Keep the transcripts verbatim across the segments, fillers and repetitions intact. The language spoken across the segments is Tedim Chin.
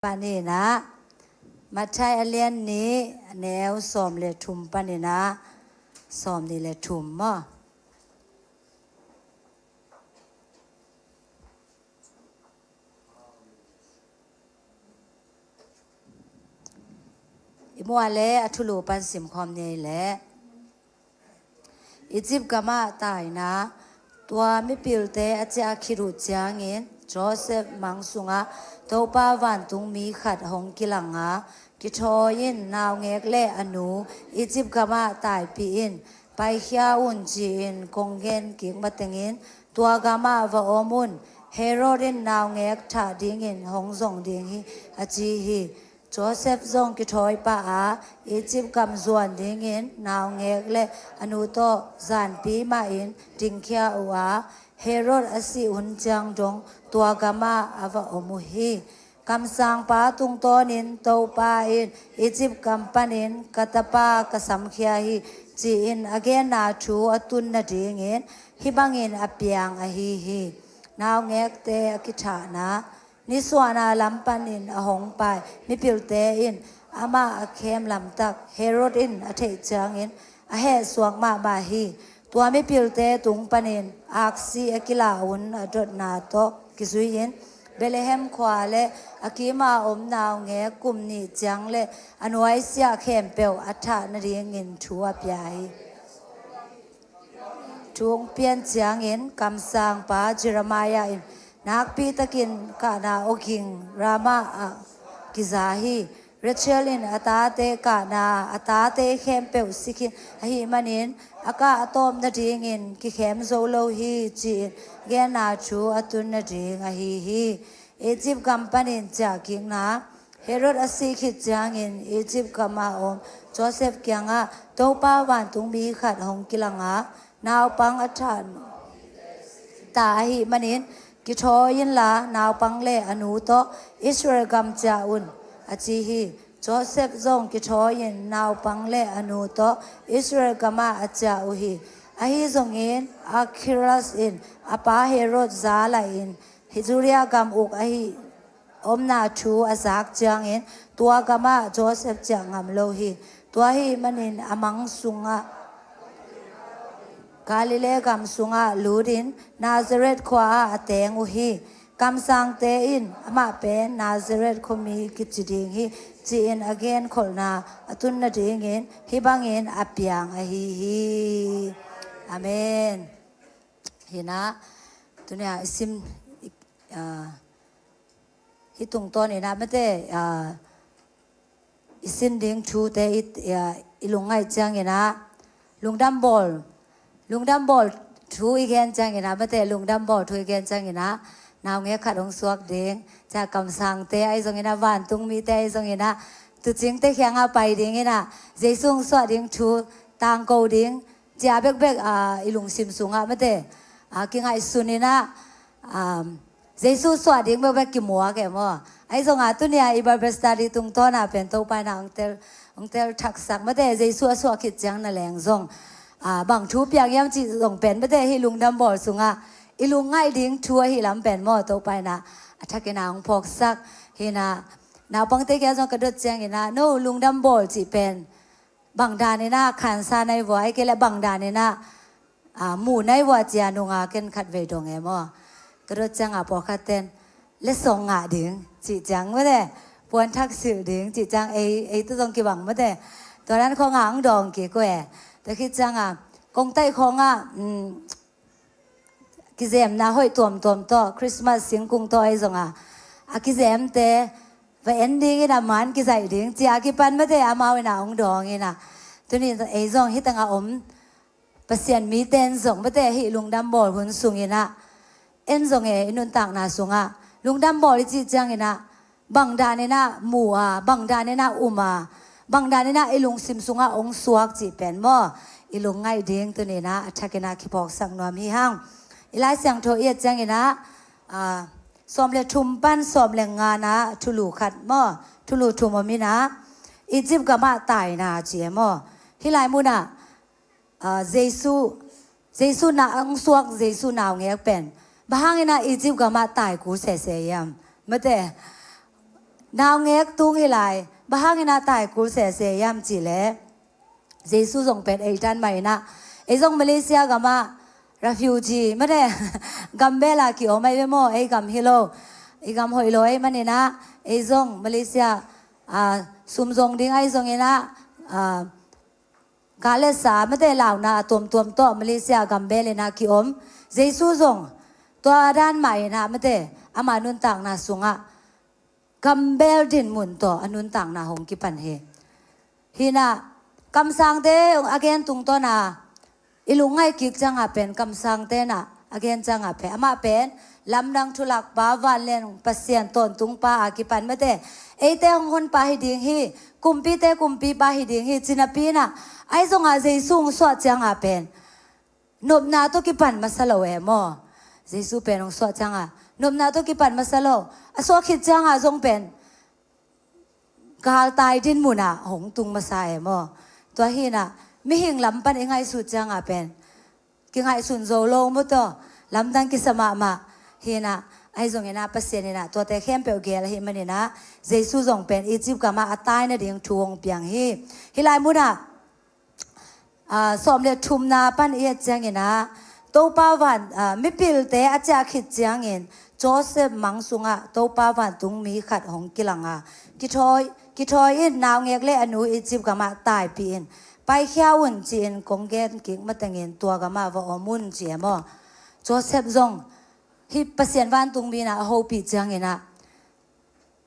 Paninah Matthai a lian nih, a neu sawm le thum paninah sawm nih le thum maw? I muah le a thulu pan simkhawm ni ei leh. Egypt gamah taina. Tua mipilte a ciah khit uh ciangin Joseph mang sungah Topa vantungmi khat hong kilang a, kithawi in, naungek le a nu Egypt gamah taipih in, paikhia un, ci-in kong gen kik matengin tua gamah va om un. Herod in naungek thah dingin hong zong ding hi, a ci hi. Joseph zong kithawi pah a, Egypt gam zuan dingin naungek le a nu tawh zanpi mahin dingkhia uh a, Herod a sih hun ciang dong tua gamah a va om uh hi. Kamsangpa tungtawnin Topa in Egypt gam panin ka tapa ka samkhia hi, ci-in a genna thu a tun nadingin hih bangin a piang ahi hi. Naungekte a kithahna. Nisuahna lam panin a hong pai mipilte in amah a khem lamtak Herod in a theih ciangin a hehsuak mahmah hi. Tua mipilte tung panin aksi a kila hun a dotna tawh kizui-in Bethlehem khua le a kima om naungek kum nih ciang le a nuaisiah khempeuh a thah nadingin thu a pia hi. Thu hong pian ciangin kamsangpa Jeremiah in nakpi takin kahna awging Ramah ah kiza hi. Rachel in a tate kahna, a tate khempeuh si khin ahih manin a kah a tawp nadingin kikhem zo lo hi, ci-in genna thu a tun nading ahi hi. Egypt gam panin ciahkikna. Herod a sih khit ciangin Egypt gamah om Joseph kiangah Topa vantungmi khat hong kilang a, naupang a thah ta ahih manin kithawi inla naupang le a nu tawh Israel gam ciah un, a ci hi. Joseph zong kithawi-in naupang le a nu tawh Israel gamah a ciah uh hi. Ahi zongin Archelaus in a pa Herod za laih-in Judea gam uk ahi omna thu a zak ciangin tua gamah Joseph ciah ngam lo hi. Tua ahih manin a mang sungah Galilee gam sungah lutin Nazareth khua-ah a teng uh hi. Kamsangte in amah pen Nazareth khuami kici ding hi, ci-in a genkholhna a tun nadingin hih bangin a piang ahi hi. Amen. Hinah, tunia i sim, ah, hih tungtawn inah mate, ah, i sin ding thute i, ah, i lungngaih cianginah lungdam bawl, lungdam bawl thu i gen cianginah mate, lungdam bawl thu i gen cianginah naungek khat hong suak ding, ciah kamsangte ahi zonginah, vantungmite ahi zonginah, tucingte kiangah pai dinginah Jesu hong suah ding thu tangko ding, cia bekbek, ah, i lungsim sungah mate, ah, kingaihsun inah, ah, Jesu suah ding bekbek kimuak e maw? Ahi zongah tunia i Bible study tungtawnah pen Topa inah hong tel, hong tel thaksak mate, Jesu a suah khit ciang na leng zong, ah, bang thu piang hiam cih zong pen mate, hih lungdam bawl sungah i lungngaih ding thu ahi lam pen maw, Topa inah a thakinah hong phawksak hinah, naupangte kia zong ka dot cianginah no lungdam bawl cih pen bang daninah khansa nai vua, ahi kei le bang daninah, ah, mu nai vua cia nunga ken khat vei dong e maw? Ka dot cianga pawlkhat ten le song ngah ding cih ciang mate, puan thak silh ding cih ciang ei, ei tu zong kibang mate. Tua dan khawngah ang dawng kik uh e. Tua khit cianga kongtaih khawngah, um, kizemna hoih tuamtuam tawh, Christmas singkung tawh ahi zonga a kizemte va en dingin a man kizaih ding cia kipan mate, amau inah hong dawng inah. Tuni ei zong hih tangah om Pasian mite in zong mate, hih lungdam bawl hun sunginah en zong e, i nuntakna sungah lungdam bawl i cih cianginah bang daninah mu a, bang daninah um a, bang daninah i lungsim sungah hong suak cih pen maw, i lungngaih ding tuninah a thakinah kiphawksak nuam hi hang. I Lai Siangtho i et cianginah, ah, sawm le thum pan sawm le nganah thulu khat maw, thulu thum om inah Egypt gamah taina ci e maw? Hih lai munah, ah, Jesu, Jesu na, hong suak Jesu naungek pen bang hanginah Egypt gamah tai kul sese hiam? Mate, Naungek tung hi lai, bang hangin ah taikul sese hiam cih leh, Jesu zong pen ei tan mah in ah, ei zong Malaysia gamah refugee mate, gambel ah ki-om ahi ve maw, ei gam hi lo, ei gam hoih lo ahih manin ah, ei zong Malaysia, ah, sum zong ding ahi zongin ah, ah, gal le sa mate launa a tuamtuam tawh Malaysia gambel in ah ki-om. Jesu zong tua dan mah in ah mate, ama nuntakna sungah gambel dinmun tawh a nuntakna hong kipan hi. Hi in ah, kamsangte a gen tungtawn a i lungngaih kik ciangah pen, kamsangte in ah a gen ciangah pen, amah pen lamdang thulakpa, vanleng Pasian tawntungpa a kipan mate, eite hong honpa hi ding hi, kumpite kumpipa hi ding hi, ci napi in ah, ahi zongah Jesu hong suah ciangah pen nopna tawh kipan masa lo e maw. Jesu pen hong suah ciangah nopna tawh kipan masa lo. A suah khit ciangah zong pen galtai dinmun ah hong tung masa e maw. Tua hi in ah, mihing lam pan i ngaihsut ciangah pen kingaihsun zo lo maw, tua lamdang kisa mahmah. Hi in ah, ahi zongin ah Pasian in ah tuate khempeuh gel ahih manin ah, Jesu zong pen Egypt gamah a tai nading thu hong piang hi. Hih lai munah, ah, sawm le thumna pan i et ciangin ah, Topa van, ah, mipilte a ciah khit ciangin Joseph mang sungah Topa vantungmi khat hong kilang a, kithawi, kithawi in, naungek le a nu Egypt gamah taipih in, paikhia un ci-in kong gen kik matengin tua gamah va om un, ci e maw. Joseph zong hih Pasian vantungmi in ah a hopih ciangin ah,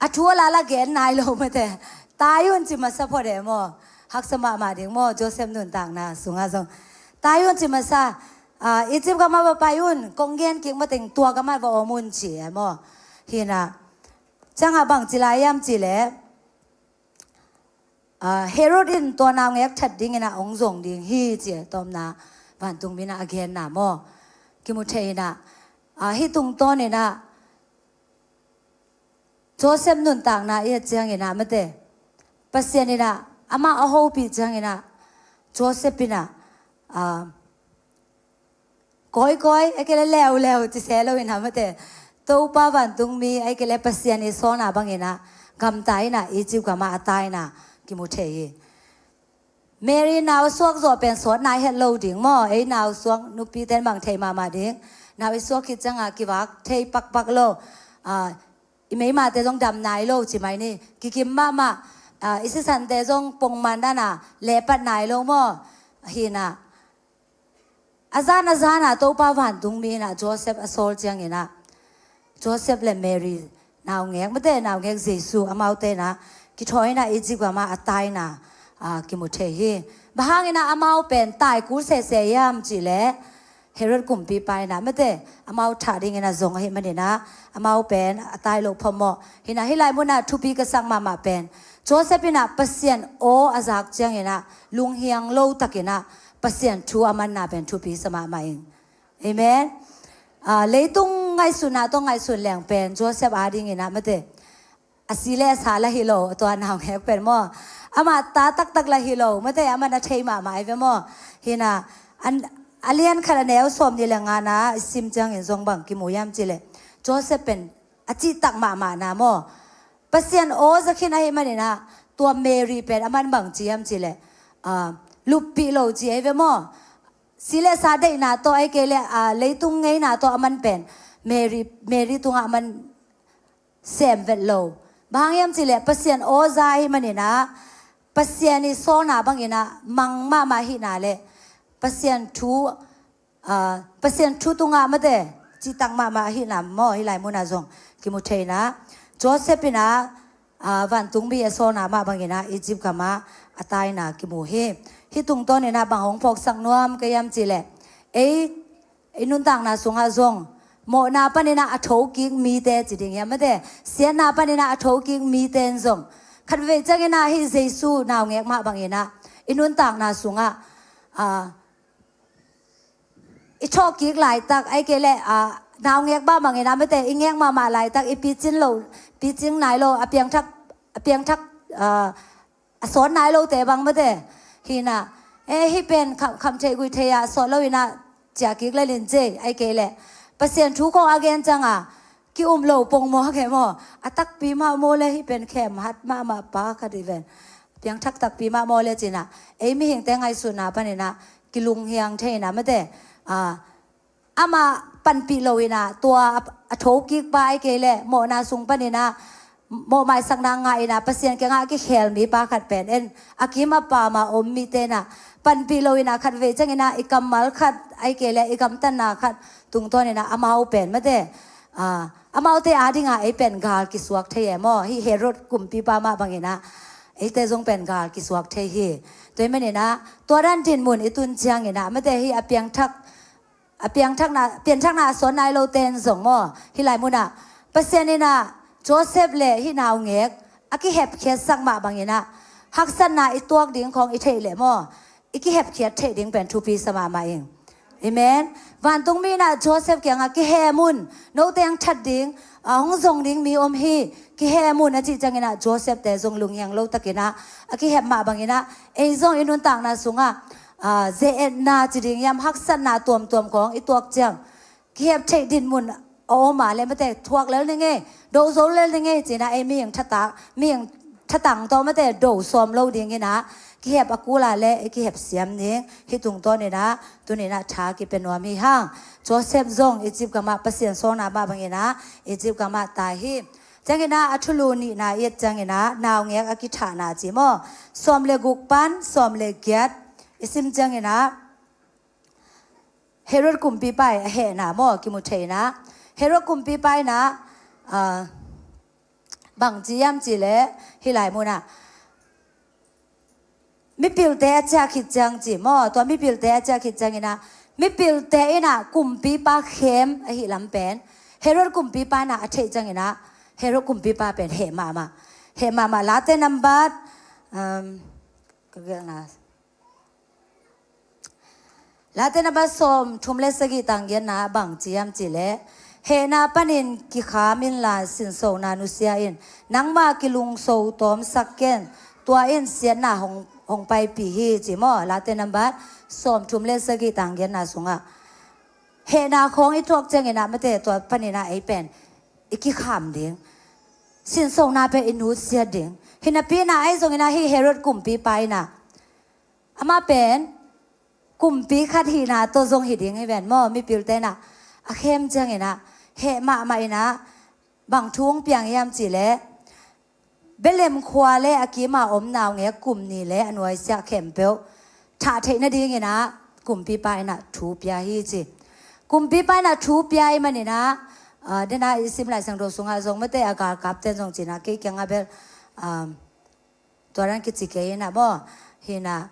a thu a la la gen nai lo mate, tai un ci masa phot e maw. Haksa mahmah ding maw, Joseph nuntakna sungah zong. Tai un ci masa, ah, Egypt gamah va pai un, kong gen kik mateng tua gamah va om un, ci e maw. Hi in ah, ciangah bang ci lai hiam cih leh, ah, Herod in tua naungek that dingin ah hong zong ding hi, ci e, tawpna vantungmi in ah a genna maw. Kimu thei in ah, ah, hih tungtawn in ah, Joseph nuntakna i et ciangin ah mate, Pasian in ah amah a hopih ciangin ah, Joseph in ah, ah, kawikawi, ahih kei leh leuleu ci se lo in ah mate, Topa vantungmi, ahih kei leh Pasian i sawlna bangin ah gamta in ah Egypt gamah a tai in ah kimu thei hi. Mary nau a suak zawh pen sawt nai het lo ding maw. Ei nau suak nupite in bang thei mahmah ding. Nau i suak khit ciangah kivak thei pakpak lo. Ah, i meimate zong dam nai lo ci mai ni. Kikim mahmah, ah, i sisante zong pongman dan a lepat nai lo maw. Hi in ah, a zan a zan ah Topa vantungmi in ah Joseph a sawl ciangin ah, Joseph le Mary naungek mate, naungek Jesu, amaute in ah kithawi in ah Egypt gamah a tai in ah, ah, kimu thei hi. Bang hangin ah amau pen taikul sese hiam cih leh, Herod kumpipa in ah mate, amau thah dingin ah zong ahih manin ah, amau pen a tai loh phamawh. Hi in ah, hih lai munah thupi ka sak mahmah pen, Joseph in ah Pasian aw a zak ciangin ah lunghiang lo takin ah Pasian thu a manna pen thupi sa mahmah ing. Amen. Ah, leitung ngaihsutna tawh ngaihsun leng pen Joseph adingin ah mate, a si le a sa lah hi lo, tua naungek pen maw. Amah ta taktak lah hi lo mate, amah na thei mahmah ahi ve maw. Hi in ah, an, a lian khat a neu sawmnih le ngana i sim ciangin zong bang kimu hiam cih leh, Joseph pen a cihtak mahmahna maw. Pasian aw za khin ahih manin ah, tua Mary pen aman bang ci hiam cih leh, ah, luppih lo ci ahi ve maw. Si le sa deihna tawh, ahih kei leh, ah, leitung ngeina tawh aman pen Mary, Mary tungah aman sem vet lo. Bang hang hiam cih leh Pasian aw za ahih manin ah, Pasian i sawlna bangin ah mang mahmah ahihna le Pasian thu, ah, Pasian thu tungah mate, cihtak mahmah ahihna maw, hih lai munah zong kimu thei in ah. Joseph in ah, ah, vantungmi a sawlna mah bangin ah Egypt gamah a tai in ah kimu hi. Hih tungtawn in ah bang hong phawksak nuam ka hiam cih leh, ei, i nuntakna sungah zong mawhna panin ah a thokik mite ci ding hiam mate, siatna panin ah a thokik mite in zong khatvei ciangin ah hih Jesu naungek mah bangin ah i nuntakna sungah, ah, i thawhkik laitak, ahih kei leh, ah, naungek mah bangin ah mate, i ngek mahmah laitak, i picin lo, picing nai lo, a piangthak, a piangthak, ah, a sawt nai lote bang mate. Hi in ah, eh, hih pen kham, kham thei gui thei ah sawt lo in ah ciahkik lel in cei, ahih kei leh Pasian thu khawng a gen ciangah ki-um lo pongmawk e maw. A takpi mah maw le, hih pen khem hat mahmah pa khat hi ven. Piangthak takpi mah maw le cinah, ei mihingte ngaihsutna paninah kilunghiang thei inah mate, a, amah panpih lo inah, tua a, a thokik pa ai kei leh mawhna sung paninah mawhmaisakna ngah inah, Pasian kiangah a kikhel mi pa khat pen en, a kim a pam a om mite inah panpih lo inah, khatvei cianginah i kammal khat ai kei leh i gamtatna khat tungtawn inah amau pen mate, a, amaute adinga ei pen gal kisuak thei e maw. Hih Herod kumpipa mah banginah eite zong pen gal kisuak thei hi. Tua hi maninah tua dan dinmun i tun cianginah mate, hih a piangthak, a piangthakna, pianthakna a sawn nai lote in zong maw, hih lai munah Pasian inah Joseph le hih naungek a kihepkhiatsak mah banginah haksatna i tuak ding khawng i theih leh maw, i kihepkhiat theih ding pen thupi sa mahmah ing. Amen. Vantung mi inah Joseph kiangah kihem un, note hong that ding, a, hong zong ding mi om hi, kihem un a cih cianginah Joseph te zong lunghiang lo takinah a kihep mah banginah ei zong i nuntakna sungah, a, ze-etna ci ding hiam, haksatna tuamtuam khawng i tuak ciang kihep theih dinmun a om a le mate, thuak lel ni ngei, do zo lel ni ngei cinah ei mihing thatak, mihing thatang tawh mate do sawm lo dinginah kihep a kul a le i kihep siam ding. Hih tungtawn inah tuninah tha kipia nuam hi hang. Joseph zong Egypt gamah Pasian sawlna mah banginah Egypt gamah tai hi. Cianginah a thulu nihna i et cianginah naungek a kithahna ci maw, sawm le guk pan sawm le giat i sim cianginah Herod kumpipa i a hehna maw kimu thei inah, Herod kumpipa inah, a, bang ci hiam cih leh hih lai munah mipilte a ciah khit ciang ci maw, tua mipilte a ciah khit cianginah mipilte inah kumpipa khem ahih lam pen Herod kumpipa inah a theih cianginah Herod kumpipa pen heh mahmah, heh mahmah. Late nambat, um, ka gelhna Late nambat sawm thum le sagih tang giatna bang ci hiam cih leh, hehna panin kikham inla sinsona nusia in, nangmah kilungso tawmsak ken, tua in siatna hong, hong paipih hi ci maw. Late nambat sawm thum le sagih tang giatna sungah hehna khawng i tuak cianginah mate, tua paninah ei pen i kikham ding, sinsona pen i nutsiat ding. Hinapi inah ei zonginah hih Herod kumpipa inah amah pen kumpi khat hihna tawh zong hi ding hi ven maw. Mipilte inah a khem cianginah heh mahmah inah bang thu hong piang hiam cih leh, Bethlehem khua le a kima om naungek kum ni le a nuaisiah khempeuh thah theih nadinginah kumpipa inah thu pia hi ci. Kumpipa inah thu pia i maninah, a, dena i sim Lai Siangtho sungah zong mate a galkapte in zong cinah kei kiangah bel, a, tua dan kici kei inah maw. Hinah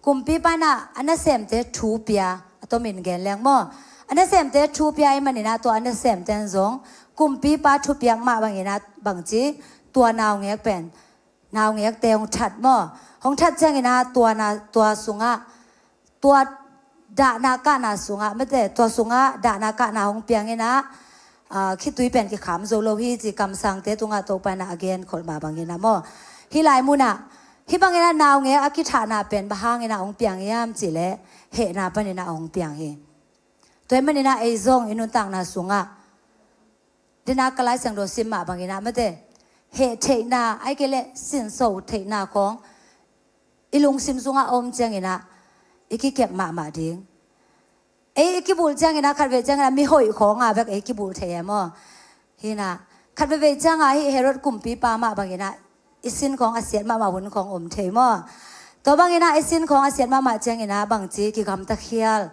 kumpipa inah a nasemte thu pia, a tomin gen leng maw, a nasemte thu pia i maninah tua a nasemte in zong kumpipa thupiak mah banginah bangci, tua naungek pen naungekte hong that maw. Hong that cianginah tua na, tua sungah, tua dahna kahna sungah mate, tua sungah dahna kahna hong pianginah, a, khitui pen kikham zo lo hi ci, kamsangte tungah Topa inah a gen kholh mah banginah maw. Hih lai munah hih banginah naungek a kithahna pen bang hanginah hong piang hiam cih leh, hehna paninah hong piang hi. Tua hi maninah ei zong i nuntakna sungah dena ka Lai Siangtho sim mah banginah mate, heh theihna ai kei leh sinso theihna khawng i lungsim sungah a om cianginah i kikep mahmah ding. Ei i kibulh cianginah khatvei cianginah mihoih khawnga bek ei kibulh thei e maw. Hinah khatveivei ciangah hih Herod kumpipa mah banginah i sin khawng a siat mahmah hun khawng om thei maw. Tua banginah i sin khawng a siat mahmah cianginah bangci, kigamtakhial,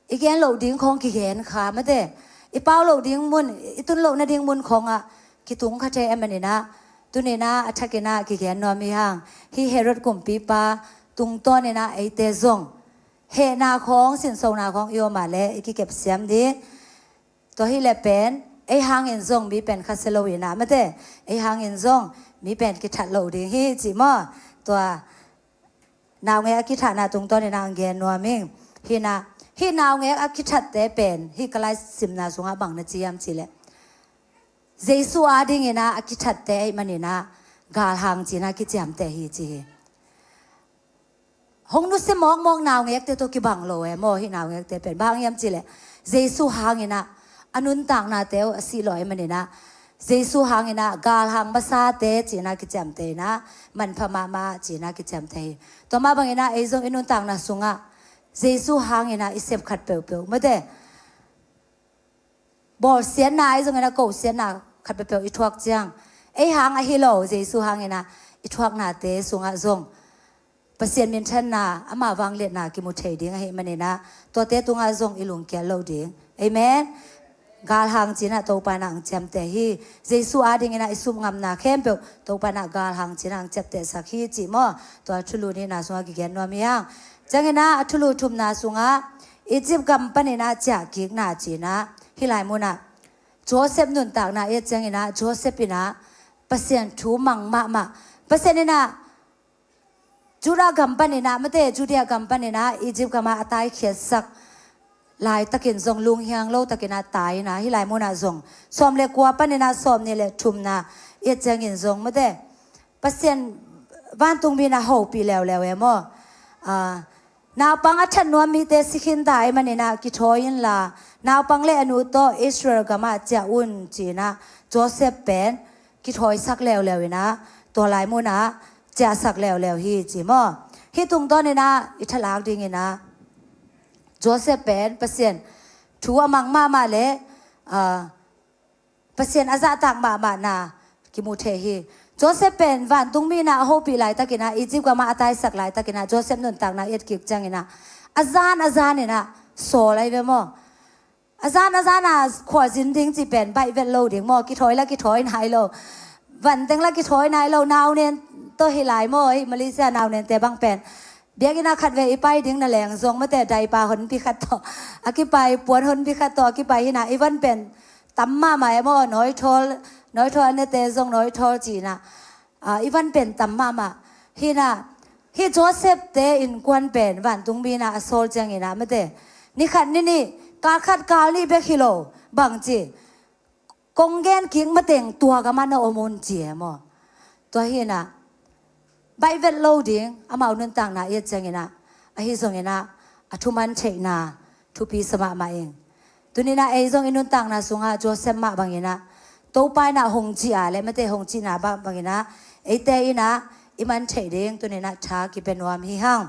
i gen loh ding khawng kigen kha mate, i pau loh ding mun, i tun loh nading mun khawngah kitung kha thei e maninah tuninah a thakinah kigen nuam hi hang. Hih Herod kumpipa tungtawninah eite zong hehna khawng, sinsona khawng i om a le i kikep siam ding. Tua hi le pen ei hangin zong mi pen khasia lo inah mate, ei hangin zong mi pen kithat lo ding hi ci maw. Tua naungek a kithahna tungtawninah ang gen nuam ing. Hinah hih naungek a kithatte pen hih ka Lai simna sungah bang na ci hiam cih leh, Jesu adinginah a kithatte ahih maninah galhang cinah kiciamteh hi ci hi. Hong nusia mawkmawk naungekte tawh kibang lo e maw hih naungekte pen. Bang hang hiam cih leh Jesu hanginah a nuntaknate uh a sih lawh ahih maninah Jesu hanginah galhang masate cinah kiciamteh inah manpha mahmah cinah kiciamteh hi. Tua mah banginah ei zong i nuntakna sungah Jesu hanginah i sep khat peuhpeuh mate bawlsiatna ei zongin a kohsiatna khat peuhpeuh i thuak ciang ei hang ahi lo Jesu hanginah i thuaknate sungah zong Pasian minthanna ama vangliatna kimu thei ding ahih maninah tuate tungah zong i lungkiat lo ding. Amen. Galhang cinah Topa inah ang ciamteh hi. Jesu adinginah i sumngamna khempeuh Topa inah galhang cinah ang ciaptehsak hi cih maw? Tua thulu nihna sungah kigen nuam hi hang. Cianginah a thulu thumna sungah Egypt gam paninah ciahkikna cinah hih lai munah Joseph nuntakna i et cianginah Joseph inah Pasian thu mang mahmah. Pasian inah Judah gam paninah mate Judea gam paninah Egypt gamah a taikhiatsak laitakin zong lunghiang lo takinah tai inah hih lai munah zong sawm le kua paninah sawm nih le thumna i et ciangin zong mate Pasian vantungmi inah hopih leuleu e maw? Naupang a that nuam mite si khinta ahih maninah kithawi inla naupang le a nu tawh Israel gamah ciah un cinah Joseph pen kithawisak leuleu inah tua lai munah ciahsak leuleu hi ci maw? Hih tungtawninah i thalak dinginah Joseph pen Pasian thu a mang mahmah le Pasian a zahtak mahmahna kimu thei hi. Joseph pen vantungmi inah a hopih laitakinah Egypt gamah a taisak laitakinah Joseph nuntakna i etkik cianginah a zan a zaninah sawl ahi ve maw? A zan a zana khuazin ding cih pen baih vet lo ding maw? Kithawi la kithawi nai lo. Vanteng la kithawi nai lo. Naunen tawh hi lai maw? Hih Malaysia naunente bang pen biakinn ah khat ve i pai ding na leng zong mate daipa honpi khat tawh a kipai, puan honpi khat tawh a kipai hinah i van pen tam mahmah e maw? Nawithawl, nawithawl a nete zong nawithawl cinah i van pen tam mahmah hinah hih Joseph te innkuan pen vantungmi inah a sawl cianginah mate ni khat ni nih, kal khat kal nih bek hi lo bangci kong gen kik mateng tua gamah na om un ci e maw? Tua hinah baih vet lo ding amau nuntakna i et cianginah ahi zonginah a thuman theihna thupi sa mahmah ing. Tuninah ei zong i nuntakna sungah Joseph mah banginah Topa inah hong cih a le mate hong cihna mah banginah eite inah i man theih ding tuninah tha kipia nuam hi hang.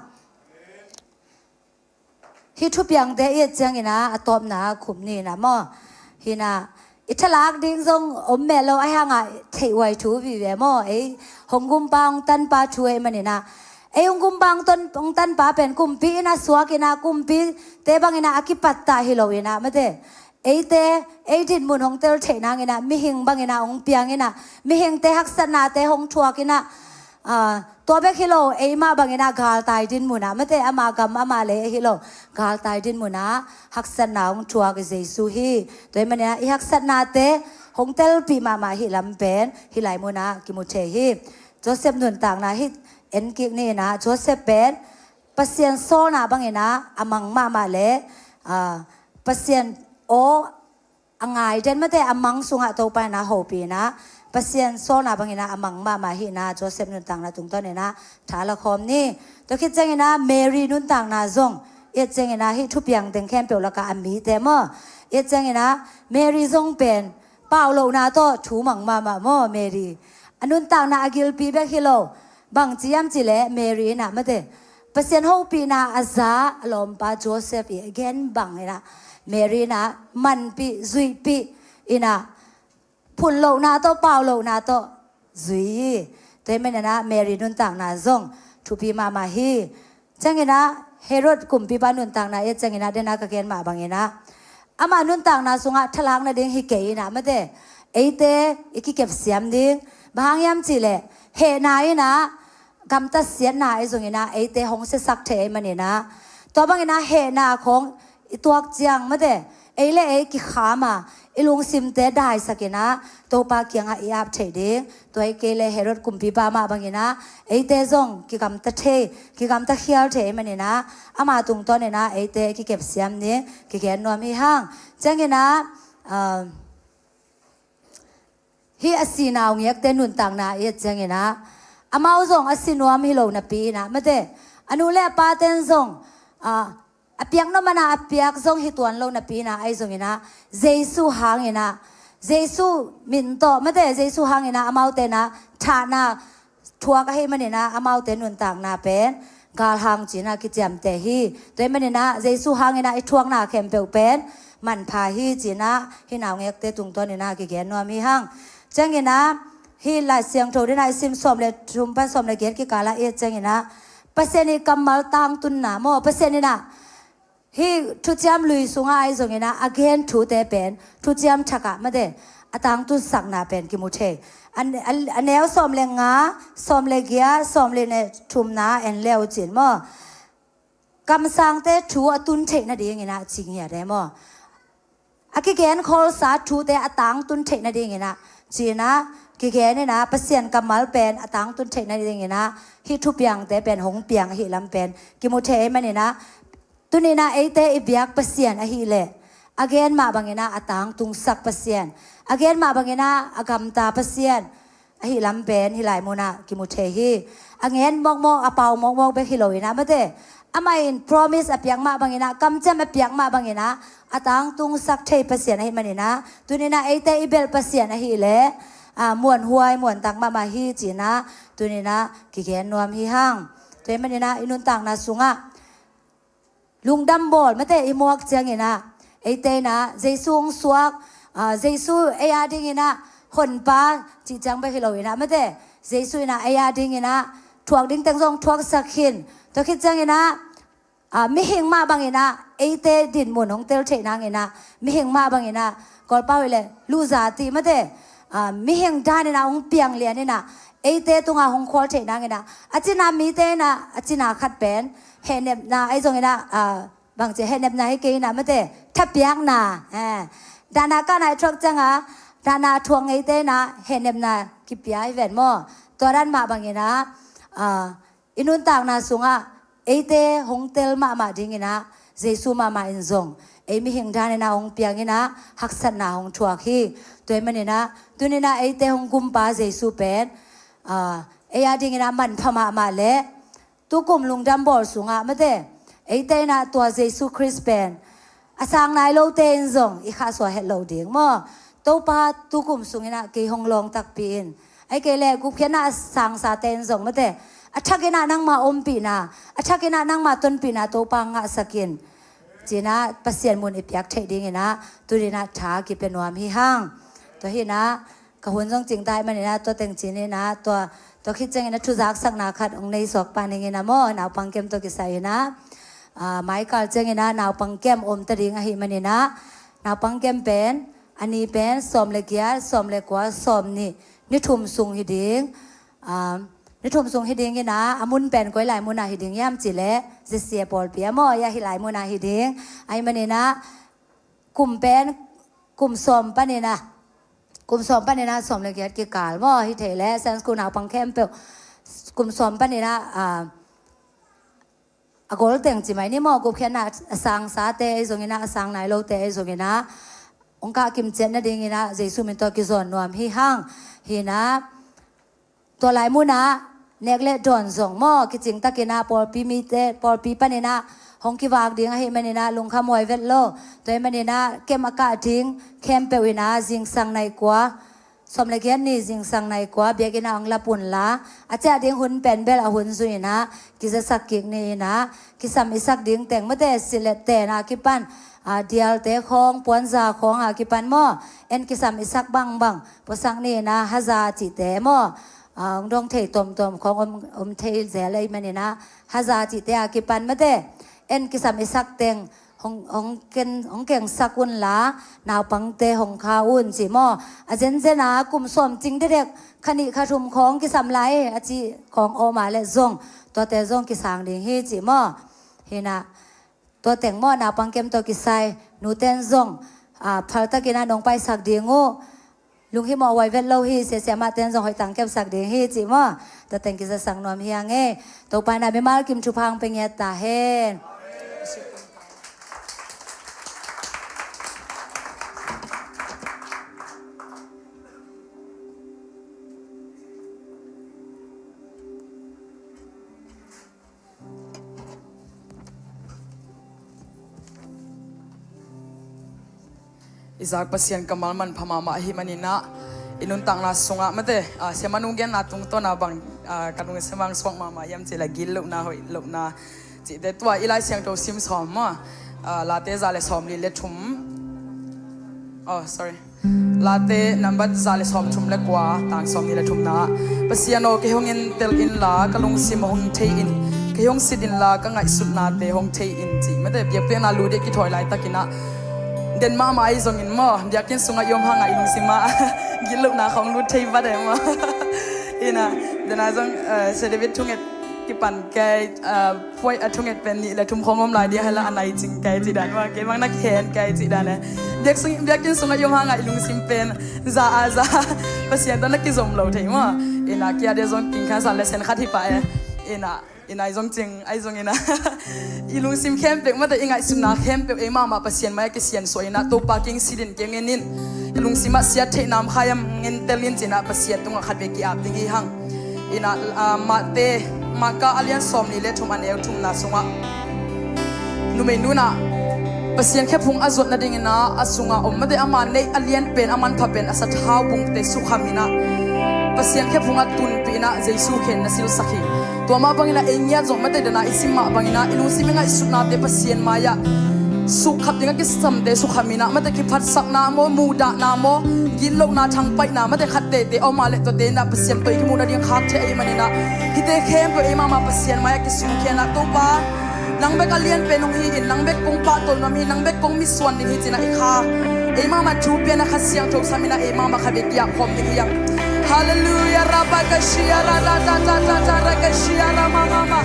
Hih thupiangte i et cianginah a tawpna khum ninah maw? Hinah i thalak ding zong om meh lo ahi hangah theihhuai thu vive maw? Ei hong gumpa hong tanpa thu ei maninah ei hong gumpa hong tanpa pen kumpi inah suak inah kumpite banginah a kipattah hi lo inah mate eite ei dinmun hong tel theih nanginah mihing banginah hong piang inah mihingte haksatnate hong thuak inah tua bek hi lo eimah banginah galtai dinmunah mate ama gam ama lei ahi lo galtai dinmunah haksatna hong thuak i Jesu hi. Tua hi maninah i haksatnate hong telpih mahmah hih lam pen hih lai munah kimu thei hi. Joseph nuntakna hih enkik ninah Joseph pen Pasian sawlna banginah a mang mahmah le Pasian aw a ngai den mate a mang sungah Topa inah hopih inah Pasian sawlna banginah a mang mahmah hinah Joseph nuntakna tungtawninah tha la khawm ni. Tua khit cianginah Mary nuntakna zong i et cianginah hih thupiang teng khempeuh lakah a mite maw i et cianginah Mary zong pen paulohna tawh thu mang mahmah maw Mary a nuntakna a gilpi bek hi lo. Bangci hiam cihleh Mary inah mate Pasian hopihna a za a lawmpa Joseph i a gen banginah Mary inah manpih zuihpih inah phunlohna tawh paulohna tawh zui hi. Tua hi maninah Mary nuntakna zong thupi mahmah hi. Cianginah Herod kumpipa nuntakna i et cianginah dena ka gen mah banginah ama nuntakna sungah thalak nading hi kei inah mate eite i kikepsiam ding bang hang hiam cihleh hehna inah gamtat siatna ei zonginah eite hong siasak thei ei maninah tua banginah hehna khawng i tuak ciang mate ei le ei kikhama i lungsimte daisakinah Topa kiangah i ap thei ding. Tua hi kei le Herod kumpipa mah banginah eite zong kigamta thei kigamta khial thei ei maninah ama tungtawninah eite kikepsiam ding kigen nuam hi hang. Cianginah hih a sina uh ngiakte nuntakna i et cianginah amau zong a si nuam hi lo napi inah mate a nu le a paten zong A piak nop mana a piak zong hi tuan lo napi inah, ahi zongin ah Jesu hangin ah, Jesu min tawh mate, Jesu hangin ah amaute inah thahna thuak ahih manin ah amaute nuntakna pen galhang ci-in ah kiciamteh hi. Tua ahih manin ah Jesu hangin ah i thuakna khempeuh pen manpha hi ci-in ah hih naungekte tungtawnin ah kigen nuam hi hang. Ciangin ah hih Lai Siangtho ding ah i sim sawm le thum pan sawm le giat kikal ah i et ciangin ah Pasian ii kammal tangtunna maw, Pasian in ah hih Thuciam Lui sungah ahi zongin ah a gen thute pen Thuciam Thak ah mate a tangtunsakna pen kimu thei. A, a, a neu sawm le nga, sawm le giat, sawm le thumna en le uh cin maw. Kamsangte thu a tun theih nadingin ah ci ngiat e maw. A kigen khawlsa thute a tangtun theih nadingin ah ci-in ah kigen in ah Pasian kammal pen a tangtun theih nadingin ah hih thupiangte pen hong piang ahih lam pen kimu thei ahih manin ah tuni-in ah eite i biak Pasian ahih leh a gen mah bangin ah a tangtungsak Pasian, a gen mah bangin ah a gamta Pasian ahih lam pen hih lai munah kimu thei hi. A ngen mawkmawk, a pau mawkmawk bek hi loin ah mate, amah in promise a piak mah bangin ah, kamciam a piak mah bangin ah a tangtungsak thei Pasian ahih manin ah tuni-in ah eite i belh Pasian ahih leh a, muanhuai muantak mahmah hi ci-in ah tuni-in ah kigen nuam hi hang. Tua ahih manin ah i nuntakna sungah lungdam bawl mate i muak ciangin ah eite in ah Jesu hong suak, a, Jesu ei a dingin ah Honpa cih ciang bek hi loin ah mate, Jesu in ah ei a dingin ah thuak ding teng zong thuaksak khin. Tua khit ciangin ah, a, mihing mah bangin ah eite dinmun hong tel theih nangin ah, mihing mah bangin ah, Kawlpau hi leh luza ti mate, a, mihing danin ah hong piang lian in ah eite tungah hong khual theih nangin ah, a cina mite in ah a cina khat pen hehnepna ahi zongin ah, a, bangci hehnepna hi kei in ah mate, thapiakna, eh, dahna kahna i thuak ciangah dahna thuak ngeite in ah hehnepna kipia hi ven maw. Tua dan mah bangin ah, a, i nuntakna sungah eite hong tel mahmah dingin ah Jesu mahmah in zong ei mihing danin ah hong piang in ah haksatna hong thuak hi. Tua ahih manin ah tuni-in ah eite hong gumpa Jesu pen, a, ei a dingin ah manpha mahmah leh tukum lungdam bawl sungah mate, eite in ah tua Jesu Khrist pen a sang nai lote in zong i khahsuah het lo ding maw. Topa tukum sungin ah kei hong lawng takpi in, ahih kei leh gupkhiatna a sangsate in zong mate, a thakin ah nangma ompihna, a thakin ah nangma tonpihna Topa ngahsak in ci-in ah Pasian mun i piak theih dingin ah tuni-in ah tha kipia nuam hi hang. Tua hi-in ah ka hun zong cingta ahih manin ah tua teng ci-in ah tua, tua khit ciangin ah thuzaksakna khat hong nei suak pah ning in ah maw, naupang kem tawh kisai in ah, a, maikal ciangin ah naupang kem om ta ding ahih manin ah naupang kem pen a ni pen sawm le giat, sawm le kua, sawm nih, ni thum sung hi ding. A, ni thum sung hi dingin ah a mun pen koi lai munah hi ding hiam cih leh Z C A pawlpi ah maw, a hih lai munah hi ding. Ahih manin ah kum pen kum sawm panin ah, kum sawm panin ah sawm le giat kikal maw, hi thei leh Sunday school naupang khempeuh kum sawm panin ah, a, a gol teng ci mai ni maw, gupkhiatna a sangsate ahi zongin ah, a sang nai lote ahi zongin ah hong kah kimciat nadingin ah Jesu min tawh kizawn nuam hi hang. Hi-in ah tua lai munah nek le dawn zong maw, kicing takin ah pawlpi mite, pawlpi panin ah hong kivak ding ahih manin ah lungkham huai vet lo. Tua ahih manin ah kem a kah ding khempeuh in ah zingsang nai kua, sawm le giat ni zingsang nai kua biakinn ah hong lap un la, a ciah ding hun pen bel a hun zui in ah kizasak kik ni in ah, kisam i sak ding teng mate, silette na kipan, a, dialte khawng, puanza khawng a kipan maw, en kisam i sak bangbang puasak ni in ah, haza cihte maw, a, hong dong thei tuamtuam khawng om, om thei zel ahih manin ah, haza cihte a kipan mate, en kisam i sak teng hong, hong ken, hong kengsak un la, naupangte hong kha un ci maw. A zenzen a kum sawm cing dekdek, kha nih kha thum khawng kisam lai a ci khawng om a leh zong, tuate zong kisang ding hi ci maw. Hi-in ah tua teng maw, naupang kem tawh kisai nute in zong, a, phaltakin ah nong paisak ding uh. Lunghimawh huai vet lo hi, siasia mahte in zong hoih tangkepsak ding hi ci maw. Tua teng kizasak nuam hi hang e. Topa in ah mimal kim thupha hong pia ngiat ta hen. I zak Pasian kammal manpha mahmah ahih manin ah, i nuntakna sungah mate, ah, siamanu genna tungtawn a bang, ah, ka lungsim ah suak mahmah hiam cih leh gitlohna, hoih lohna cihte, tua i Lai Siangtho sim sawm maw, ah, Late za le sawmli le thum. Oh, sorry. Late nambat za le sawmthum le kua, tang sawmli le thumna ah, Pasian aw, kei hong entel inla, ka lungsim hong thei in, kei hong sit inla, ka ngaihsutnate hong thei in, ci mate. Biakpiakna lu ding kithawi laitakin ah, den mahmah ahi zongin maw, biakinn sungah i om hangah i lungsim ah gitlohna khawng lut thei vat e maw. Ina, dena zong, eh, Sia David thunget kipan kei, eh, puai a thunget pen nih le thum khawng om lai ding hi la, a nai cing kei cih dan maw, kei bang na khen kei cih dan e. Biak sung, biakinn sungah i om hangah i lungsim pen za a za, Pasian tawh na kizom lo thei maw. Ina, kia dia zong king khan sa le sen khat hi pah e. Ina, ina, i zong cing, ai zong ina. I lungsim khempeuh mate, i ngaihsutna khempeuh ei mahmah Pasian mai-ah kisiansuah ina, Topa kiang sit in, kei hong en in. I lungsim ah siat theih nam kha hiam, hong entel in ci-in ah Pasian tungah khat vei ki-ap ding hi hang. Ina, ah, Mate, Marka a lian sawmli le thum, a neu thumna sungah, numeinu in ah Pasian khephung a zuat nadingin ah, a sungah om mate, ama neih a lian pen, a manpha pen, a sathau bungte sukham in ah, Pasian khephung ah tunpih in ah, Jesu khen na silsak hi. Tua mah bangin ah ei ngiat zong mate, dena i sim mah bangin ah, i lungsim i ngaihsutnate Pasian mai-ah sukkhap ding a kisamte sukham in ah, mate, kiphatsakna maw, muhdahna maw, gitlohna, thangpaihna, mate, khat teitei a om a leh tuate in ah Pasian tawh i kimuh nading khak thei ahih manin ah, hihte khempeuh ei mahmah Pasian mai-ah kisumkhia in ah, Topa, nang bek a lian pen hong hi in, nang bek kong pahtawi nuam hi, nang bek kong misuan ding hi ci-in ah i kha, ei mahmah thu pia in ah Kha Siangtho sam in ah ei mahmah khat vei ki-ap khawm ding hi hang. Halleluia. Rabakashia ra ra ta ta ta ta rakashia ra ma ma ma.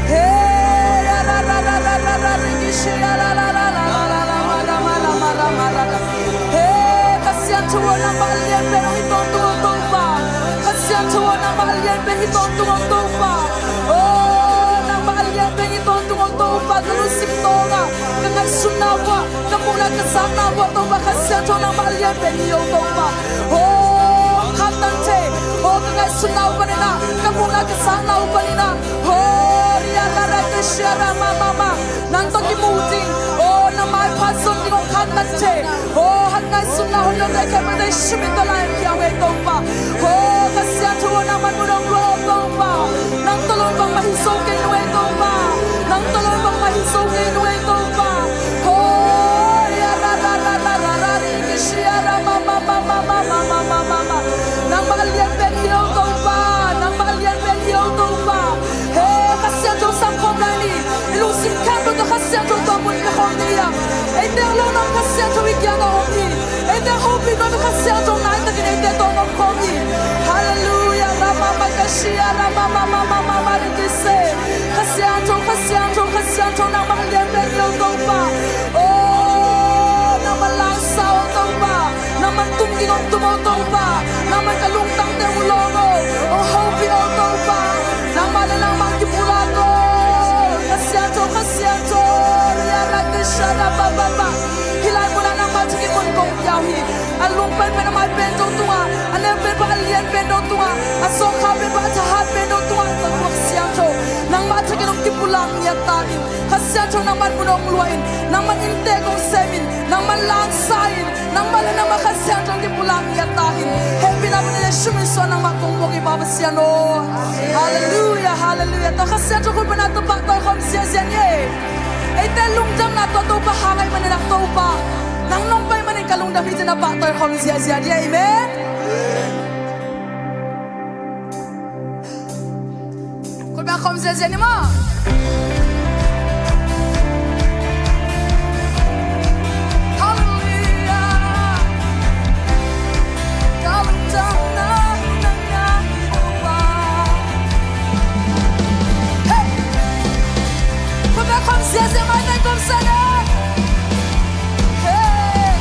Hey, ya ra ra ra ra ra ra rikishia ra ra ra ra ra ra ra ma ra ma ra ma ra ma ra ra. Hey, Kha Siangtho aw, nangmah a lian pen hong hi tawntung aw Topa. Kha Siangtho aw, nangmah a lian pen hi tawntung aw Topa. Oh, nangmah a lian pen hi tawntung aw Topa. Ka lungsim tawngah, ka ngaihsutna uah, ka muhna ka zakna uah Topa, Kha Siangtho nangmah a lian pen hi aw Topa. Oh, khat nang thei. Oh, ka ngaihsutna uh panin ah, ka muhna ka zakna uh panin ah, oh, ria ra ra ka shia ra ma ma ma, nang tawh kimu ding, oh, na maipha zon ding aw khat nang thei. Oh, hang ngaihsutna hoih lote khempeuh Jesu min tawh lai-in kiam ei Topa. Oh, Kha Siangtho aw, nangman mun hong lua aw Topa. Nang tawh lo bangmah hi zo kei nuam ei Topa. Nang tawh lo bangmah hi zo kei nuam ei Topa. Oh, ya ra ra ra ra ra ra ri ki shia ra ma ma ma. Nangmah a lian pen hi aw Topa. Nangmah a lian pen hi aw Topa. He, Kha Siangtho sam khawm lai ni. I lungsim khempeuh tawh Kha Siangtho tawh mun pia khawm ni a. Eite a lo nang Kha Siangtho i kiangah om hi. Eite a hopih nuam Kha Siangtho nai takin eite tawh om khawm hi. Halleluia. Ra ma ma ka shia ra ma ma ma ma ma ma ri ki se. Kha Siangtho, Kha Siangtho, Kha Siangtho, nangmah a lian pen hi aw Topa. Oh, nangmah langsa aw Topa. Nangmah tum ding hong tum aw Topa. Nangmah ka lungtangte hong lawng aw. Hong hopih aw Topa. Nangmah le nangmah kipulak aw. Kha Siangtho, Kha Siangtho. Ria ra ki shia ra ba ba ba. Hih lai munah nangmah thakin mun kong pia uh hi. A lung penpen a mai pen dong tungah, a neu penpen a lian pen dong tungah, a zawhkhak penpen a thahat pen dong tungah, Topa Kha Siangtho, nangmah thakin hong kipulak ngiat ta in. Kha Siangtho nangman mun hong luah in, nangman inntek hong sem in, nangman langsa in, nangmah le nangmah Kha Siangtho hong kipulak ngiat ta in. Hehpihna pen Jesu min suang nangmah kong muak hi Pa Pasian aw. Halleluia, halleluia. Tua Kha Siangtho khut bengah tawh pahtawi khawm ziahziah ni ei. Eite lungdamna tawh Topa hang ahih manin ah Topa, nang nong pai manin ka lungdam hi ci-in ah pahtawi khawm ziahziah ni ei. Amen. Khut bengah khawm ziahziah ni maw. Halleluia. Ka lungdamna nang ahi Topa. Hey! Khut bengah khawm ziahziah, maitang kawmsang e. Hey!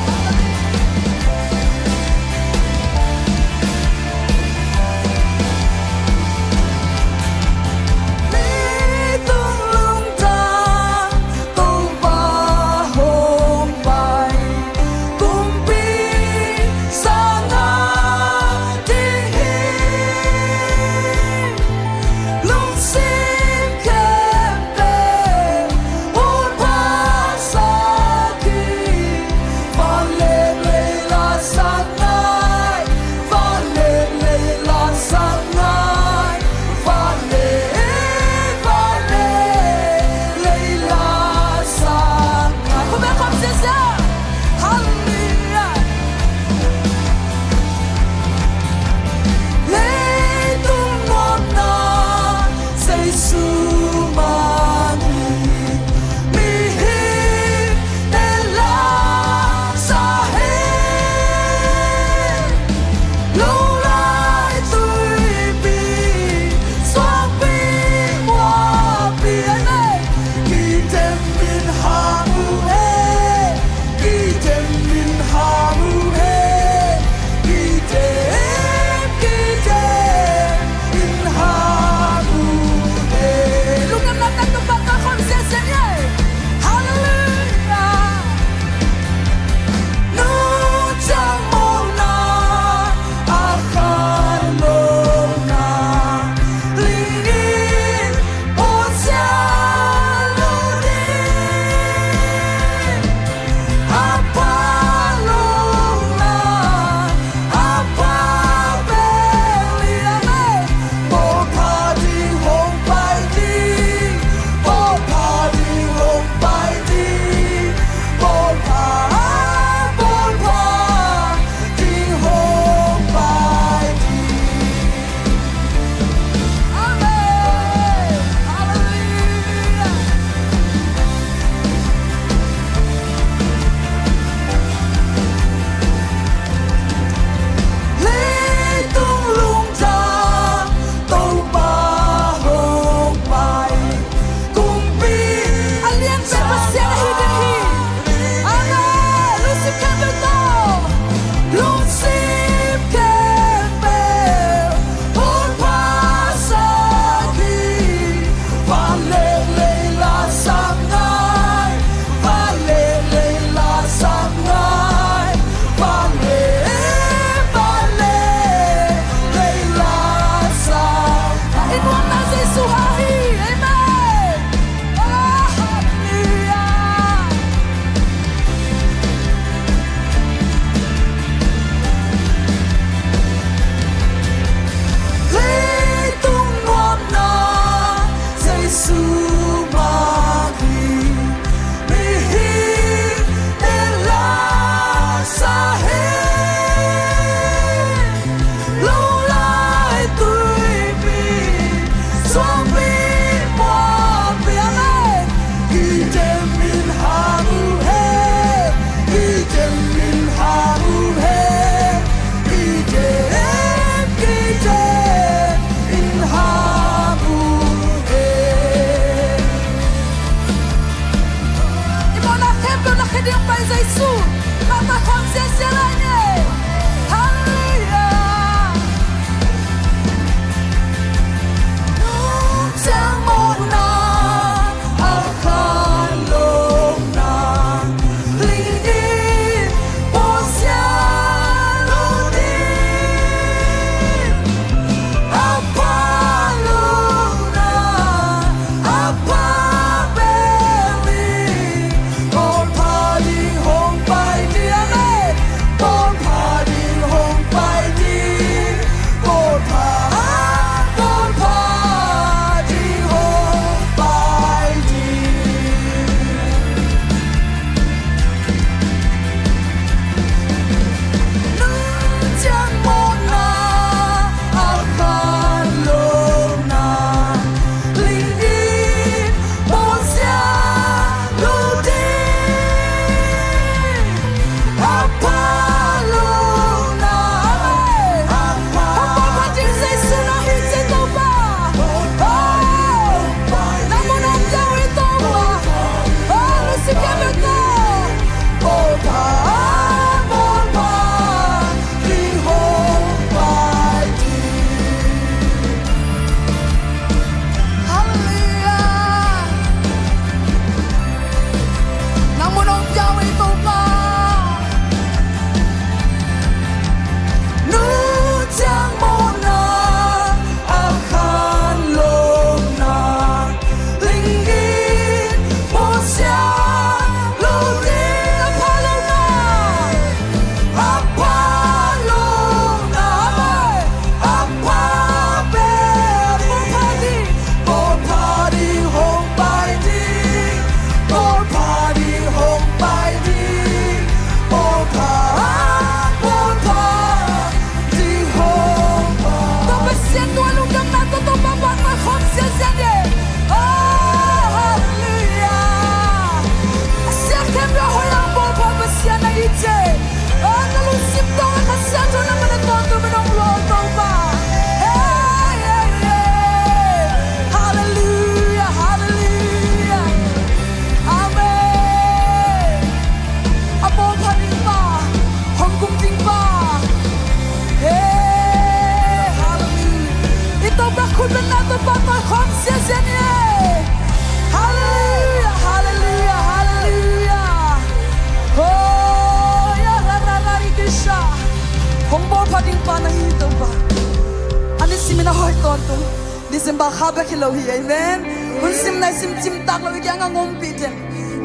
A nisimin a hoih tawntung December kha bek hi lo hi. Amen. Hun simna i sim cimtak lo i kiangah ngompih den.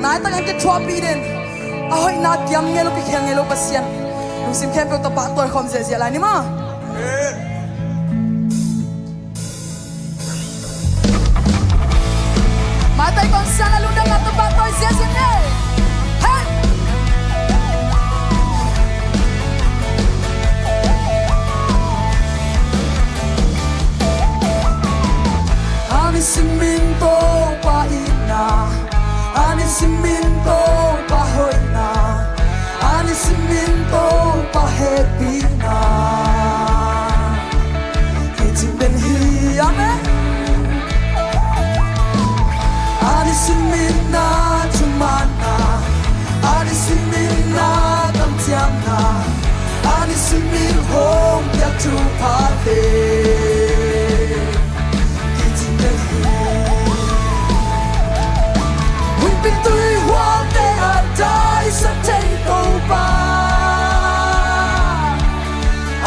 Nai takin kithuahpih den. A hoihna kiam ngei lo, kikhel ngei lo Pasian lungsim khempeuh tawh pahtawi khawm ziahziah lai ni maw. Maitai kong sian a lungdamna tawh pahtawi ziahziah ni. Hei! A nisimin Topa itna, a nisimin Topa hoihna, a nisimin Topa hehpihna kicing den hi. Amen. A nisimin na thumanna, a nisimin na kamciamna, a nisimin hong piak thuphate kicing den hi. Huihpi tuihualte a taisan thei Topa,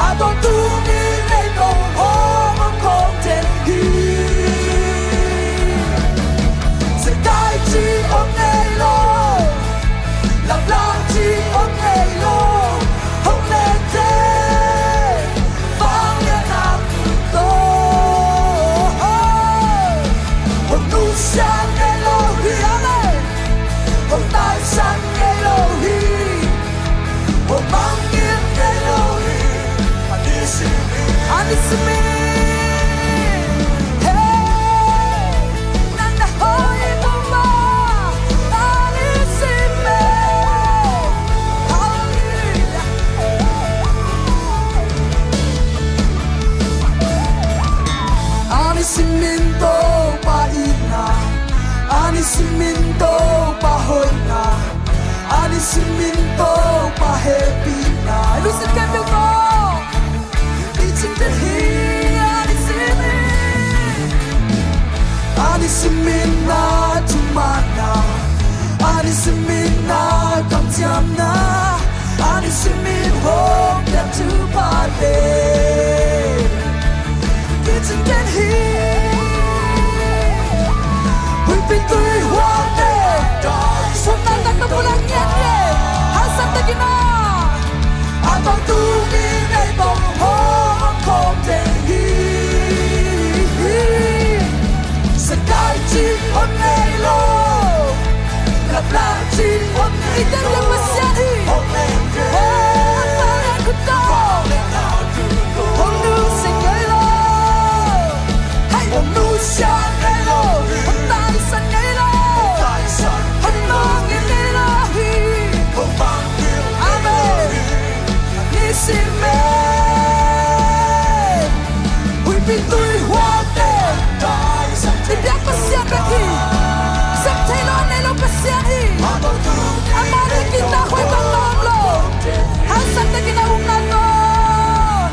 a tawntungin ei tawh hong om khawm den hi. Zekai ci om ngei lo, laplang ci om ngei lo, hong lete vangliatna tawh hong nusia ngei lo hi. Amen. Hong taisan ngei lo hi. Hong mangngilh ngei lo hi. A nisimin, a nisimin, hey, nang na hoih Topa. A nisimin, hallelujah. A nisimin Topa itna, a nisimin Topa hoihna, a nisimin Topa hehpihna. Lungsim khempeuh tawh kicing den hi. A nisimin, a nisimin na thumanna, a nisimin na kamciamna, a nisimin hong piak thuphate kicing den hi. Huihpi tuihualte, sumna tak tawh pulak ngiat ngiat, hausa takin a, a tawntungin ei tawh hong om khawm den hi. Zekai ci om ngei lo, laplang ci om ngei lo. I teng biak Pasian hi. Hong lete, hong lete khut tawh, hong nusia ngei lo. Hei, hong nusia ngei lo, hong taisan ngei lo, hong mangngilh ngei lo hi. Amen. Nisimin, huihpi tuihualte, i biak Pasian bek hi. Sem thei lo, a nei lo Pasian hi. Amah deih kik ta, hoih bang na om lo. Hausa takin a ukna tawh,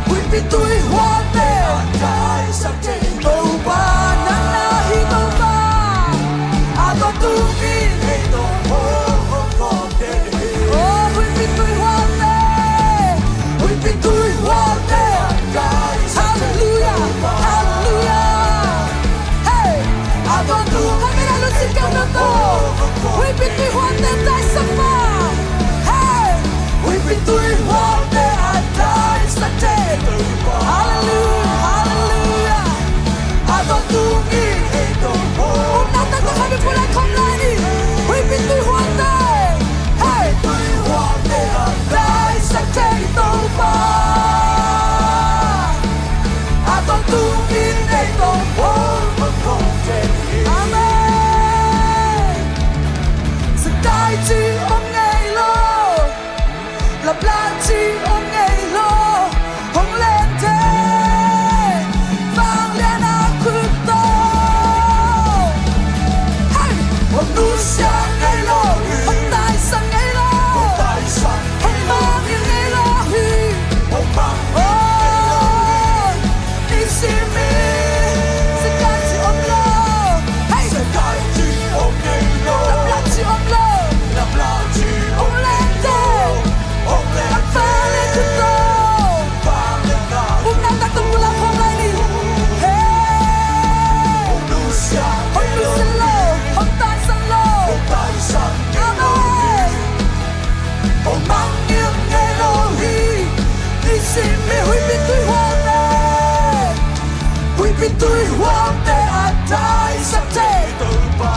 huihpi tuihualte, Topa nang na hi Topa. A tawntungin ei tawh hong om khawm den hi. Oh, huihpi tuihualte, huihpi tuihualte. Halleluia, halleluia. Hey, a tawntungin, hei, mi na lungsim khempeuh tawh, huihpi tuihualte taisan ma. Hey, huihpi tuihualte a taisan thei. Halleluia, halleluia. Huihpi tui huamte a taisan thei Topa.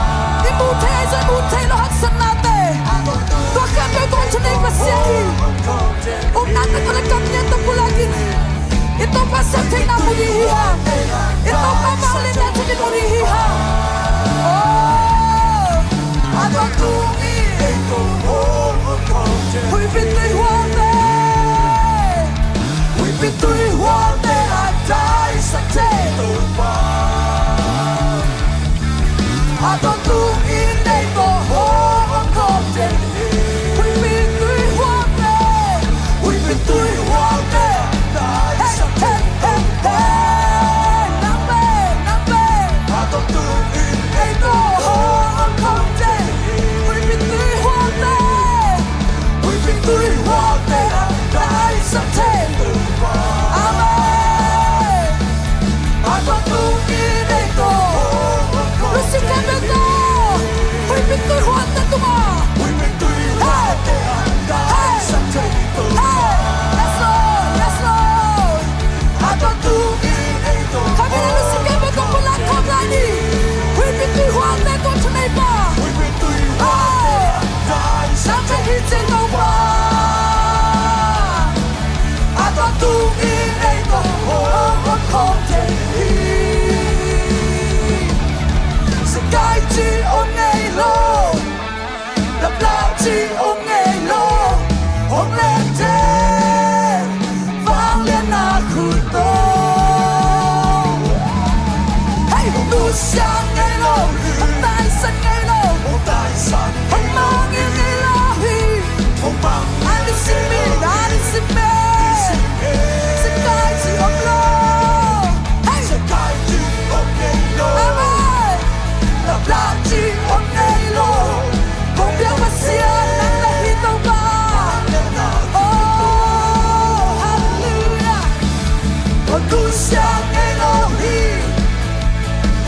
I muh theih ahi zong i muh theih loh haksatnate, tua khempeuh kong thunei Pasian hi. Upnate tawh le kamnate tawh pulak in, i Topa siamtheihna mu ding hi hang. I Topa vangliatna thu ding mu ding hi hang. Oh, a tawntung in huihpi tui huamte, huihpi tui huamte a taisan thei Topa. A tawntung in ei tawh hong om khawm thei. Huihpi tui huamte, huihpi tui huamte. Hey, hey, hey, hey. Nang pen, nang pen. A tawntung in ei tawh hong om khawm thei. Huihpi tui huamte, huihpi tui huamte a taisan thei Topa. Amen. A tawntung in ei tawh, lungsim khempeuh tawh, huihpi tui huamte tungah, huihpi tui huamte a taisan thei Topa. Hey, hey. Yes, Lord. Yes, Lord. A tawntung in ei tawh, khat vei lungsim khempeuh tawh pulak khawm lai ni. Huihpi tui huamte tawh thuneipa. Huihpi tui huamte a taisan thei Topa. A tawntung in ei tawh hong om khawm thei hi. Sikai ci om ngei lo, laplak ci om ngei lo, hong lente vangliatna khut tawh. Hey, hong nusia ngei lo, hong taisan ngei lo, hong taisan, hong mangngilh ngei lo hi. Hong mangngilh, a nisim in, a nisim in. Sikai ci om lo. Hey, sikai ci om ngei lo. Amen. Laplak ci om ngei lo. Kong biak Pasian nang na hi Topa. Oh, hallelujah. Hong nusia ngei lo hi.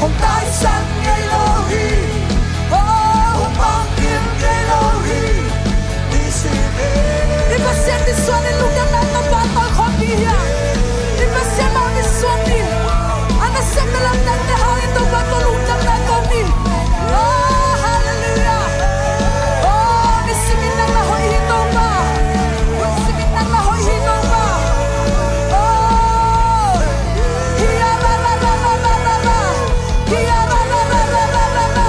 Hong taisan ngei lo hi. Oh, hong mangngilh ngei lo hi. Nisim in. I Pasian misuan in lungdamna tawh pahtawi khawm ni hiam? I Pasian misuan in, a nasepna lamdangte hangin Topa tawh lungdamna kawm ni. Oh, hallelujah. Oh, nisim in nang na hoih hi Topa. Nisim in nang na hoih hi Topa. Oh. Hia ra ra ra ra ra ra ra. Hia ra ra ra ra ra ra ra.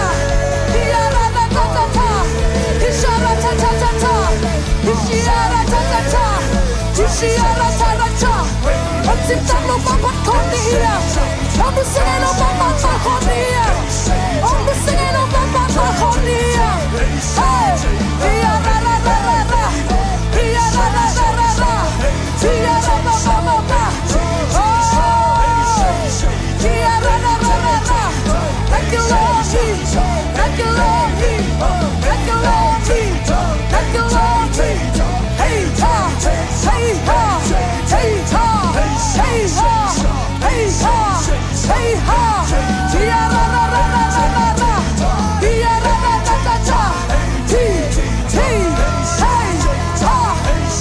Hia ra ra ta ta ta. Hisha ra ta ta ta ta. Hisha ra ta ta ta. Hisha ra ta ra ta. Hong cimtak lo pa phat khawm ni hiam? Hong nusia ngei lo pa phat khawm ni hiam? Hong nusia ngei lo pa phat khawm ni hiam? Hey! Hia ra ra ra ra ra. Hia ra ra ra ra ra. Hia ra ba ba ba ba. Oh! Hia ra ra ra ra ra. Thank you, Lord. Thank you, Lord. Thank you, Lord. Thank you, Lord. Hey ha, hey ha, hey ha, hey ha, hey ha, hey ha. Hia ra ra ra ra ra ra ra. Hia ra ra ra ra ra. Hi, hi, hey ha, hey.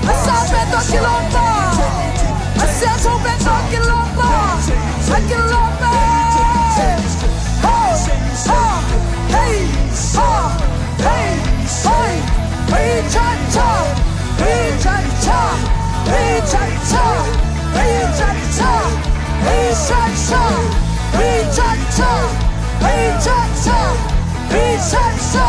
A sang pen tawh kilawm ta. A siangtho pen tawh kilawm ta. A kilawm pen. Ho, ho, hei, ho, hei, hoi. Hei, cha, cha. Hei, cha, cha. Hei, cha, cha. Hei, cha, cha. Hei, cha, cha. Hei, cha, cha. Hei, cha, cha.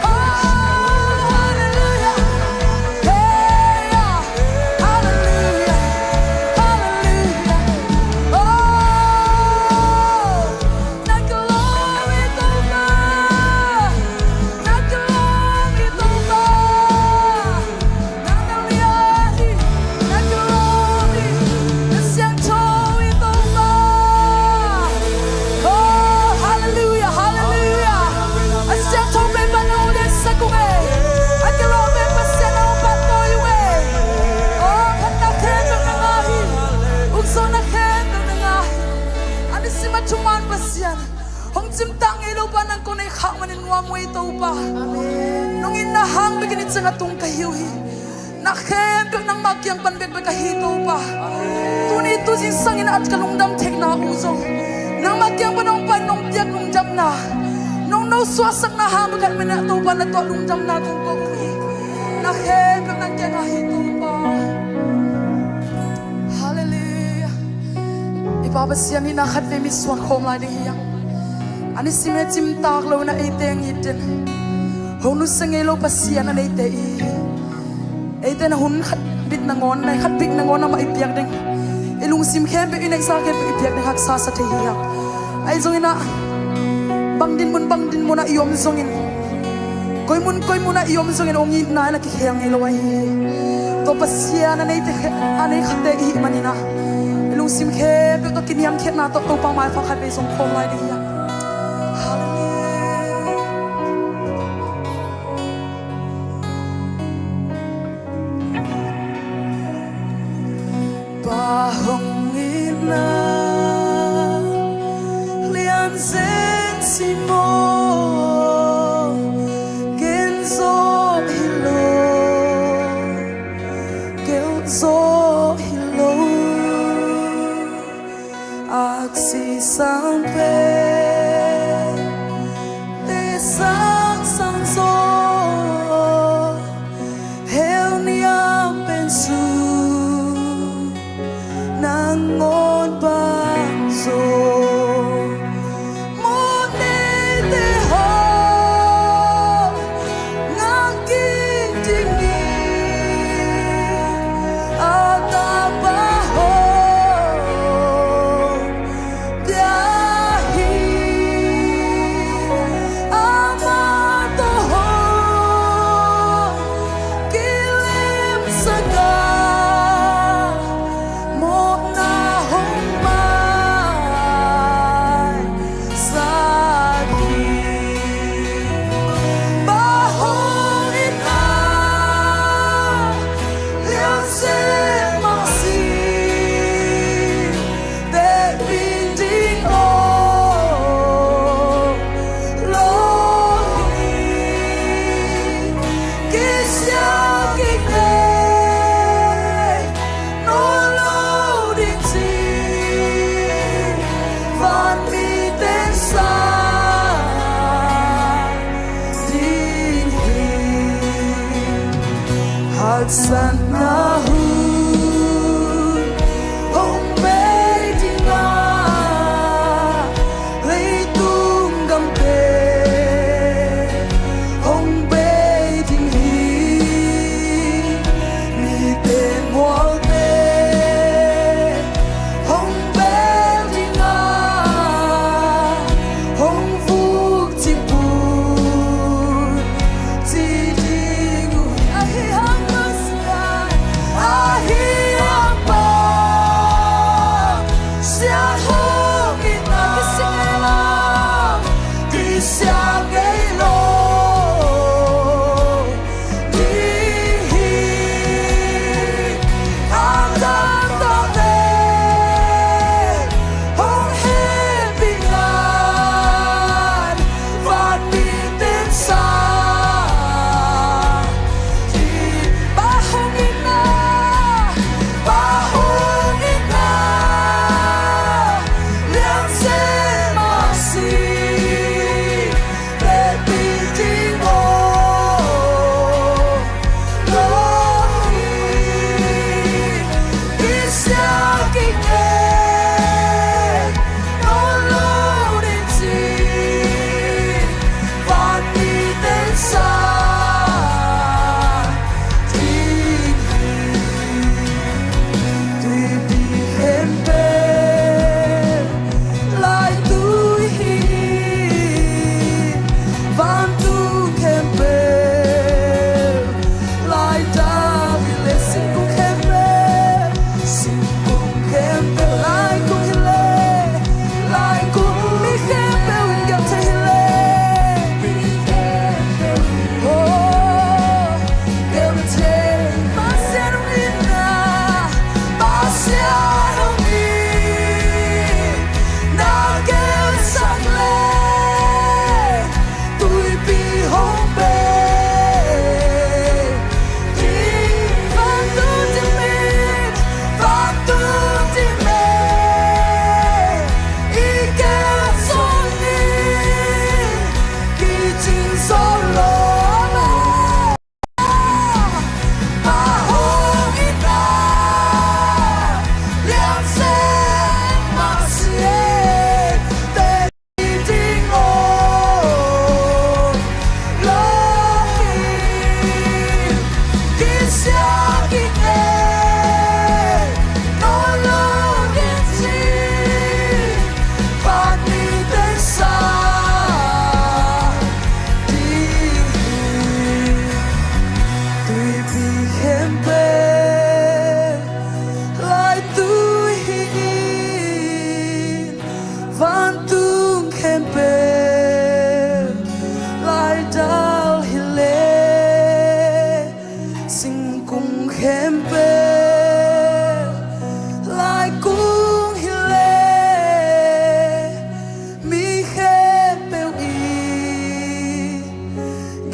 Oh, hallelujah. Hey, yeah. Hallelujah. Hallelujah. Oh, na ka lawm hi Topa. Na ka lawm hi Topa. Nang na lian hi, na ka lawm hi, na siangtho hi Topa. Oh, hallelujah, hallelujah. A siangtho pen bang na hong liansak ung ei. A ka lawm pen Pasian na hong pahtawi ung ei. Oh, phatna khempeuh na ngah hi. Ukzawhna khempeuh na ngah hi. A nisim a thuman Pasian. Hong cimtak ngei lo pa nang ko nei khak manin nuam uh ei Topa. Nong itna hang bekin i ciang a tung ka hi uh hi. Na khempeuh nangmah kiang pan bekbek ahi Topa. Tuni tu zingsangin at ka lungdam theihna uh zong nangmah kiang pan hong pai nong piak lungdamna, nong nosuahsakna hang bek khat manin ah Topa na tuah lungdamna kong ko uh hi. Na khempeuh nang kiang ahi Topa. Hallelujah. I Pa Pasian in ah khatvei mitsuan khawm lai ding hi hang. A nisim he cimtak lo in ah eite ngitin hong nusia ngei lo Pasian a neite i hi. Eite in ah hun khat bit nangawn, nai khat bit nangawn amah i piak ding. I lungsim khempeuh, i neihsa khempeuh i piak ding haksa sa thei hi hang. Ahi zongin ah bang dinmun bang dinmun ah i om zongin, koi mun koi mun ah i om zongin hong itna in ah kikhel ngei lo ahi hi. Tua Pasian a neite khe-, a nei khatte i hih manin ah i lungsim khempeuh tawh kiniamkhiatna tawh Topa maipha khatvei zong khawm lai ding hi hang. Hallelujah. Pa hong itna lian zen ci maw, ken zawh hi lo, gelh zawh hi lo. Aksi sang pen te sang sang zaw, hell niam pen su nangawn bang zaw. Mawhneite haw ngak kik ding hi, a tapa haw bia hi. Amah tawh haw kilemsak a, mawhna hong mai sak hi. Pa hong itna lian zen mah si, teh pin ding aw lo hi. Kisial kik leh nawn lo ding ci, vanmite sang ding hi. Haksatna hun hong bei ding a, Vantung khempeuh laidal hi leh, singkung khempeuh laikung hi leh, mi khempeuh i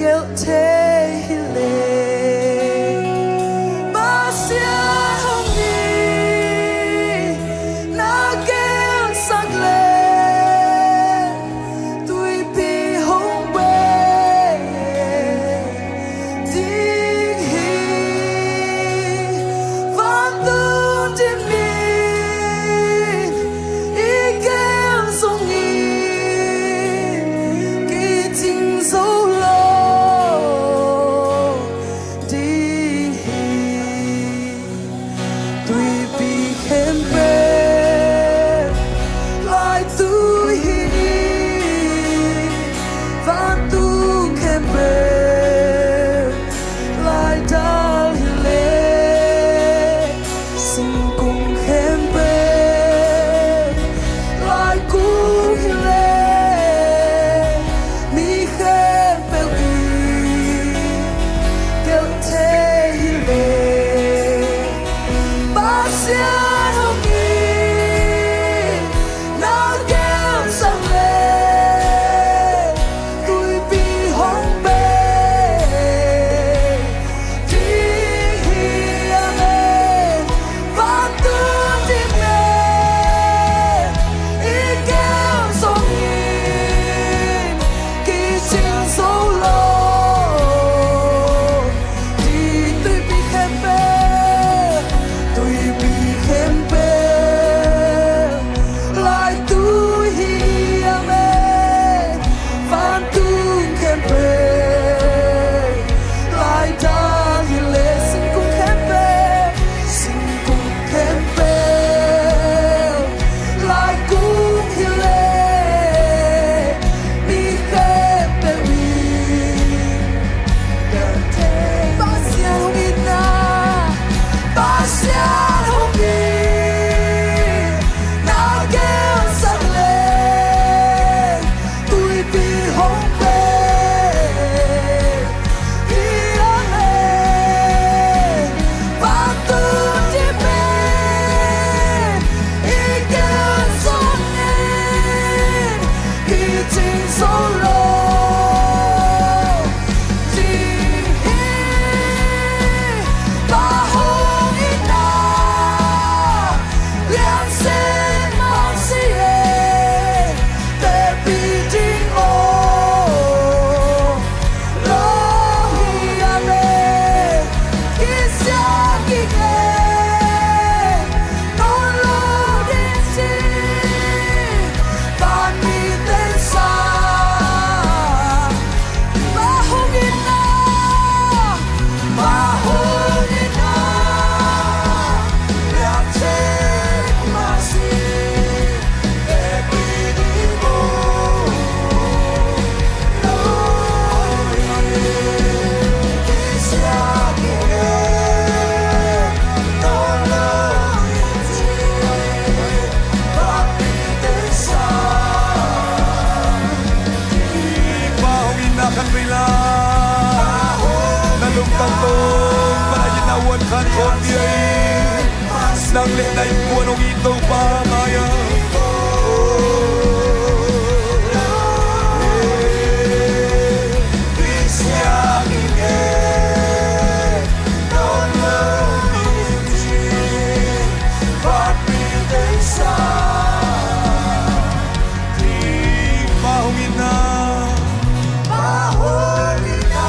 gelh thei hi leh, Pasian hong it na gelhsak leh, tuipi hong bei ding hi. Vantung dinmun i gelh zongin kicing zo lo ding hi. Tuipi khempeuh laitui hi. Vantung khempeuh laidal hi leh, singkung khempeuh laikung hi leh, mi khempeuh i gelh thei hi leh, Pasian hong it na gelhsak leh, tuipi hong bei ding hi. Amen. Vantung dinmun i gelh zongin kicing zo lo ding. Tuipi khempeuh, tuipi khempeuh laitui hi. Amen. Vantung khempeuh laidal hi leh, singkung khempeuh, singkung khempeuh laikung hi leh, mi khempeuh i Pasian hong it na, Pasian hong it na gelhsak leh, tuipi hong bei ding hi. Amen. Vantung dinmun i gelh zongin kicing zo lo ding hi. Pa hong it na, Lian Sin Mawsi e, tepih ding om lo hi. Amen. Kisia kik e, nawn lo ding ci, vanmite sang. Pa hong it na, Pa hong it na, Lian Sin Mawsi e, tepih ding om lo hi. Kisia kik e, nawn lo ding ci, vanmite sang. Pa hong it na khat vei la, na lungtang tawh Pa na it na uan khan khawm ding hi. Nang le na innkuan hong it Topa mai-ah, Pa hong it na, Pa hong it na,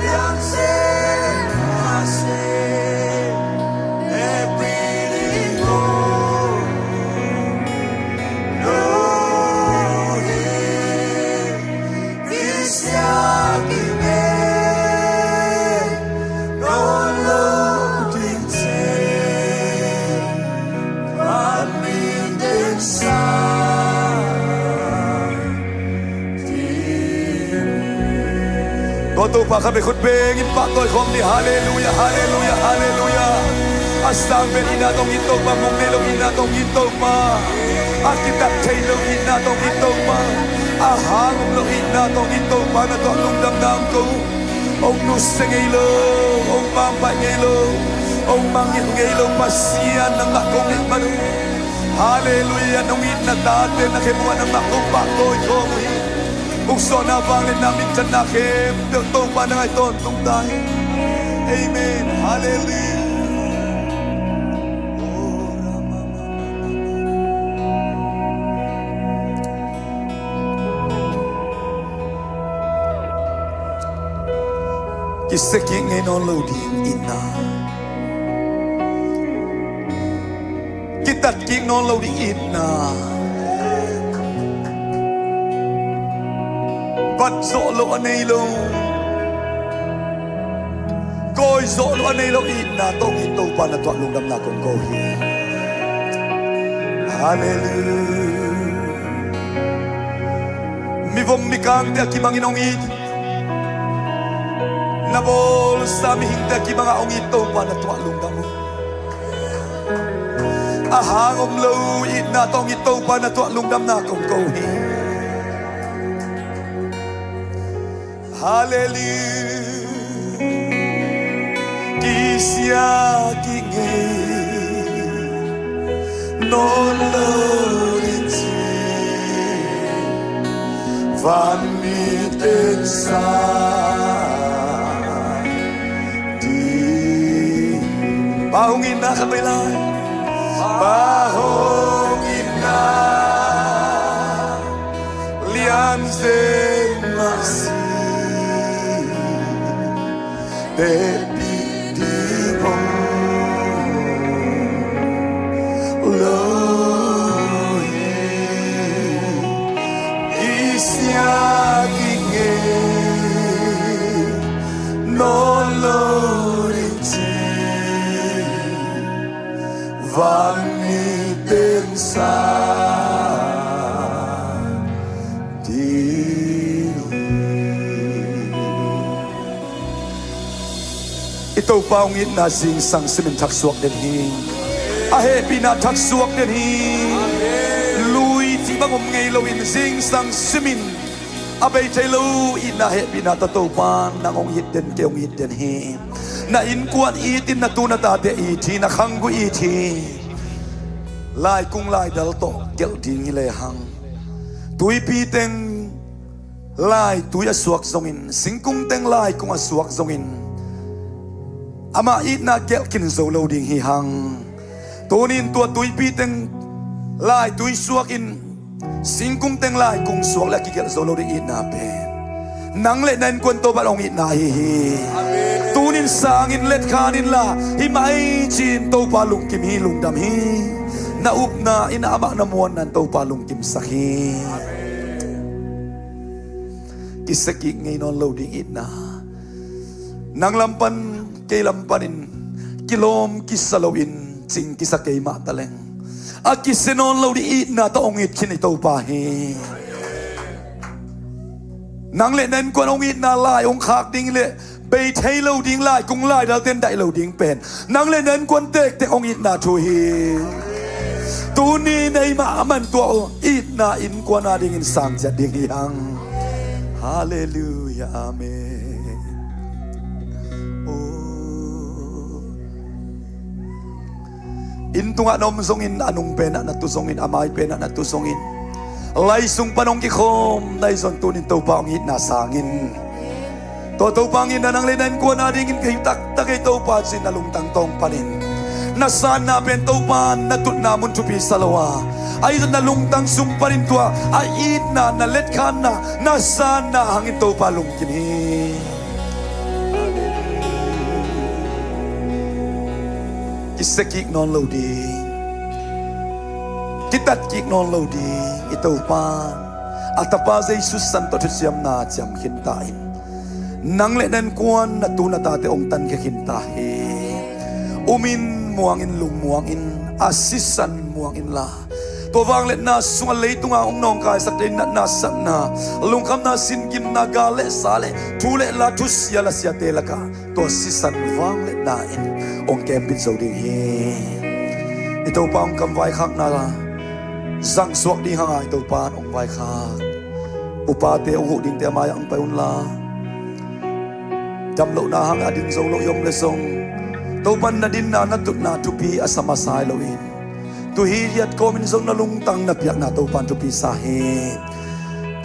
Lian Sin Mawsi e, tepih ding om lo hi. Kisia kik e, nawn lo ding ci, vanmite sang. Ko Topa khat vei khut bengin pahtawi khawm ni. Halleluia, halleluia, halleluia. A sang pen itna tawh hong it Topa, mong nei lo itna tawh hong it Topa, a kitat thei lo itna tawh hong it Topa, a hang om lo itna tawh hong it Topa, na tuah lungdamna hong ko. Hong nusia ngei lo, hong manpha ngei lo, hong mangngilh ngei lo Pasian nangmah kong it man uh. Halleluiah. Nong itna tate na khem uh ah nangmah kong pahtawi khawm uh hi. Hong suahna, vangliatna, minthanna khempeuh Topa nang ah tawntung ta hi. Amen. Halleluiah. Kisia kik ngei nawn lo ding itna, kitat kik nawn lo ding itna, bat zawh loh a nei lo, kawi zawh loh a nei lo itna tawh hong it Topa, na tuah lungdamna kong ko hi. Halleluiah. Mivom mikangte a kimangin hong it, na bawlsa mihingte a kimangah hong it Topa, na tuah lungdam uh. A hang om lo itna tawh hong it Topa, na tuah lungdamna kong ko hi. Halleluiah. Kisia kik ngei nawn lo ding ci, vanmi teng sang ding. Pa hong itna khat vei lai. Pa hong itna lian zen mah si, tepih ding om lo hi. Kisia kik ngei nawn lo ding ci, vanmi teng sang ding hi. I Topa hong itna zingsang simin thaksuak den hi. A hehpihna thaksuak den hi. Lui cih bang om ngei loin zingsang simin a bei thei lo itna, hehpihna tawh Topa nang hong it den, kei hong it den hi. Na innkuan it in, na tu na tate it hi, na khanggui it hi. Laikung laidal tawh gelh ding hi lehang, tuipi teng laitui a suak zongin, singkung teng laikung a suak zongin, amah itna gelh khin zo lo ding hi hang. Tuni in tua tuipi teng laitui suakin, singkung teng laikung suak le a kigelh zo lo ding itna pen nang le na innkuan Topa hong itna ahi hi. Tuni in sang in, letkhan inla, hih mai ci-in Topa lungkim hi, lungdam hi. Na upna in amah na muanna in Topa lungkimsak hi. Kisia kik ngei nawn lo ding itna, nang lam pan, kei lam panin kilawm kisa loin cing kisa kei mah taleng, a kisia nawn lo ding itna tawh hong it khin i Topa hi. Nang le na innkuan hong itna lai hong khak ding le bei thei lo ding, laikung laidal ten daih lo ding pen nang le na innkuan tektek hong itna thu hi. Tuni neimah a man tua itna innkuan adingin sang ciat ding hi hang. Halleluiah. Amen. Oh. Inn tungah na om zongin, a nung penah na tu zongin, a mai penah na tu zongin, lai sung pan hong kikhawm na hi zong, tunin Topa hong itna sangin, tua Topa hong itna nang le na innkuan adingin ka hi taktak ei Topa ci-in na lungtang tawng panin, na sanna pen Topa na tutna mun thupi sa lo a, ahi zong na lungtang sung panin tua a itna, na letkhanna, na sanna hangin Topa lungkim hi. Kisia kik nawn lo ding, kitat kik nawn lo ding i Topa, a Tapa Jesu san tawh thuciamna ciam khin ta in, nang le na innkuan, na tu na tate hong tankhia khin ta hi. Umin muangin, lungmuangin, a sisan muang inla, tua vangliatna sungah leitunga hong nawngkaisak ding natna, satna, lungkhamna, singimna, gal le sa le thu le la, thusia lasiate lakah tua sisan vangliat na in hong kempit zo ding hi. I Topa hong kam vaikhakna zangsuak ding hanga i Topa in hong vaikhak. Upate hong huh dingte a mai-ah hong pai unla, damlohna hang a ding zo lo i om leh zong, Topa in na dinna na tutna thupi a sa masa hi loin, tu hi hiat kawmin zong na lungtang na piakna Topa in thupi sa hi.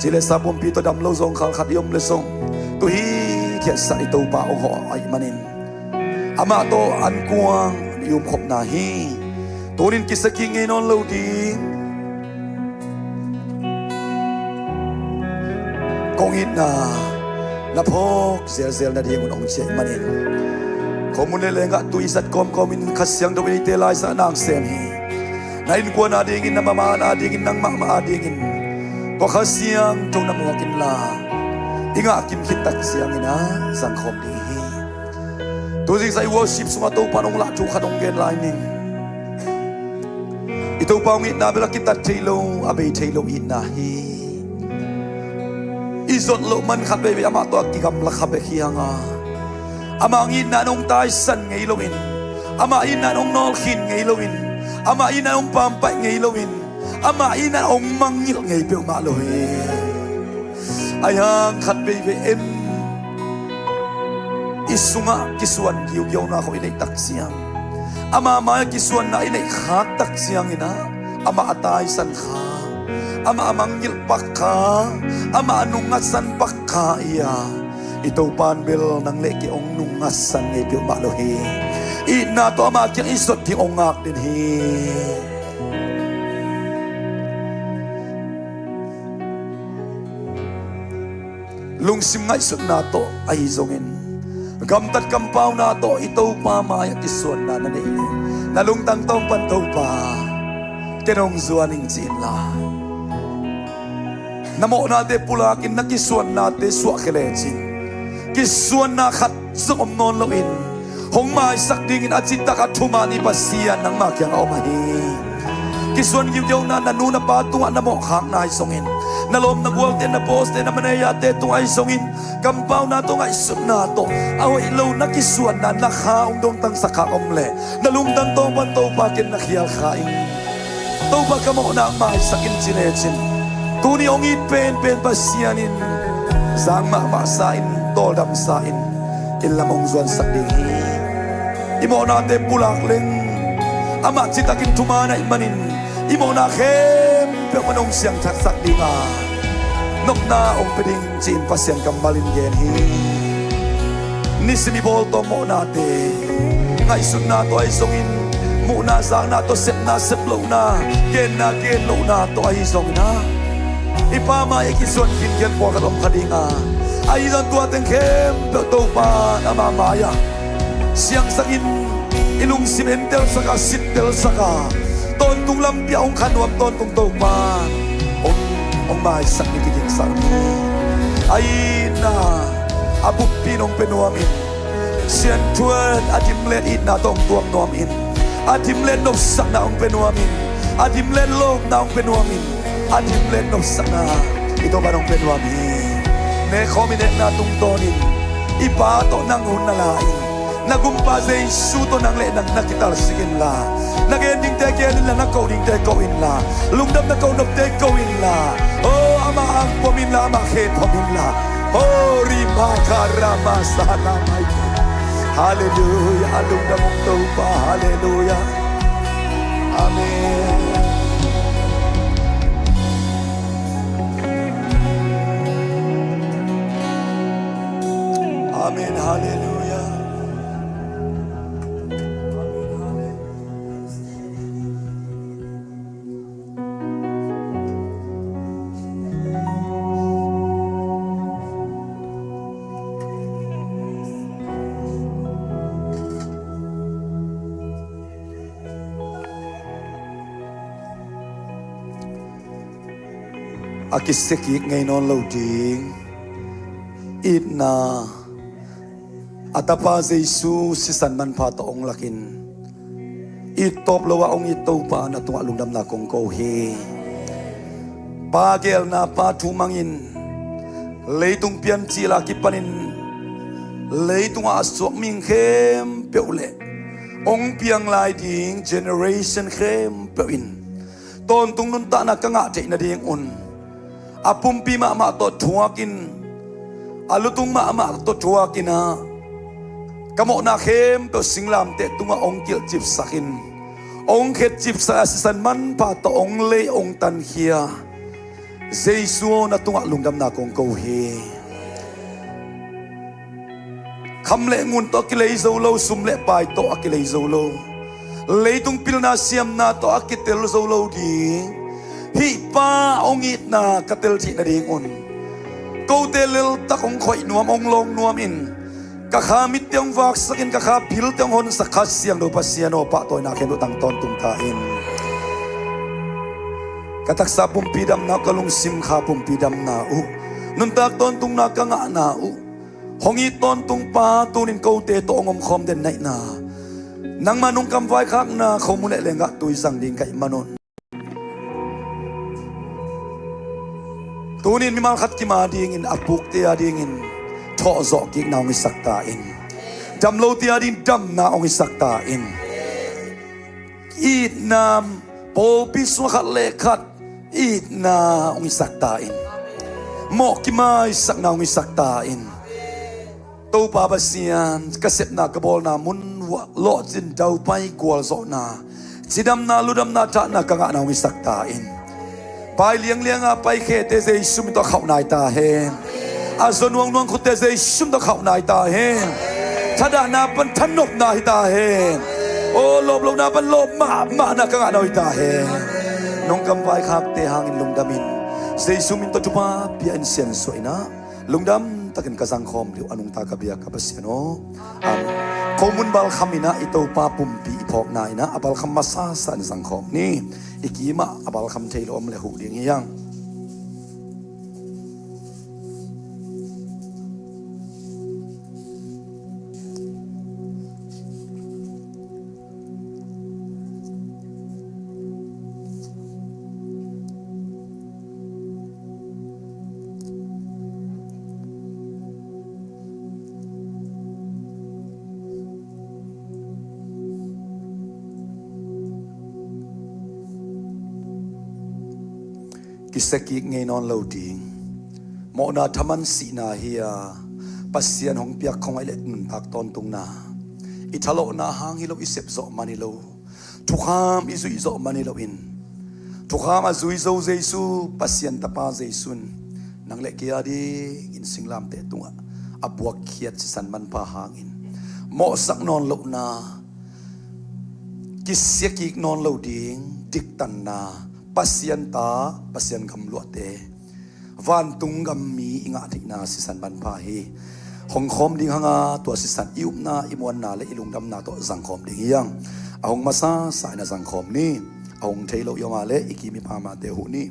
Ci le sa pumpi tawh dam lo zawngkhal khat i om leh zong, tu hi hiat sa i Topa hong hawh ahih manin amah tawh ankuang i umkhopna hi. Tunin kisa kik ngei nawn lo ding. Kong itna na phawk zelzel nadingun hong ciah ahih manin, khuamun le leenggah tui zat kawmkawmin Kha Siangtho in eite laisakna hong sem hi. Na innkuan adingin, na mama adingin, nang mahmah adingin tua Kha Siangtho na muak inla, i ngah kim khit tak ciangin a zangkhawm ding hi. Tu zingsa i worship sungah Topa in hong lah thu khat hong gen lai ning. I Topa hong itna bel a kitat thei lo, a bei thei lo itna hi. I zot loh man khat veivei amah tawh a kigamla kha bek hi hanga, amah hong itna in hong taisan ngei loin, amah itna in hong nawlkhin ngei loin, amah itna in hong pampaih ngei loin, amah itna in hong mangngilh ngei peuhmah lo hi. Ahi hang khat veivei en i sungah kisuan giugiauna khawng i neih tak ciang, ama mai-ah kisuanna i neih khak tak ciangin ah, amah a taisan kha, amah a mangngilh pak kha, amah a nungngatsan pak kha i a, i Topa in bel nang le kei hong nungngatsan ngei peuhmah lo hi. Itna tawh ama kiang i zot ding hong ngak den hi. Lungsim ngaihsutna tawh ahi zongin, gamtat kampauna tawh i Topa mai-ah kisuanna na neih leh, na lungtang tawng pan, Topa, ken hong zuan ing ci inla, na mawhnate pulakin na kisuannate suahkhia lecin, kisuanna khat zong om nawn loin, hong maisak dingin a citak a thuman i Pasian nangma kiangah om ahi. Kisuan giugiauna, na nu na pa tungah na mawhkhakna ahi zongin, na lawm na gualte, na boss-te, na manager-te tungah ahi zongin, kampauna tawh, ngaihsutna tawh a hoih lo na kisuanna, na kha hong dongtangsak kha om leh, na lungtang tawng pan, Topa, ken na khial kha ing. Topa, ka mawhna hong maisak in ci lecin, tuni hong it penpen Pasian in zang mahmah sa-in, tawldam sa-in, inn lam hong zuansak ding hi. I mawhnate pulak leng, amah citakin thuman ahih manin, i mawhna khempeuh pan hong siangthaksak ding a, nopna hong pia ding ci-in Pasian kammalin gen hi. Nisim i bawltawm mawhnate, ngaihsutna tawh ahi zongin, muhna zakna tawh, sepna seplohna, genna genlohna tawh ahi zongin ah, i Pa mai-ah kisuan khinkhian pawlkhat om kha ding a, ahi zong tua teng khempeuh Topa in ama mai-ah siangsakin, i lungsim entelsak a, sittelsak a, tawntung lampi ah hong kha nuam tawntung Topa hong, hong maisak ni kigingsak ni. A itna a buppi in hong pia nuamin, sianthuan a dimlet itna tawh hong tuam nuamin, a dimlet nopsakna hong pia nuamin, a dimlet lawpna hong pia nuamin, a dimlet nopsakna i Topa in hong pia nuam hi. Nekhawm i nekna tungtawnin i Pa tawh nang hun na la in, na Gumpa Jesu tawh nang le nang na kitalsik inla, na gen dingte gen inla, na ko dingte ko inla, lungdamna ko nopte ko inla, oh, ama ang pom inla, ama khe pom inla. Oh, rima karama sana mai. Halleluia, a lungdam hong Topa, halleluia. Amen. Amen, halleluia. A kisia kik ngei nawn lo ding itna, a Tapa Jesu sisan manpha tawh hong lakin, it tawp lo-a hong it Topa, na tungah lungdamna kong ko hi. Pa geelna, Pa thu mangin, leitung piancil a kipanin leitungah a suak mihing khempeuh khempeuh le hong piang lai ding generation khempeuh in tawntung nuntakna ka ngah theih nadingun a pumpi mahmah tawh thuakin, a lutung mahmah tawh thuakin ah ka mawhna khempeuh singlamteh tungah hong kilhcipsakin, hong khetcipsak a sisan manpha tawh hong lei hong tankhia Jesu aw, na tungah lungdamna kong ko hi. Kham le ngun tawh a kilei zo lo, sum le pai tawh a kilei zo lo, leitung pilna siamna tawh a kitel zo lo ding hih Pa hong itna ka tel theih nadingun kote leltak hong khoih nuam, hong lawng nuam in, ka kha mitte hong vaksakin, ka kha philte hong honsak Kha Siangtho Pasian aw, pahtawina khempeuh tang tawntung ta in. Ka taksa pumpi damna uh, ka lungsim kha pumpi damna uh, nuntak tawntungna ka ngahna uh, hong it tawntung Pa, tunin kote tawh hong omkhawm den naihna, nangma nungkam vaikhakna khomun le lenggah tui zang ding ka hih manun, tunin mimal khat kim a dingin a pukte a dingin thawhzawh kikna hong hisak ta in. Damlote a dingin damna hong hisak ta in. Itna, pawlpi sungah khat le khat itna hong hisak ta in. Mawh kimaisakna hong hisak ta in. Topa Pasian, ka sepna ka bawlna mun uah lawhcin daupai gualzawhna, cidamna, ludamna, thahna ka ngahna hong hisak ta in. Pai lianglianga paikhete Jesu min tawh khauh nai ta hen. A zaw nuangnuang khutte Jesu min tawh khauh nai ta hen. Thadahna pan thanopna hi ta hen. Aw, lawplohna pan lawp mahmahna ka ngahna hi ta hen. Nong kam vaikhakte hangin lungdamin, Jesu min tawh thupha pia in, siansuah in ah lungdam takin ka zangkhawm dih uh, a nungta ka biak ka Pasian aw. Amen. Khomun balkham in ah i Topa pumpi i phawkna in ah a balkham masasa in zangkhawm ni. I kimah a balkham thei lo om le huh ding hi hang. Kisia kik ngei nawn lo ding, mawhna thaman sihna hi a, Pasian hong piak khong aih le nuntak tawntungna, i thalawhna hang hi lo, i sep zawh man hi lo, thukham i zuih zawh man hi loin, thukham a zui zo Jesu, Pasian Tapa Jesu in nang le kei a dingin singlamteh tungah a buakkhiat sisan manpha hangin, mawhsak nawn lohna, kisia kik nawn lo ding diktanna, Pasian ta, Pasian gamluahte, vantung gammi i ngah theihna sisan manpha hi. Hong khawm ding hanga, tua sisan i upna, i muanna le i lungdamna tawh zangkhawm ding hi hang. A hong masasa in a zangkhawm ni. A hong thei lo i om a le i kim i pamate huh ni.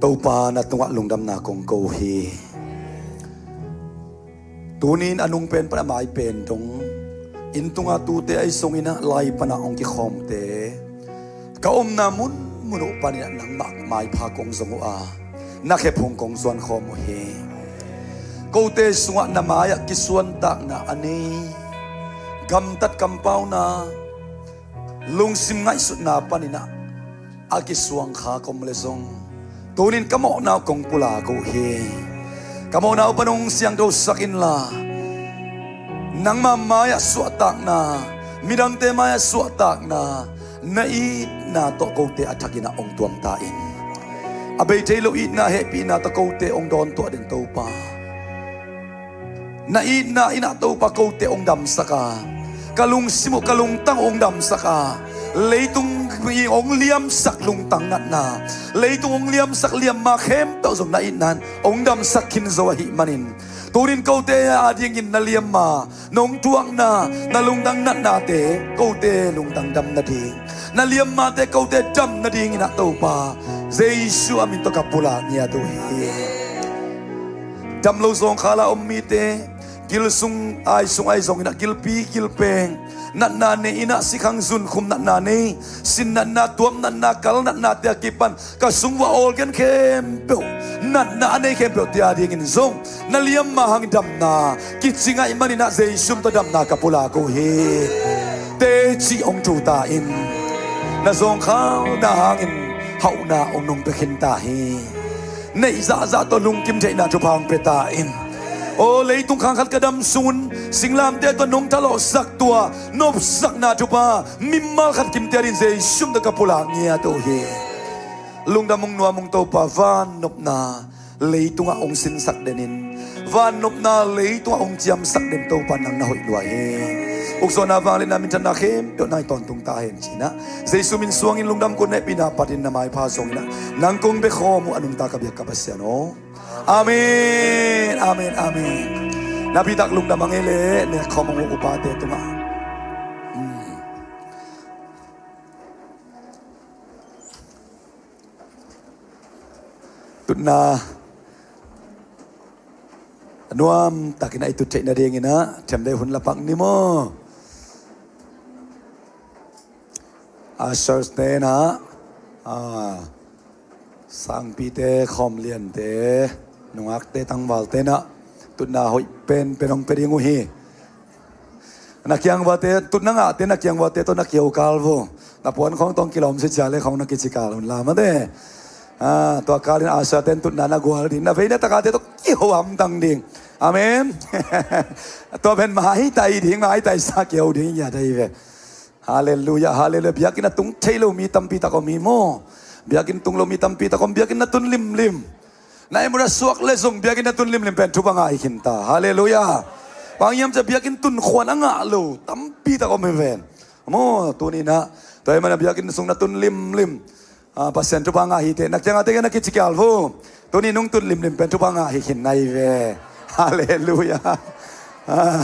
Topa, na tungah lungdamna kong ko hi. Tunin a nung pen pan a mai pen dong, inn tunga tute ahi zongin ah lai panah hong kikhawmte, ka omna munmun uh panin ah nangmah maipha kong zong uh a, na khephung kong zuankhawm uh hi. Kote sungah na mai-ah kisuantakna a nei, gamtat kampauna, lungsim ngaihsutna panin ah a kisuang kha ka om le zong, tunin ka mawhna uh kong pulak uh hi. Ka mawhna uh pan hong siangthosak inla, nangma mai-ah suahtakna, midangte mai-ah suahtakna, na itna tawh kote a thakin ah hong tuam ta in. A bei thei lo itna, hehpihna tawh kote hong dawntuah den Topa. Na itna in ah Topa kote hong damsak a, ka lungsim uh, ka lungtang uh hong damsak a, leitung i hong liamsak lungtang natna, leitung hong liamsak liamma khempeuh zong na itna in hong damsak khin zo ahih manin, tunin kote a dingin na liamma, nong thuakna, na lungtang natnate kote lungtang dam nading, Na liammate kote dam nadingin ah Topa Jesu a min tawh ka pulak ngiat uh hi. Dam lo zawngkhal a om mite, gil sung ai sung ai zongin ah gilpi gilpeng natna nei in ah, sikhang zunkhum natna nei, sin natna, tuam natna, kal natnate a kipan ka sung uah awl gen khempeuh, natna a nei khempeuhte a dingin zong na liamma hang damna kici ngaih manin ah Jesu min tawh damna ka pulak uh hi. Teci hong thu ta in, na zawngkhalna hangin hauhna hong nong pia khin ta hi. Neih zahzah tawh lungkim theihna thupha hong pia ta in. Aw, leitung khang khat ka dam sungin singlamteh tawh nong thalawhsak, tua nopsakna thupha mimal khat kimte a dingin Jesu min tawh ka pulak ngiat uh hi. Lungdam ung, nuam ung Topa, vannopna leitungah hong sinsak den in, vannopna leitungah hong ciamsak den Topa, nang na hoih lua hi. Ukzawhna, vangliatna, minthanna khempeuh nang i tawntung ta hen ci-in ah, Jesu min suangin lungdam, kut hehpihna patin na maipha zongin ah nang kong bia khawm uh, a nungta ka biak ka Pasian aw. Amen, amen, amen. Nakpi tak lungdam a ngei leh nek khawm ung uh, upate tungah. Hmm. Tutna a nuam takin a i tut theih nadingin ah, thiamdei hun la pak ni maw? Ushers te in ah, ah, sangpite, khawmliante, nungakte, tangvalte in ah tutna hoih penpen hong pia ding uh hi. Na kiang uate, tutna ngahte na kiang uate tawh na kihokal vo. Na puan khawng tawh kilawm si cia le khawng na kici kal un la mate. Ah, tua kalin usher-te in tutna na gual ding, na vei na takate tawh kiho hamtang ding. Amen. Tua pen maitai ding, maitaisa kiho ding, ya dai ve. Halleluiah, halleluiah. Biakinn a tung thei lo mi tampi tak om hi maw? Biakinn tung lo mi tampi tak om, biakinn na tun limlim. Na ei mun a suak le zong biakinn na tun limlim pen thupha ngah hi khin ta. Halleluiah. Bang hiam cih leh biakinn tun khuan a ngah lo tampi tak om hi ven. Maw, tuni-in ah tua ahih manin biakinn sung na tun limlim, ah, Pasian thupha ngah hi teh. Na kiangah teh na kici kial vo. Tuni nong tun limlim pen thupha ngah hi khin na hi ve. Halleluiah. Ah,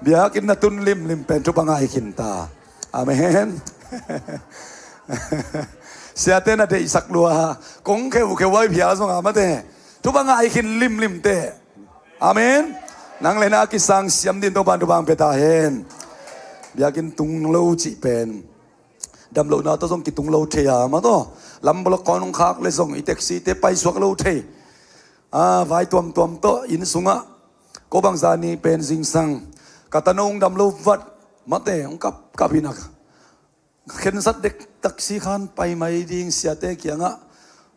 biakinn na tun limlim pen thupha ngah hi khin ta. Amen. Siate na deihsak lua, kong kheukheu a i phial zong a mate, thupha ngah hi khin limlim teh. Amen. Nang le na a kisang siam dingin Topa'n thupha hong pia ta hen. Biakinn tung lo cih pen damlohna tawh zong kitung lo thei a, mate. Lam block khawng hong khak le zong i taxi-te paisuak lo thei. Ah, vai tuamtuam tawh inn sungah, ko bangzah ni pen zingsang ka tanu hong dam lo vat, mate, hong kapkap hi nak. Khensat dek taxi khan pai mai ding, siate kiangah,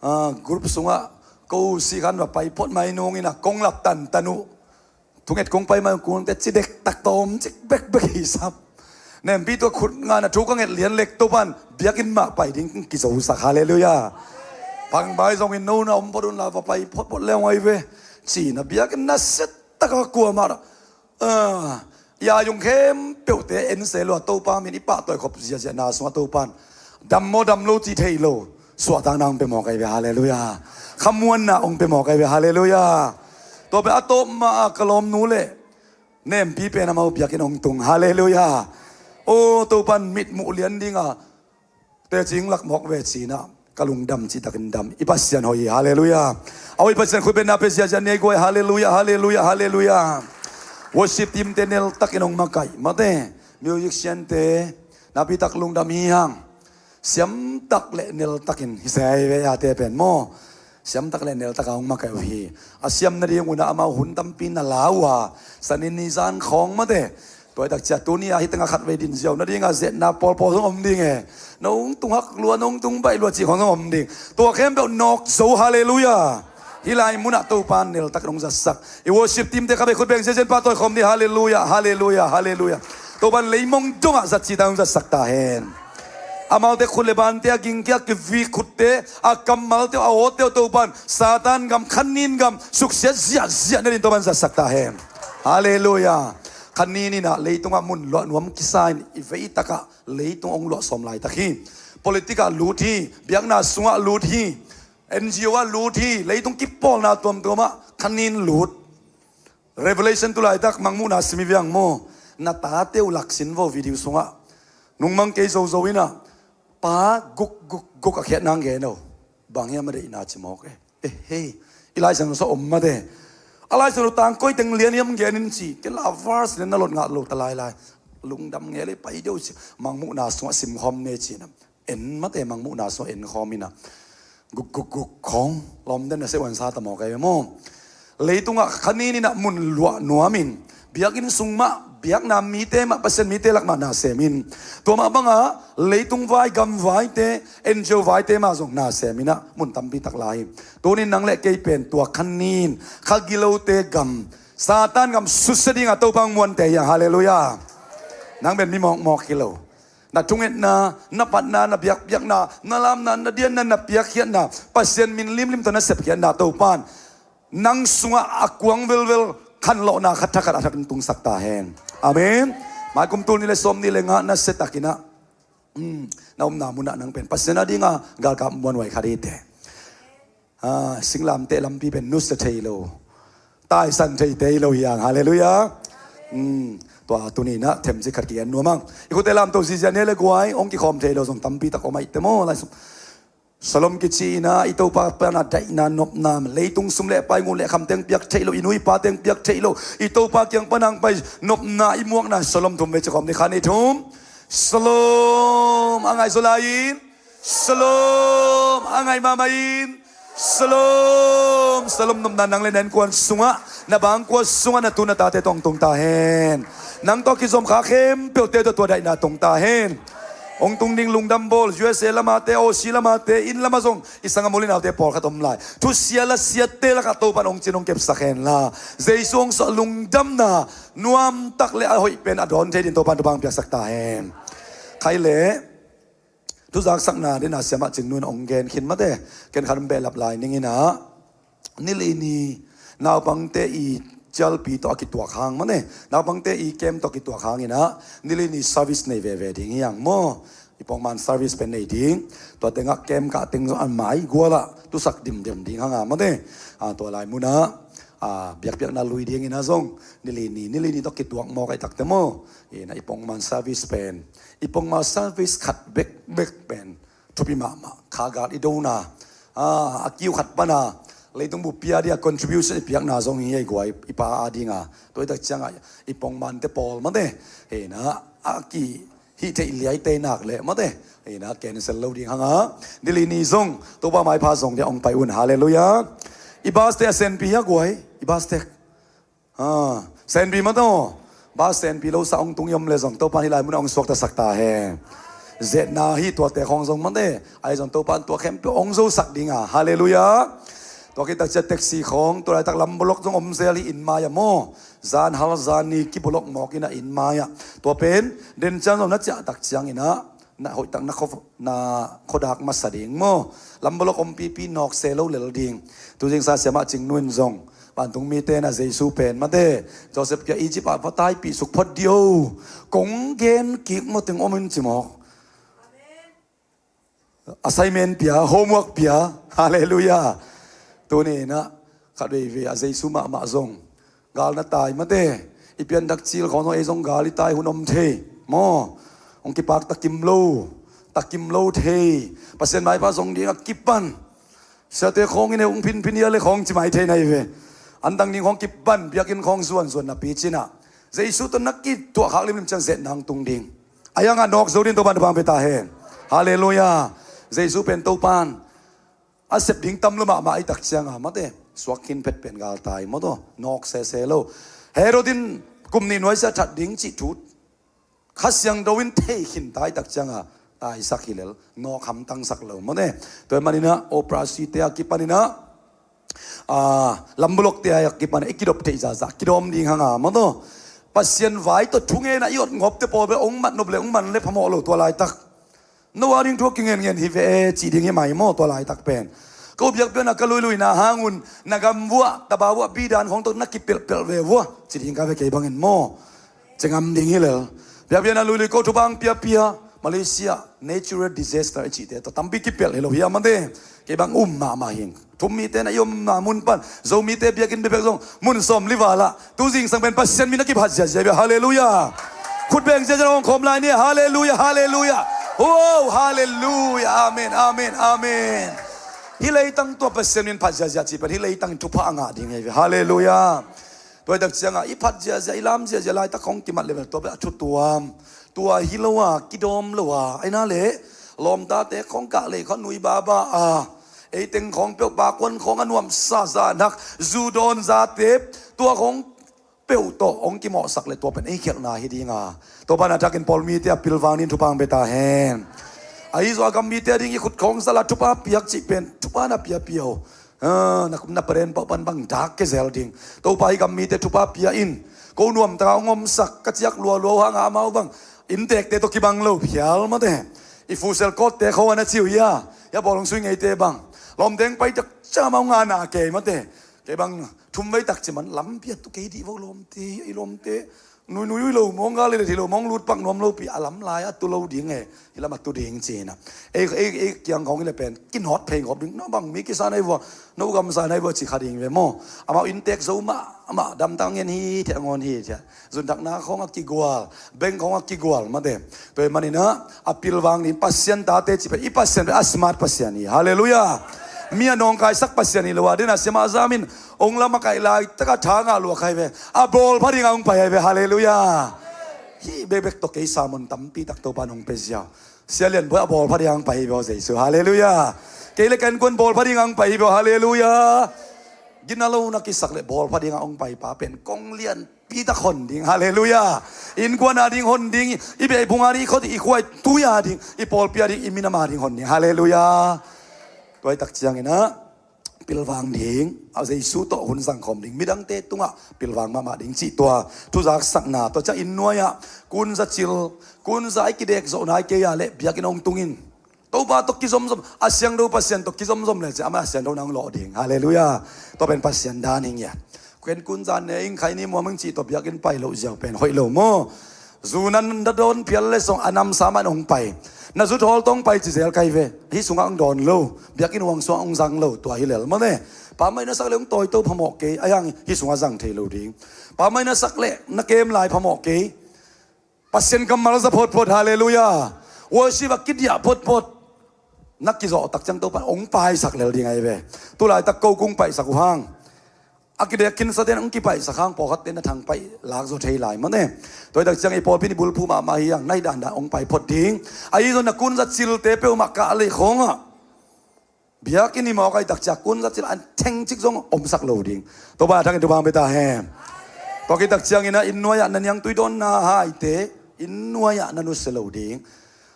ah, group sungah ko si khan va pai phot mai nung in ah kong lap tantan uh. Thunget kong pai mai kung teh ci dektak tawmcik bekbek hi sap. Nempi tua khut ngahna thu ka nget lian leh Topa'n biakinn mah pai ding kizosak. Halleluiah. Pangbai zongin no na om phot un la, va pai photphot leng ahi ve. Ci-in ah biakinn nasia tak a kuamah, ah, i a yung khempeuhte en se lua, Topa min i pahtawi khop ziahziahna sungah Topa'n dam maw dam lo cih thei lo, suahtakna hong pia mawk ahi ve. Halleluiah. Khamuanna hong pia mawk ahi ve. Halleluiah. Tua pen a tawpna-ah ka lawmnu le nempi pen amau biakinn hong tung. Halleluiah. Aw, Topa'n mitmuh lian ding a teci hong lak mawk ve ci-in ah ka lungdam cihtakin dam. I Pasian hoih hi. Halleluiah. A hoih Pasian khut bengna pia ziahziah ni ei guai. Halleluiah, halleluiah, halleluiah. Worship team-te neltakin hong makaih, mate, musician-te, nakpi tak lungdam hi hang. Siamtak le neltakin hi se ahi ve, ate pen maw. Siamtak le neltak a hong makaih uh hi. A siam nading un ah amau hun tampi na la uh a, Sani ni zan khawng, mate. Tua hi tak ciang tuni-ah hih tengah khatvei din ziau nading a zetna pawlpawl zong om ding e. Nong tung hak lua, nong tung baih lua cih khawng zong om ding. Tua khempeuh nawk zo. Halleluiah. Hih lai munah Topa'n neltak hong zatsak. I worship team-te khatvei khut beng ziahziah in pahtawi khawm ni. Halleluiah, halleluiah, halleluiah. Topa'n leimong dongah zat cihtak hong zatsak ta hen. Amaute khut le bante, a gingkia, a kivik khutte, a kammalte uh, a awte uh Topa'n Satan gam, khanin gam suksiat ziahziah nadingin Topa'n zatsak ta hen. Halleluiah. Khanin in ah leitungah mun luah nuam kisa in i veitakah leitung hong luah sawm laitak hi. Politic-ah lut hi, biakna sungah lut hi, N G O-ah lut hi, leitung kipawlna tuamtuamah khanin lut. Revelation tu laitak Mangmuhna sim hi viang maw. Na tate uh laksin vo video sungah. Nungmang kei zozo in ah, Pa guk guk guk a khiat nang gen lo. Bang hiam a deihna ci mawk e. Eh, hei. I Lai Siangtho sa om mate. A Lai Siangtho tang koi teng lian hiam gen in ci. Ke la verse lian na lot ngah lo ta lai lai. Lungdam ngei le pai deuh ci. Mangmuhna sungah simkhawm ne ci na. En mate mangmuhna sungah en khawm ina. Guk guk guk khawng. Lawm den na se wan sa ta mawk e maw. Leitungah kha nin inah mun luah nuamin, biakinn sung mah, biakna mite mah, Pasian mite lak mah na semin. Tua mah bangah leitung vai, gam vaite, N G O vaite mah zong na seminah mun tampi tak lai hi. Tunin nang le kei pen tua kha nin, kha gilote gam, Satan gam susia dingah Topa hong muante hi hang. Halleluiah. Nang pen mi mawkmawk hi lo. Na thungetna, na patna, na biakpiakna, na lamna, na dianna, na piakkhiatna, Pasian min limlim tawh na sepkhiatna Topan nang sungah a kuang velvel khanlawhna khat thakhat a thak tungsak ta hen. Amen. Maikum tul ni le sawm ni le ngah na se takinah, um, na omna munah nang pen Pasian a dinga galkap muanhuai khat hi te. Ah, singlamteh lampi pen nusia thei lo, taisan thei thei lo hi hang. Halleluiah. Um, tua tuninah themci khat kigen nuam hang. I khute lamto zizia ne le guai hong kikhawm thei lo zong tampi tak om aih te maw. Lai Shalom kici ina, i Topa pana daihna nopna, leitung sum le pai ngun le kham teng piak theih lo, i nu i pa teng piak theih lo, i Topa kiang pana hong pai nopna, i muakna Shalom thum vei ci khawm ni khan i thum. Shalom. A ngai zaw lai in. Shalom. A ngai mahmah in. Shalom. Shalom nopna nang le na innkuan sungah, na bangkua sungah, na tu na tate tawh hong tung ta hen. Nang tawh kizom kha khempeuhte tawh tua daihna tong ta hen. Hong tung ding lungdam bawl, U S A lamate, Aussie lamate, inn lama zong i sanggamul i naute pawlkhat om lai. Thusia la siate lakah Topan hong cin hong kepsak hen la, Jesu hong suah lungdamna nuamtak le a hoih pen a dawn thei din Topan thupha hong piaksak ta hen. Khai le thuzaksakna dena siamah Cing Nu in hong gen khin mate, ken khat hong behlap lai ning inah, nili ni naupangte i cialpi tawh a kituak hang mate, naupangte i camp tawh a kituak hang inah nili ni service nei veve ding hi hang maw. I pongman service pen nei ding. Tua tengah camp kah teng zong a mai gualah tusak dimdem ding hanga mate. Ah, tua lai munah, ah, biakpiakna lui ding inah zong nili ni, nili ni tawh kituak mawk aih takte maw. Inah i pongman service pen, i pongman service khat bekbek pen thupi mahmah. Khagal i dona, ah, a kiu khat pana leitung bup pia dia contribution i piakna zong hi aih guai, i pa a dinga. Tua i tak ciangah i pongmante pawl mate, hena a ki hih theih liaite nak le mate, hena cancel lo ding hanga, nili ni zong Topa maipha zong dia hong pai un. Halleluiah. I baste a senpi hia guai, i baste. Ah, senpi mataw. Bas senpi lo sa hong tung i om le zong Topan hih lai munah hong suaktasak ta hen. Zetna hi tuate khawng zong mate, ahi zong Topan tua khempeuh hong zosak dinga. Halleluiah. Tua kitak ciah taxi khawng, tua laitak lam bolok zong om zel hi inn mai-ah maw. Zan hal zan ni kibolok mawk inah inn mai-ah. Tua pen den ciang zong na ciah tak ciang inah na hoihtak na kho, na khuadak masa ding maw. Lam bolok om pipi nawk se lo lel ding. Tuzingsa siamah Cing Nu in zong vantung mite na Jesu pen mate, Joseph kia Egypt ah va taipih suk phot dih o. Kong gen kik maw teng om in ci mawk. Assignment pia, homework pia. Halleluiah. Tuni inah khat veivei a Jesu mahmah zong gal na tai mate. I piandak cil khawng zong ei zong gal i tai hun om thei maw. Hong kipak takim lo, takim lo thei. Pasian maipha zong dingah kipan. Siate khawng in e hong phinphin ia le khawng ci mai thei na hi ve. Andang ding khawng kipan, biakinn khawng zuanzuan napi cinah Jesu tawh na kituah khak limlim ciang zetna hong tung ding. A iangah nawk zo din Topan thupha hong pia ta hen. Halleluiah. Jesu pen Topan a sep ding tam lo mahmah i tak cianga mate, suak khin phet pen gal tai maw taw, nawk sese lo. Herod in kum nih nuaisiah that ding cih thu Kha Siangtho in thei khin ta i tak cianga taisak hi lel, nawk hamtangsak lo maw ne. Tua hi maninah operasi te a kipaninah, a, lambolok te a kipan i kidop theih zahzah kidawm ding hanga maw taw. Pasian vai tawh thungenah i otngawpte pawl bel hong mat nop le hong man le phamawh lo tua laitak. No a ding thu a kingenngen hi ve e, cih ding hi mai maw tua laitak pen. Ko biakpiakna ka luiluina hangun na gam vuah, taba vuah, bidan khawng tawh na kipelhpelh ve vuah, cih ding ka ve kei bangin maw. Cingam ding hi lel. Biakpiakna luilui ko thupha hong piapia, Malaysia natural disaster i cihte tawh tampi kipelh hi lo hiam mate. Kei bang um mahmah hing. Thum mite na i omna mun pan Zomite biakinn bekbek zong mun sawmli val ah tu zingsang pen Pasian min a kiphat ziazia bia. Halleluiah. Khut beng ziazia hong khawm lai ni. Halleluiah, halleluiah. Oh, halleluia. Amen, amen, amen. Hih leitang tua Pasian in phat ziahziah cih pen hih leitang in thupha a ngah ding hi ve. Halleluia. Tua hi tak ciangah i phat ziahziah, i lam ziahziah laitak khong kimat level tua bel a thutuam. Tua hi lo a, kidawm lo a, aina le lawmtate khong kah lei khong nui baba a, eiteng khong peuh, pakuan khong a nuamsa, za nak, zu dawn zate, tua khong peuh tawh hong kimawhsak le tua pen ei khialhna hi dinga, tua pana takin Paul mite a pilvang ding thupha hong pia ta hen. Ahi zong a gam mite a ding i khut khong zala thupha piak cih pen thupha na pia pia uh. Ah, na, na paren pau pan bang dak ke zel ding. Topa, hih gam mite thupha pia in. Ko nuamtaka hong omsak, ka ciak lualua uh hanga amau bang inntekte tawh kibang lo phial mate. I fusel kawtte kho a na ci uh hia? Hia bawlung sui ngeite bang lawmteng pai tak ciang amau ngana kei mate. Kei bang thum vei tak ci man lampi a tu kei dih vo lawmte, i lawmte. Nui nui ui lo mawng, gal le thei lo mawng, lutpak nuam lopi a lam lai a tu lo ding e. Hih lam a tu ding cina. Ei, ei, ei kiang khong hi le pen kinawt phei ngawp ding. No bang mi kisa nai vua, no gamsa nai vua ci kha ding ve maw? Amau inntek zo mahmah, damtang ngen hi thiah, ngawn hi thiah. Zundakna khong a kigual, beng khong a kigual mate. Tua hi maninah a pilvang ding Pasian tate cih pen i Pasian pen a smart Pasian hi. Halleluia. Mi a nawngkaisak Pasian hi lo a, dena siamah zamin ong lam a kaih laitaka tha ngah lua khai ve. A bawlpha dinga ong pai hai ve. Halleluia. Hih bekbek tawh kei sermon tampi tak Topa nong pia ziau. Sia Lian Bawi a bawlpha dinga ong pai hi ve aw Jesu. Halleluia. Kei le ka innkuan bawlpha dinga ong pai hi ve aw. Halleluia. Gina lo na kisak le bawlpha dinga ong pai pa pen kong lianpi tak hon ding. Halleluia. Innkuan a ding hon ding. I beh i phung a ding, i khua i tui a ding, i pawlpi a ding, i minam a ding hon ding. Halleluia. Tua hi tak cianginah pilvang ding, a Jesu tawh hun zangkhawm ding, midangte tungah pilvang mahmah ding cih tua thuzaksakna. Tua ciang inn nuai-ah kunza cil, kunza i kidek zawh nai kei a leh biakinn hong tungin Topa tawh kizomzom, a siangtho Pasian tawh kizomzom le ciah amah a siangtho nang lawh ding. Halleluia. Tua pen Pasian dan hi ngiat. Kuen kunza ne ing khai ni muam ing cih tawh biakinn pai loh ziau pen hoih lo maw? Zu nan na dawn phial le song a namsa man hong pai. Na zut hawl tawh hong pai ci zel kai ve. Hih sungah hong dawn lo. Biakinn huang sungah hong zang lo. Tua hi lel mawle. Pammaih na sak le hong tawito phamawh kei. A hiang hih sungah zang thei lo ding. Pammaih na sak le na kem lai phamawh kei. Pasian kammal za photphot. Halleluia. Worship a kidiah photphot. Na kizawh tak ciang Topa hong paisak lel ding ahi ve. Tulaitak ko kung paihsak uh hang, a kidek khinsaten hong kipaihsak hang, pawlkhatte na thang paih lak zaw thei lai mawne. Tua hi tak ciang i pawlpi ni bulphuh mahmah hi hang, na hi dandan hong pai phot ding. Ahi zong na kunza cilte peuhmah kah lei khawngah biakinn i mawk ahi tak ciang kunza cil an thengcik zong omsak lo ding. Topa a thangin Topa hong pia ta hen. Tua khit tak cianginah inn nuai-ah na niangtui dawnna haite inn nuai-ah na nusia lo ding.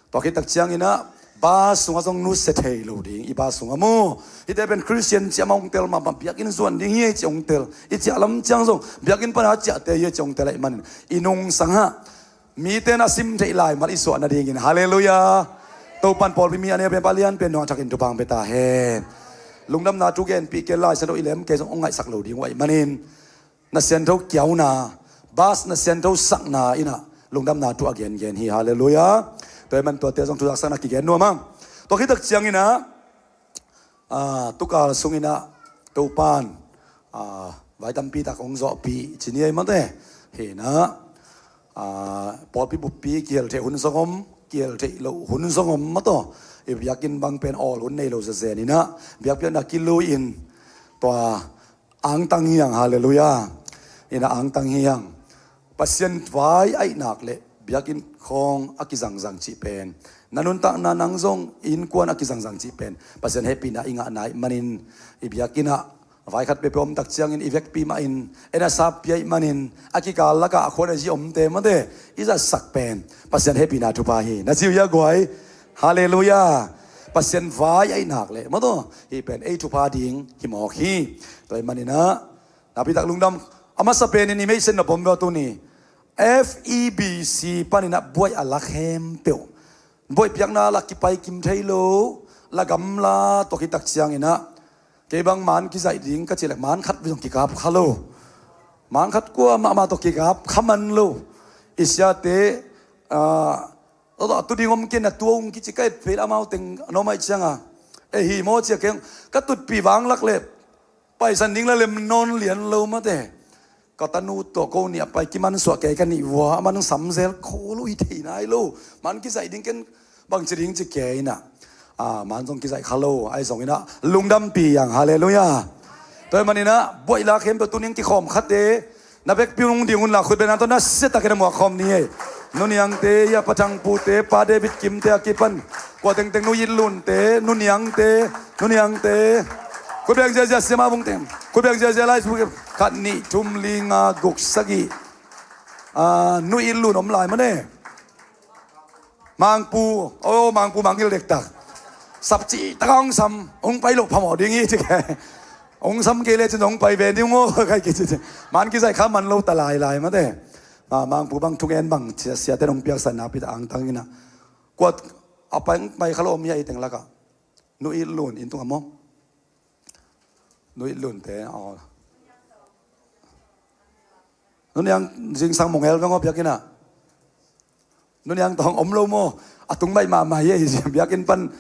Tua khit tak cianginah bus sungah zong nusia thei lo ding, i bus sungah maw. Hihte pen Khristian ciah mah hong tel mahmah, biakinn zuan ding hi ei ci hong tel. I ciah lam ciang zong biakinn pana ciahte hi ei ci hong tel ahih manin i nungsangah mite na sim theih lai mal i suah nadingin. Halleluia. Topan pawlpi mi a neu pen pa lian pen nuang thakin Topa hong pia ta hen. Lungdamna thu genpih kei, Lai Siangtho i lem kei zong hong ngaihsak lo ding uh ahih manin, na siangtho kiauna, bus na siangtho sakna inah lungdamna thu a gengen hi. Halleluia. Tua hi man tuate zong thuzaksakna kigen nuam ang. Tua khit tak cianginah, ah, tukal sunginah Topan, ah, vai tampi tak hong zawhpih ci ni ei mate. Hinah, ah, pawlpi buppi kihel theih hun zong om, kihel theih loh hun zong om mataw. I biakinn bang pen awl hun nei lo zezen inah biakpiakna kilui-in tua angtang hi hang. Halleluia. Inah angtang hi hang. Pasian vai aihnak le biakinn khawng a kizangzang cih pen, na nuntakna nang zong innkuan a kizangzang cih pen Pasian hehpihna i ngahna ahih manin, i biakinn ah vai khat peuhpeuh om tak ciangin i vekpi mahin, en a sap pia ahih manin, a kikal lakah a khuan a zi omte mate i zatsak pen Pasian hehpihna thupha hi. Na ci uh hia guai? Halleluia. Pasian vai aihnak le mataw, hih pen ei thupha ding hi mawk hi. Tua ahih maninah napitak lungdam. A masa penin i meisen na pom veu tuni. F E B C paninah buai a la khempeuh, buai piakna la kipai kim thei lo, la gamla tua khit tak cianginah, kei bang man kizaih ding ka cih leh man khat zong kikap kha lo. Man khat kua mahmah tawh kikap kha man lo. I siate, ah, a tu ding om kei na tua ung kici ka et phei amau teng a nawm ahih cianga, e hi maw cia keng, ka tutpih vanglak le paisan ding la lem nawn lian lo mate. Ka tanu tawh ko nih a pai kimansuah kei ka nih vua, a man samzel kho lo, i thei nai lo. Man kizaih ding ken bangci ding ci kei inah, a, man zong kizaih kha lo ahi zong inah lungdampi ang. Halleluiah. Tua ahih man inah buaih la khempeuh tuni ang kikhawm khate na vekpi hong ding unla khutbetna tawh nasiatakin a muak khawm ni ei. Nu Niangte, a Pa Thangpute, Pa David Kimte a kipan kua tengteng, Nu It Lunte, Nu Niangte, Nu Niangte. Khutbeng ziazia, siamah vungte. Khutbeng ziazia lai, khat, nih, thum, li, nga, guk, sagih. A, Nu It Lun om lai mane. Mangpu, o, Mangpu mangngilh dektak. Sapci taka hong sam, hong pai loh phamawh ding hi ci kei. Hong sam kei lecin hong pai ve ding maw, kai kici ci. Man kizaih kha man lo ta lailai mate. A, Mangpu bang thungen bang sia, siate hong piaksan nakpi tak angtang inah. Kuat a pai, pai kha lo om hi a, i teng lakah. Nu It Lun inn tungah maw. Nu It Lunte, aw. Nu Niang zingsang mong el veng aw biakinn ah. Nu Niang Tawng om lo maw? A tung baih mahmah hi ei, biakinn pan.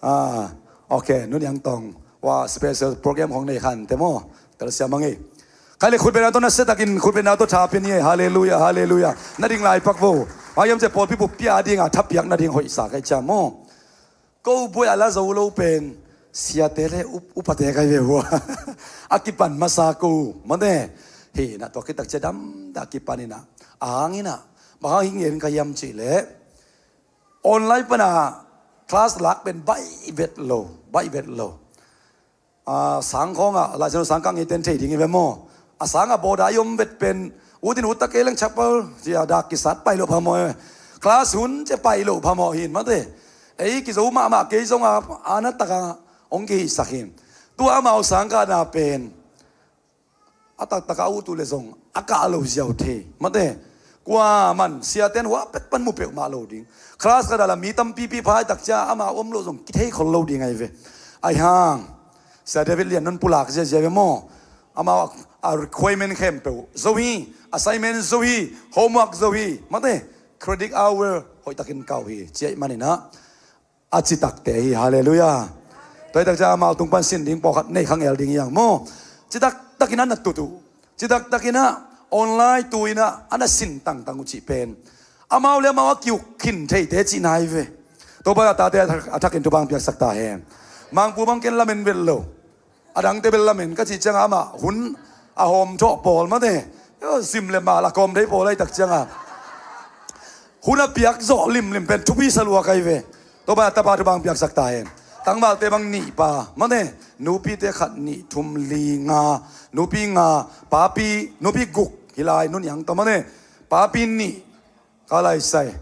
Ah, ok, Nu Niang Tawng. Wa, special program khong nei khante maw? Telsiam a ngei. Khai le khutbetna tawh nasiatakin khutbetna tawh tha pia ni ei. Halleluiah, halleluiah. Na ding lai pak vo. Maiam ce pawlpi bup pia dinga thapiak nading hoihsa kai ciam maw? Ko buai a la zo lo pen siate le up-, upate kai ve vua. A kipan masa ko mate. Hi na tua kitak cia damdah kipan inah. A hang inah. Bang hang hi ngen ka hiam cih leh. Online pana class lak pen baih vet lo, baih vet lo. A, sang khawngah, Laisiangtho sang kah ngeiten thei ding hi ve maw? A sangah bawda i om vet pen, utin utak kei leng chapel, cia dak kisat pai loh phamawh hi. Class hun cia pai loh phamawh hin mate. Ei kizo mahmah kei zonga, a na taka hong kihihsak hin. Tua amau sang kahna pen. A taktak a ut uh le zong a kah lo ziau thei mate. Kua man siaten hua pek pan mu peuhmah lo ding. Class khat a la mi tampipi phai tak cia amau om lo zong kithei khol lo ding ahi ve. Ahi hang Sia David Lian non pulak ziazia ve maw? Amau a requirement khempeuh zo hi, assignment zo hi, homework zo hi mate. Credit hour hoihtakin kau hi. Cia ih maninah a citakte hi. Halleluiah. Tua hi tak ciang amau tung pan sin ding pawlkhat nei khangel ding hi ang maw? Citak takin a na tut uh, citak takin a online tu inah a na sin tangtang uh cih pen amau le amau a kiuk khin theite cihna hi ve. Topa a tate a thak-, a thakin thupha piaksak ta hen. Mangpu bang ken lamen vet lo. A dangte bel lamen ka cih ciangah amah hun a hawm thawh pawl mate. Sim le mal a kawm thei pawl ahi tak ciangah hun a piak zawh limlim pen thupi sa lua kai ve. Topa a tapa thupha piaksak ta hen. Tangvalte bang nih pa mate. Nupite khat, nih, thum, li, nga. Nupi nga, papi, nupi guk. Hi lai Nu Niang Tawng mate. Papi nih. Ka lai sai.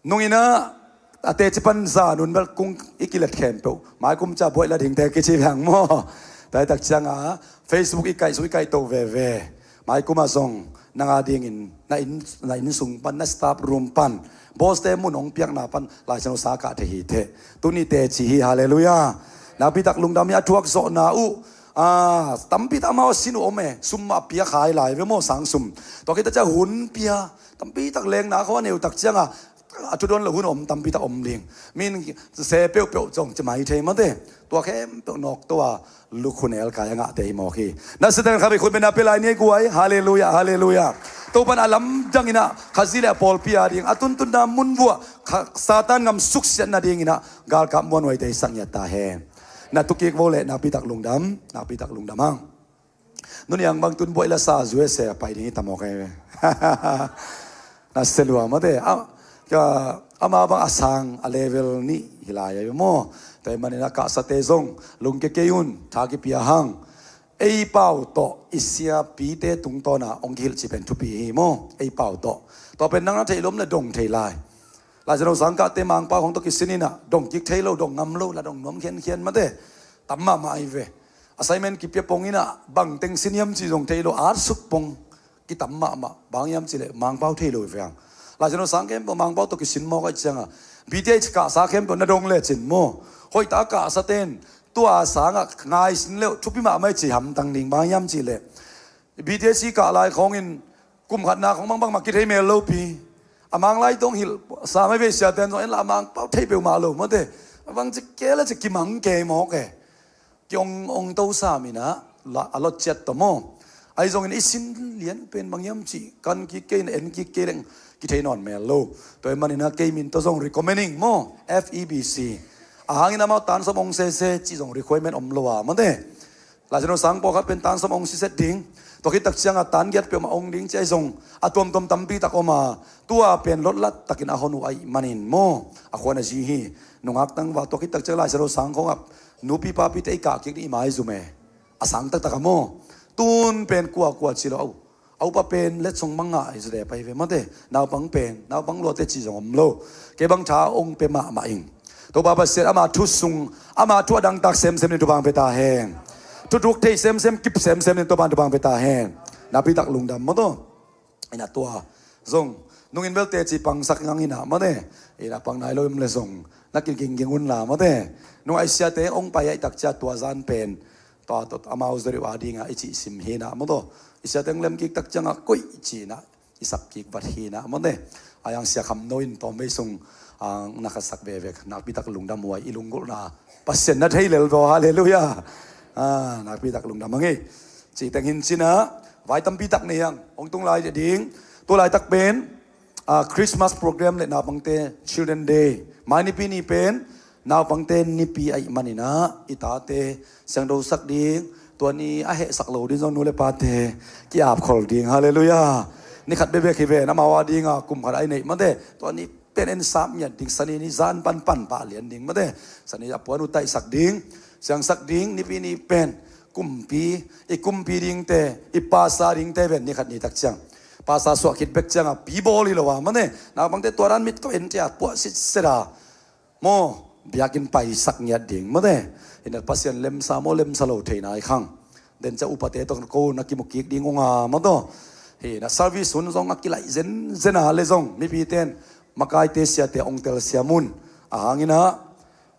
Nunginah a teci pan zanun bel kung i kilet khempeuh maikum ca buaih la dingte kici viang maw? Tua hi tak cianga Facebook i kaihsuk i kaihto veve. Maikum ah zong nanga dingin na inn, na inn sung pan, na staff room pan, boss te mun hong piakna pan Laisiangtho sa kah thei hi teh. Tuni teci hi. Halleluiah. Nakpitak lungdam hi. A thuak zawhna uh, a, tampi tak amau a sin uh om e. Sum a piak hai lai ve maw, sang sum. Tua khit tak ciang hun pia tampi tak lengna khawng a neu tak cianga a thudawn lo hun om tampi tak om ding. Min se peuhpeuh cong ci mai thei mate. Tua khempeuh nawk to a lukhu nelkai a ngahte hi mawk hi. Na siteng khabi khut bena pia lai ni ei guai. Halleluiah, halleluiah. Topan a lamdang inah Khazih le a pawlpi a ding a tuntunna mun vuah Satan ngam suksiat nading inah galkap muanhuaite hi sak ngiat ta hen. Na tukik vo le nakpitak lungdam, nakpitak lungdam hang. Nu Niang bang tun buaih la sa U S A a pai ding hi ta mawk ahi ve. Na se lua mate. A, ka, ama bang a sang a level nih hi lai ahi ve maw? Tua hi manin a kahsate zong lungkia kei un, tha kipia hang. Ei pau tawh i siapite tungtawna hong kihilh cih pen thupi hi maw? Ei pau tawh. Tua pen nang na theih lom le dong thei lai. Laisiangtho sangkahte Mangpau khong tawh kisin inah dong kik thei lo, dong ngam lo, la dong nuam khiankhian mate. Tam mahmah ahi ve. Assignment kipia pong inah bangteng sin hiam ci zong thei lo, atsuk pong kitam mahmah. Bang hiam cileh Mangpau thei lo hi ve ang. Laisiangtho sang khempeuh Mangpau tawh kisin mawk ahi cianga B T H kahsa khempeuh na dong lecin maw? Hoihtak a kahsaten tua sangah ngaisin leuh thupi mahmah hi ci hamtang ding. Bang hiam cileh B T H kah lai khawngin kum khatna khong bangbang mah kithei mel lopi. A Manglai tawng hilh sa mai vei siaten zong en la a Mangpau thei peuhmah lo mate. A bang ci kei le ci kimang kei mawk e. Ki ong, ong to sam inah a lot ciat tawh maw? Ahi zongin i sin lian pen bang hiam cih kan kik kei in, en kik kei leng kithei nawn mel lo. Tua ahih manin ah kei min tawh zong recommending maw, F E B C. Ahang in amau tan sawm ong sese cih zong requirement om lo a, mate. Laisiangtho sang pawlkhat pen tan sawm ong si set ding. Tua khit tak ciangah tan giat peuhmah ong ding cih ahi zong a tuamtuam tampi tak om a, tua pen lotlat takin a hon uh ahih manin maw, a khua na zi hi. Nungak tangval tua khit tak ciang Laisiangtho sang khawngah nupi papite i kah kik ding i maizum e. A sang taktak a maw. Tun pen kuakua ci lo a uh. A upa pen letsong mangngah hi zaw, dep ahi ve, mate. Naupang pen, naupang luate cih zong om lo. Kei bang tha ong pia mahmah ing. Topa Pasian ama thu sung, ama thu a dangtak semsem ding thupha pia ta hen. Thuthuk thei semsem, kip semsem ding Topa thupha pia ta hen. Nakpi tak lungdam maw, tua. Ina tua zong nungin belte ci pangsak ngang ina, mate. Ina pang nai lo im le zong na kigingging un la, mate. Nung a i siate ong pai ahih tak ciang tua zan pen tua, tua amau zaw deuh a dingah i cih sim hi ina, maw, tua. I siate ong lem kik tak ciangah koih ci ina i sap kik vat hi ina, mate. A yang Sia Kham No in tawm vei sung, ah, na khatsak veve, nakpi tak lungdam huai, i lunggulhna Pasian na thei lel vaw, halleluiah. Ah, nakpi tak lungdam hang ei. Cih teng hi in ci ina, vai tampi tak nei hang, hong tung lai ding. Tu laitak pen, ah, Christmas program le naupangte Children Day. Mai Nipi ni pen naupangte nipi ahih manin ah i tate siangtho sak ding, tua ni a hehsak lo ding zong nu le pate ki-ap khol ding, halleluiah. Ni khat bekbek hi ven, amau a dingah kum khat a i neih, mate. Tua ni pen en sap ngiat ding, Sani ni zan pan pan pah lian ding, mate. Sani a puan uh taihsak ding, siangsak ding, Nipi ni pen kumpi, i kumpi dingte, i pasa dingte ven ni khat ni tak ciang. Pasa suah khit bek ciangah pi bawl hi lo a, mate. Naupangte tua dan mit ko en cia puah sitset a, maw, biakinn paisak ngiat ding, mate. Ina Pasian lemsa maw, lemsa lo thei nai khang. Den cia upate tawh ko na kimu kik ding ung a, maw, tua. Hi ina service hun zong a kilaih zenzen a le zong mipite in makaite siate ong telsiam un. Ahang ina,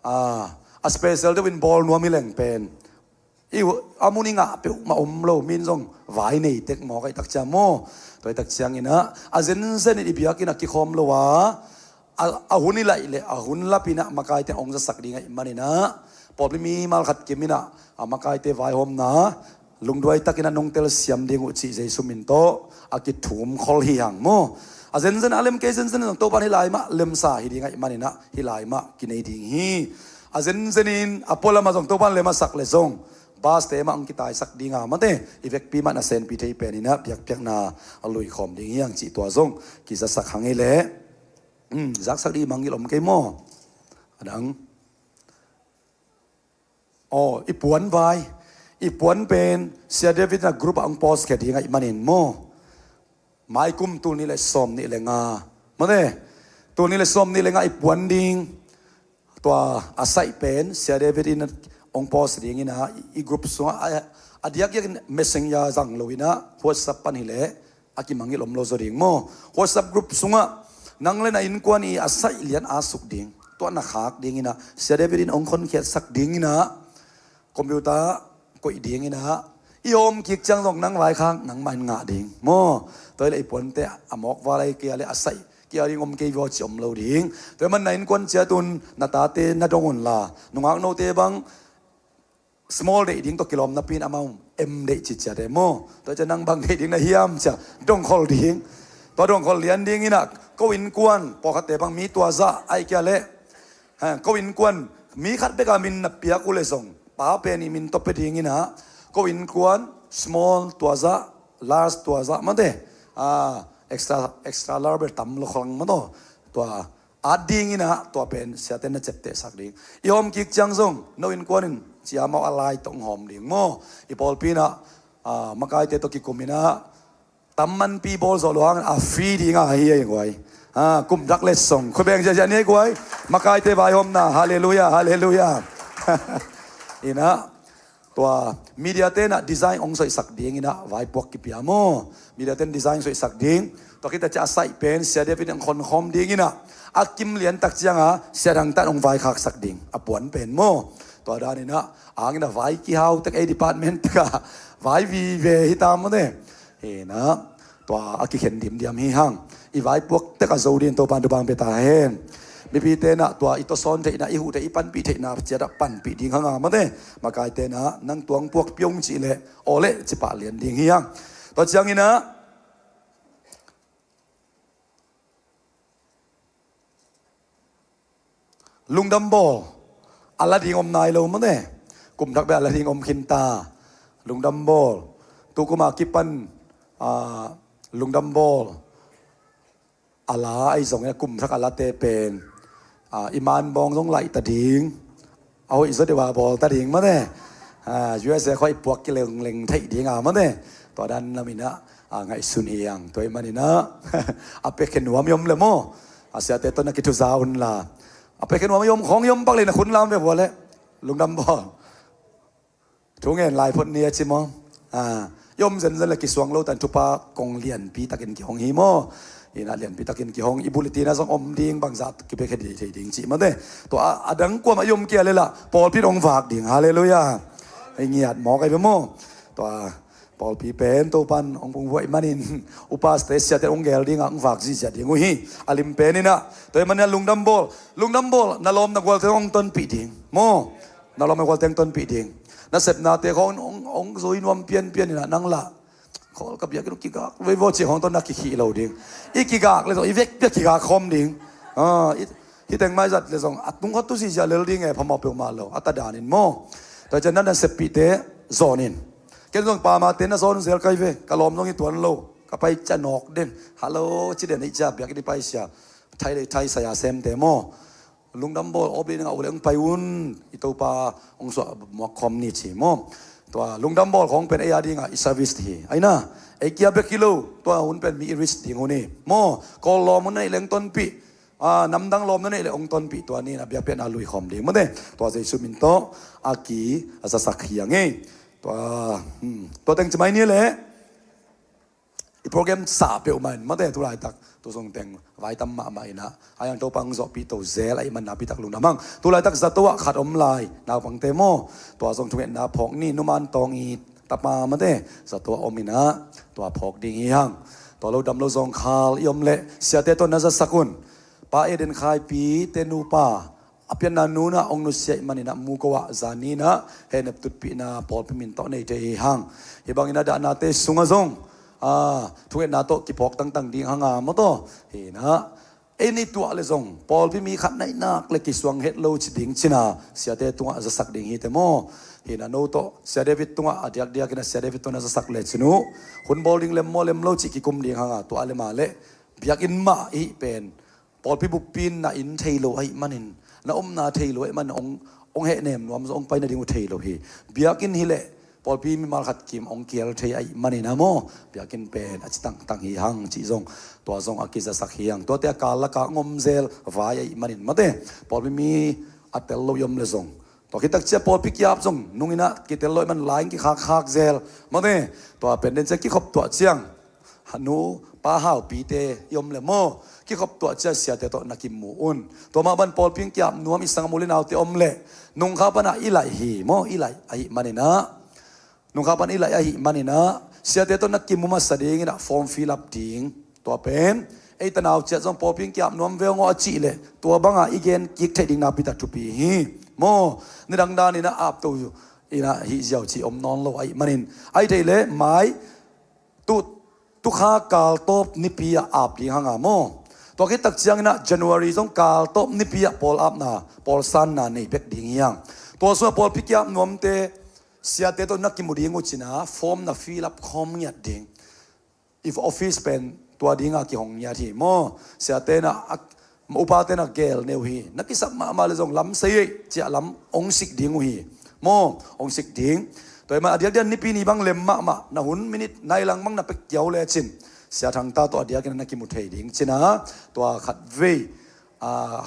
ah, a special deuh in bawl nuam hi leng pen i uh, a mun i ngah peuhmah om lo, min zong vai nei tek mawk ahih tak ciang maw. Tua ahih tak ciang ina, a zenzen in i biakinn ah kikhawm lo a, a, a hun i laih le a hun lap ina makaite ong zasak ding ahih manin ah, pawlpi mimal khat kim ina, a makaite vaihawmna lungduai takin a nong telsiam ding uh cih Jesu min tawh a kithum khol hi hang maw. A zenzen a lem kei zenzen zong Topa in hih lai mah lemsa hi ding ahih manin ah hih lai mah kinei ding hi. A zenzen in a pualam ah zong Topa in lem a sak le zong bus te mah ong kitaisak ding a, mate, i vekpi mah nasenpi thei pen ina biakpiakna a luikhawm ding hi hang cih tua zong kizasak hang ei leh. Hmm, zaksak ding i mangngilh om kei maw? A dang. Aw, i puan vai. I puan pen Sia David in a group ah ong post khia ding ahih manin maw. Mai kum tul nih le sawm nih le nga, mate. Tul nih le sawm nih le nga i puan ding. Tua a saih pen Sia David in ong post ding ina, i group sungah a, a diakdiak in Messenger zang lo ina WhatsApp pan hi leh a kimangngilh om lo zaw ding maw. WhatsApp group sungah nang le na innkuan i a saih lian a suk ding, tua na khak ding ina, Sia David in ong khonkhiatsak ding ina, computer koih ding ina, i hawm kik ciang zong nang vaikhak nangmah in ngah ding maw. Tua hi leh i puante a mawk val ahi kei a le a saih kia ding om kei vaw ci om lo ding. Tua ahih man na innkuan ciat un na tate na dong un la, nungak note bang small deih ding tawh kilawm napi in amau M deih ci ciat e maw. Tua ciang nang bang deih ding na hiam cia dongkhol ding. Tua dongkhol lian ding ina ko innkuan pawlkhatte bang mi tuazah ahih kei a leh, ha, ko innkuan mi khat bek a min na piak uh le zong pa pen i min tawh pia ding ina, ko innkuan small tuazah, large tuazah, mate. Ah, extra, extra large bel tam lo khawng maw, tua at ding ina, tua pen siate na ceptehsak ding. I hawm kik ciang zong no innkuan in cia mau a lai tawh ong hawm ding maw. I pawlpi ina, ah, makaite tawh kikum ina, tam manpi bawl zawh lo hang a free ding a hi ei guai. Ah, kum dak le song khua beng ziahziah ni ei guai. Makaite vaihawmna, halleluiah, halleluiah. Ina, tua media te na design ong soihsak ding ina vaipuak kipia maw. Media ten design soihsak ding. Tua khit a cia a saih pen Sia David in ong khonkhawm ding ina, a kim lian tak cianga sia dang tan ong vaikhaksak ding a puan pen maw. Tua dan ina, ahang ina vai kihau tek ei department tek a vai vive hi ta maw ne. Hi ina, tua a kikhen dimdiam hi hang. I vaipuak tek a zo ding Topa'n thupha pia ta hen. Mipite nah tua i tawsawn theihna, i huh theih, i panpih theihna ciatah panpih ding hanga, mate. Makaite nah nang tuang puak piong cih leh aw leh cipah lian ding hi hang. Tua ciangin ah lungdam bawl a la ding om nai lo, mate. Kum thak bek a la ding om khinta. Lungdam bawl. Tukuma kipan, ah, lungdam bawl a la ahi zongin a kum thak a late pen, ah, i manbawng zong laih ta ding. A hoih zaw deuh a bawl ta ding, mate. Ah, U S A khua i puak kilengleng theih ding a, mate. Tua dan lamin ah, ah, ngaihsun hi hang. Tua ahih manin ah a piakhia nuam i om leh maw, a siate tawh na kithuza un la. A piakhia nuam i om khawng i om pak leh na khun lam ve vua leh. Lungdam bawl. Thu ngen lai phot ni a ci maw? Ah, i om zenzen leh kisuang lo tan, thupha kong lianpi takin kihong hi maw? Hi nah lianpi takin kihong, i bulletin ah zong om ding, bangzah kipiakhia ding thei ding cih, mate. Tua a, a dang kuamah i om kei leh lah pawlpi in hong vak ding. Halleluiah. Hei, ngiat mawk ahi ve maw? Tua pawlpi pen Topan hong pungvuah ahih manin, upa, siate, siate hong gel ding a, hong vak ziahziah ding uh hi. A lim pen in ah. Tua ahih manin ah lungdam bawl. Lungdam bawl, na lawm na gualte hong tonpih ding maw? Na lawm na gualte hong tonpih ding. Na sepnate khawng hong, hong zui nuam pianpian in ah, nang lah, khawl ka biakinn uh kigak vei vaw cih khawng tawh na kikhih lo ding. I kigak leh zong i vekpi a kigak khawm ding. Ah, i, hih teng mah i zat leh zong a tung khat tu ziahziah lel ding e, phamawh peuhmah lo a, tua danin maw? Tua ciang na, na seppihte zawn in. Ken zong pamate na zawn zel ka hi ve, ka lawm zong hi tuan lo, ka pai ciang nawk den. Hello ci den, hih ciang biakinn i paisia, thai leh thai saya semte maw? Lungdam bawl, awp ding a uh leh hong pai un, i Topa hong suah muak khawm ni ci maw? Tua lungdam bawl khawng pen ei a dingah i service hi. Ahi nah, ei kia bek hi lo, tua hun pen mi i risk ding hun hi maw? Kawl lawm hun na neih leh hong tonpih, ah, namdang lawm na neih leh hong tonpih, tua ni in ah biakpiakna lui khawm ding, mate. Tua Jesu min tawh a kizasak hi hang ei. Tua, hmm, tua teng ci mai ni leh. I program sah peuhmah in, mate, tulaitak tu zong teng vai tam mahmah in ah, a yang Topa hong zawhpih to zel ahih man nakpi tak lungdam hang. Tulaitak zato ah khat om lai, naupangte maw? Tua zong thungetna phawk ni, Nu Man Tawng i tapa, mate, zato ah om in ah, tua phawk ding hi hang. Tua lo dam lo zawngkhal i om leh siate tawh na zasak un. Pa Eden Khaipi te nupa, a pianna nu in ah hong nusia ahih manin ah mu ko ah, zan ni in ah hehnep tutpihna pawlpi min tawh nei thei hi hang. Hih bangin ah dahnate sungah zong, ah, thungetna tawh kiphawk tangtang ding hang a, maw taw. Hi nah, ei i tuah leh zong pawlpi mi khat na hih nak leh kisuang het lo ci ding cin a, siate tungah zasak ding hi te maw? Hi nah, no tawh Sia David tungah a diakdiak in ah Sia David tawh na zasak leh cin uh, hun bawl ding lem maw lem lo cih kikum ding hang a, tua lem a leh biakinn mah i hih pen pawlpi buppi in na inn thei lo ahih manin, na omna thei lo ahih manin, hong, hong hehnem nuam zaw, hong pai nading uh thei lo hi. Biakinn hi leh pawlpi mimal khat kim hong kial thei ahih manin ah maw, biakinn pen a ci tangtang hi hang cih zong, tua zong a kizasak hi hang. Tuate a kal lakah hong om zel vai ahih manin, mate, pawlpi mi a tel lo i om leh zong, tua khit tak ciang pawlpi kiap zong nung in ah kitel lo ahih man, lai in kikhakkhak zel, mate. Tua pen den ciang kikhop tuah ciang, nu pa Haupite i om leh maw, kikhop tuah ciang siate tawh na kimu un. Tua mah bang pawlpi in kiap nuam i sanggam u leh naute om leh, nungkha pan ah i laih hi maw, i laih ahih manin ah, nungkha pan i laih ahih manin ah, siate tawh na kimu masa ding in ah form fill up ding. Tua pen ei tanau ciat zong pawlpi in kiap nuam veng aw a cih leh, tua bang a i gen kik theih ding nakpi tak thupi hi maw? Nidang dan in ah apto in ah hih ziau cih om nawn lo ahih manin, ahih theih leh mai tu, tukha kal tawp nipi ah ap ding hang a maw? Tua khit tak ciang in ah January zong kal tawp nipi ah pawl apna, pawl sanna nei bek ding hi hang. Tua sungah pawlpi kiap nuamte, siate tawh na kimu ding uh cin a, form na fill up khawm ngiat ding. I office pen tua ding a kihong ngiat hi maw? Siate in ah, a, upate in ah gel ne uh hi. Na kisap mahmah leh zong lam sei ei, ciah lam hong sik ding uh hi maw? Hong sik ding. Tua ahih man a diakdiak nipi ni bang lem mahmah, na hun minute nai lang bang na pek kiau leh cin, Sia Thangta tawh a diakin na kimu thei ding cin a, tua khat vei, ah,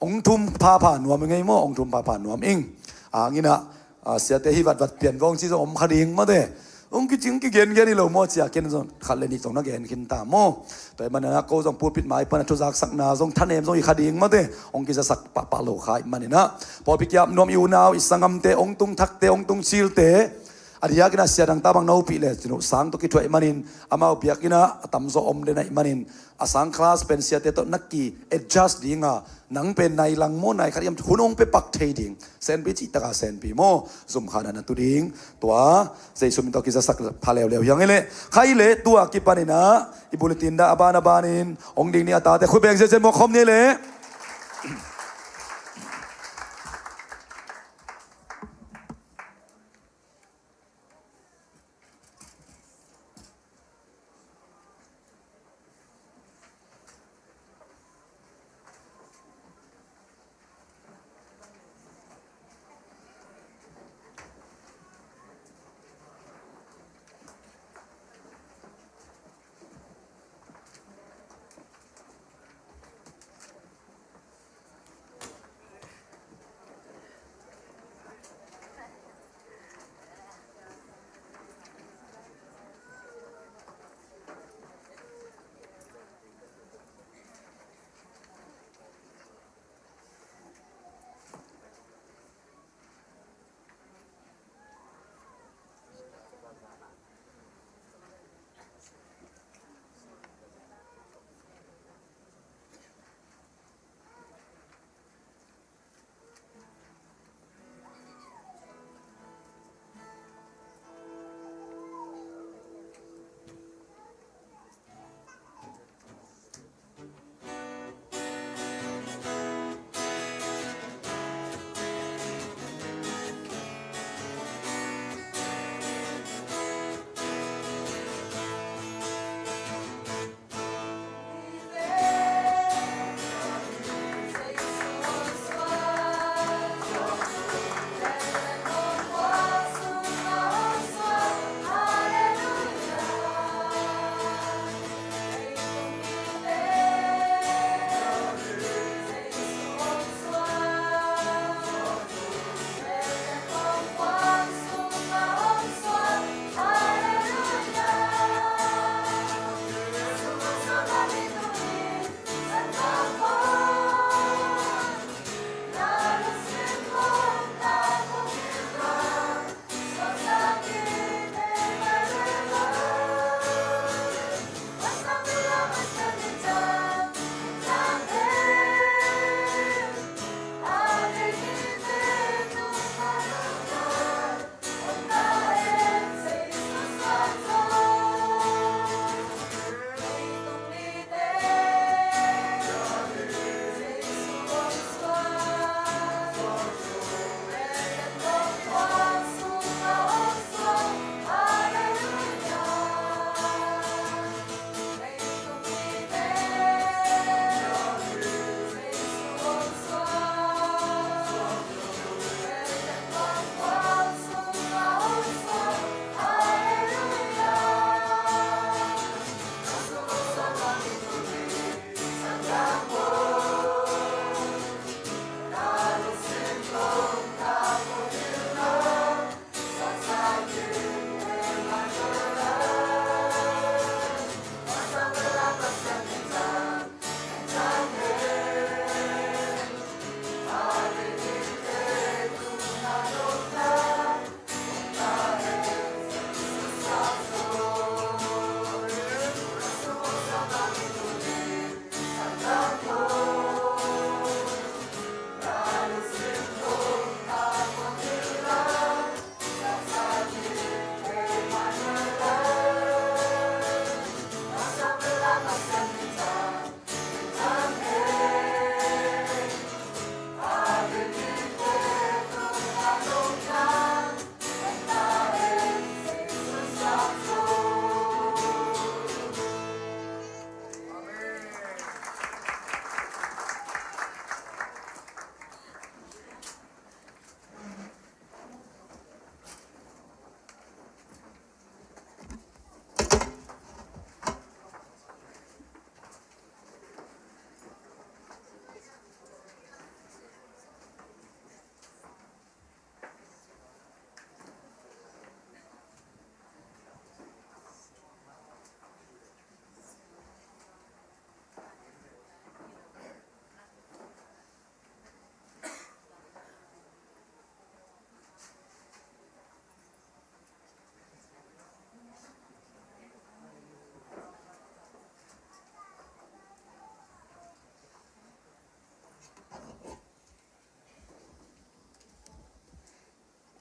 hong thum phapha nuam ing ei maw, hong thum phapha nuam ing. Hang in ah, ah, siate hi vatvat pian vawng ci zong om kha ding, mate. Hong kicing kigengen hi lo maw, cia ken zong khat leh nih zong na gen khin ta maw? Tua ahih manin ah ko zong pulpit mai pan a thuzaksakna zong thanem zong hi kha ding, mate. Hong kizasak pahpah lo kha ahih manin ah, pawlpi kiap nuam i unau, i sanggamte, hong tung thakte, hong tung cilte, A diakin a sia dang tabang na upih le cinu sang tawh kithuah ih manin, amau biakinn ah a tamzaw om den ahih manin, a sang class pen siate tawh na ki-adjust ding a, nang pen nai lang maw, nai khat hiam, hun hong pia pak thei ding. Senpi cih taka senpi maw, zum khat na na tu ding. Tua Jesu min tawh kizasak pha leuleu hi hang ei leh. Khai leh tua kipanin ah i bulletin dah a ban a banin hong ding ni. A tate khut beng ziahziah muak khawm ni leh.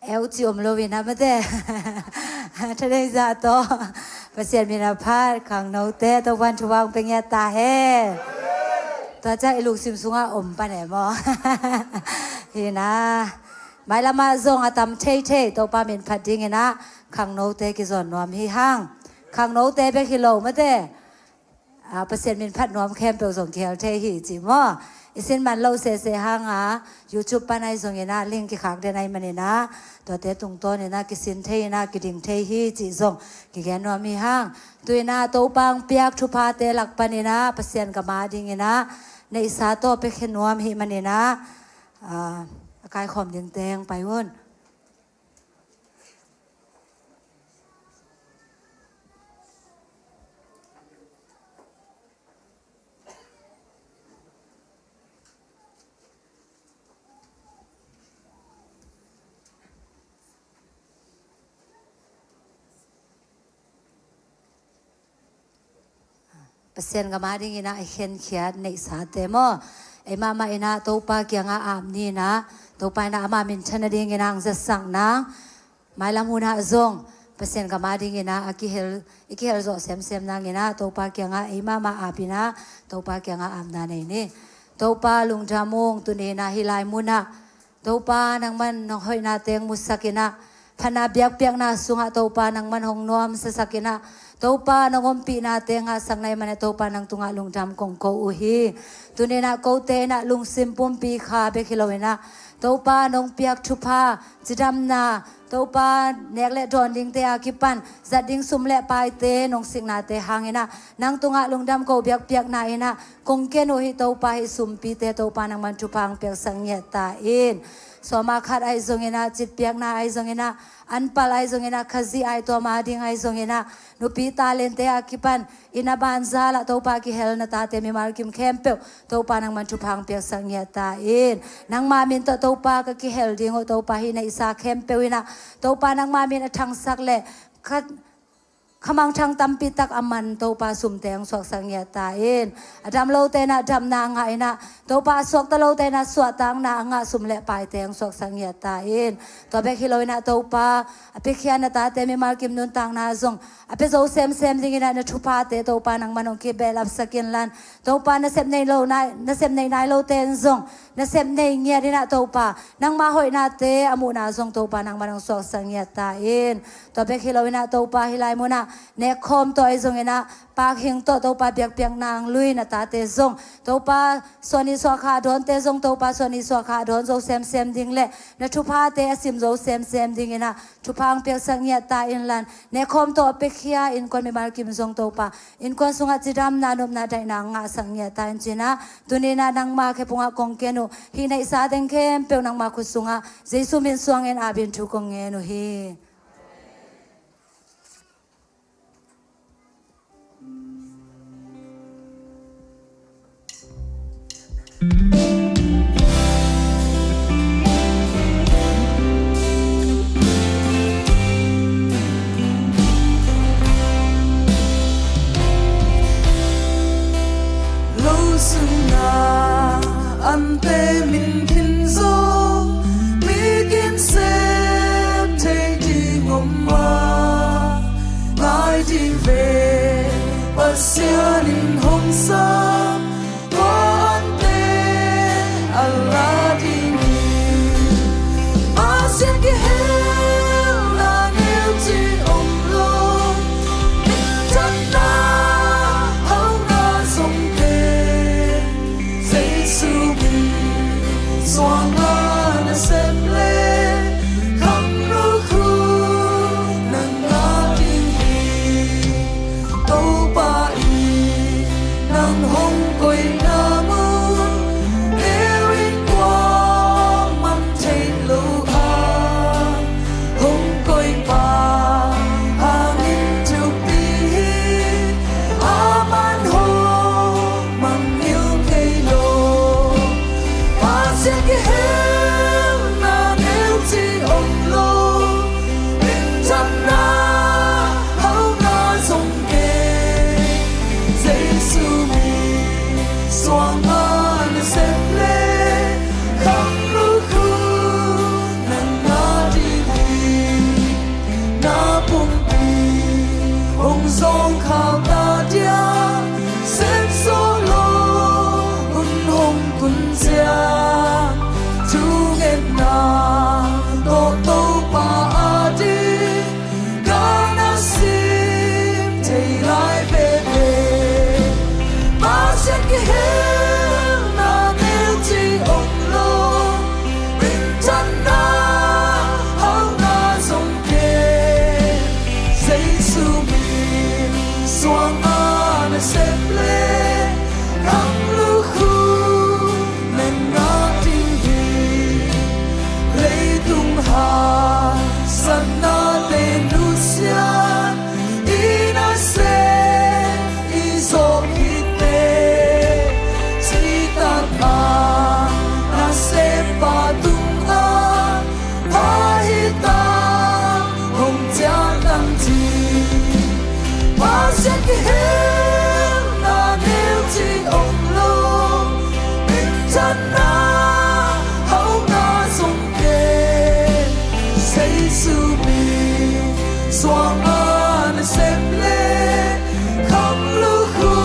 Eu ci om lo in ah mate. Thaneizah tawh Pasian min a phat khangnote Topa'n thupha hong pia ngiat ta hen. Tua ciang i lungsim sungah om pan e maw? Hi na. Mailam ah zong a tam theithei Topa min phat dingin ah khangnote kizawn nuam hi hang. Khangnote bek hi lo mate. Ah, Pasian min phat nuam khempeuh zong kihel thei hi ci maw? I sin man lo sese hang a, YouTube pan ahi zongin ah link kikhak den ahih manin ah, tuate tungtawnin ah kisin thei in ah kiding thei hi cih zong kigen nuam hi hang. Tu in ah Topa hong piak thuphate lak panin ah Pasian gam a dingin ah neihsa tawh piakhia nuam ahih manin ah, ah, a kaikhawm dingte hong pai un. Pasian gam a dingin ah a khenkhiat neihsate maw? Ei mahmah in ah Topa kiangah ap ni in ah, Topa in ah ama minthan nadingin ah hong zatsak nang. Mailam hun ah zong Pasian gam a dingin ah a kihel, i kihel zawh semsem nangin ah Topa kiangah ei mahmah ap in ah Topa kiangah apna nei ni. Topa lungdam ung, tuni in ah hih lai mun ah Topa nangman nong hoihnate hong musak in ah, phatna biakpiakna sungah Topa nangman hong nuamsasak in ah, Topa nong ompihnate ngahsak na hih manin ah Topa nang tungah lungdam kong ko uh hi. Tuni in ah kote in ah lungsim pumpi kha bek hi lo in ah, Topa nong piak thupha, cidamna, Topa nek le dawn dingte a kipan zat ding sum le paite nong siknate hangin ah nang tungah lungdam ko biakpiakna in ah kong ken uh hi. Topa hih sumpite Topa nangman thupha hong piaksak ngiat ta in. Sawma khat ahi zongin ah, citpiakna ahi zongin ah, anpal ahi zongin ah, Khazih ahi tua ma ding ahi zongin ah, nupi talente a kipan inn a banzal ah Topa kihel na tate mimal kim khempeuh Topa nangman thupha hong piaksak ngiat ta in. Nangma min tawh Topa ka kihel ding uh Topa hih neihsa khempeuh in ah Topa nangma min a thangsak le kha, khamangthang tampi tak a man Topa sumte hong suaksak ngiat ta in. A dam lote in ah damna a ngah in ah, Topa a suakta lote in ah suahtakna a ngah sum le paite hong suaksak ngiat ta in. Tua bek hi lo in ah Topa a piakhia na tate mimal kim nuntakna zong a pia zo semsem dingin ah na thuphate Topa nangman hong kibehlapsak inla, Topa nasep nei lo nai, nasep nei nai lote in zong nasep nei ngiat in ah Topa nangma hoihnate a muhna zong Topa nangman hong suaksak ngiat ta in. Tua bek hi lo in ah Topa hih lai mun ah nekkhawm tawh ahi zongin ah, Pak Hing tawh Topa biakpiakna hong lui na tate zong Topa suahni suahkha dawnte zong Topa suahni suahkha dawn zo semsem ding le na thuphate a sim zo semsem dingin ah thupha hong piaksak ngiat ta inla, nekkhawm tawh a piakhia innkuan mimal kim zong Topa innkuan sungah cidamna nopna daihna ngahsak ngiat ta in ci-in ah, tuni in ah nangma khe pungah kong ken uh. Hih neihsa teng khempeuh nangma khut sungah Jesu min suangin ap in thu kong ngen uh hi. Lo sunga ante min khin zo, mi kin sep thei ding om ma, ngai ding ve, Pasian in hong sam. Tua ante a la ding hi. Pasian kihelna neu ci om lo. Minthanna hauhna zongte Jesu min suang a na sem le, khangno khu na ngah ding hi. Topa in nang Suang a nasep le kham lukhu na ngah ding hi. Leitung haksatnate nusiat i nasep i zawh khit teh, citak a nasep pa tungah pha hi ta, hong ciah tang ci. Pasian kihelna neu ci om lo, minthanna hauhna zong ken, Jesu min suang a nasep le kham lukhu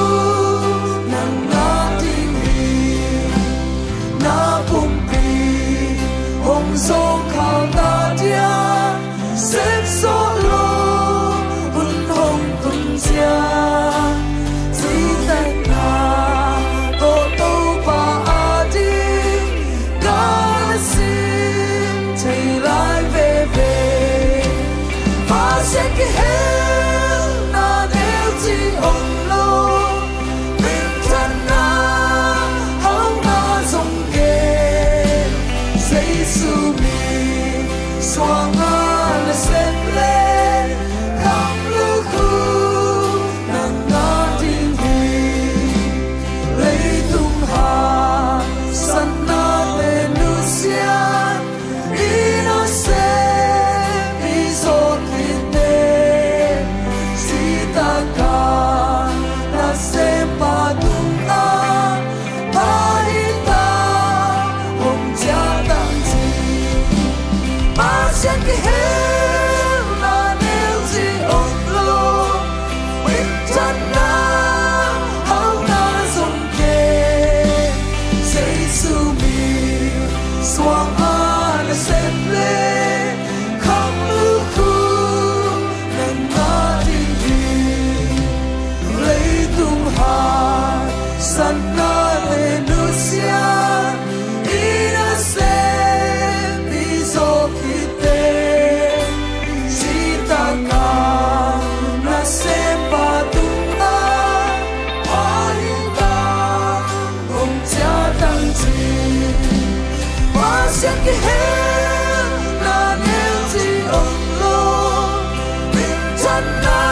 na ngah ding hi. Na pumpi hong zawh khal ta diam, sep zawh lo hun hong tun ciang, citak na tawh Topa ading ka na sim thei lai veve. Pasian kihelna neu ci om lo, minthanna hauhna zong ken, Jesu min suang a nasep le kham lukhu na ngah ding hi. Leitung haksatnate nusiat i nasep i zawh khit teh, citak a nasep pa tungah pha hi ta, hong ciah tang ci. Pasian kihelna neu ci om lo, minthanna hauhna zong ken, Jesu min suang a nasep le kham lukhu na ngah ding hi. Leitung haksatnate nusiat i nasep i zawh khit teh, citak a nasep pa tungah pha hi ta, hong ciah tang ci. Pasian kihelna neu ci om lo, minthanna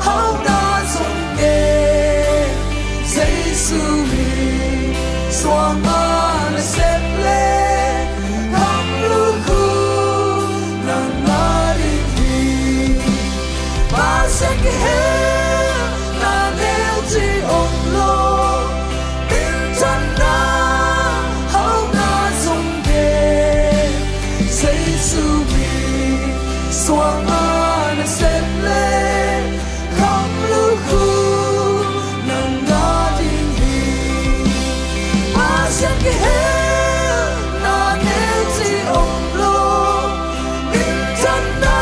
hauhna zong ken, Jesu min suang a nasep le kham lukhu na ngah ding hi. Pasian kihelna neu ci om lo, minthanna hauhna zong ken, Jesu min suang a nasep le kham lukhu na ngah ding hi. Pasian kihelna neu ci om lo, minthanna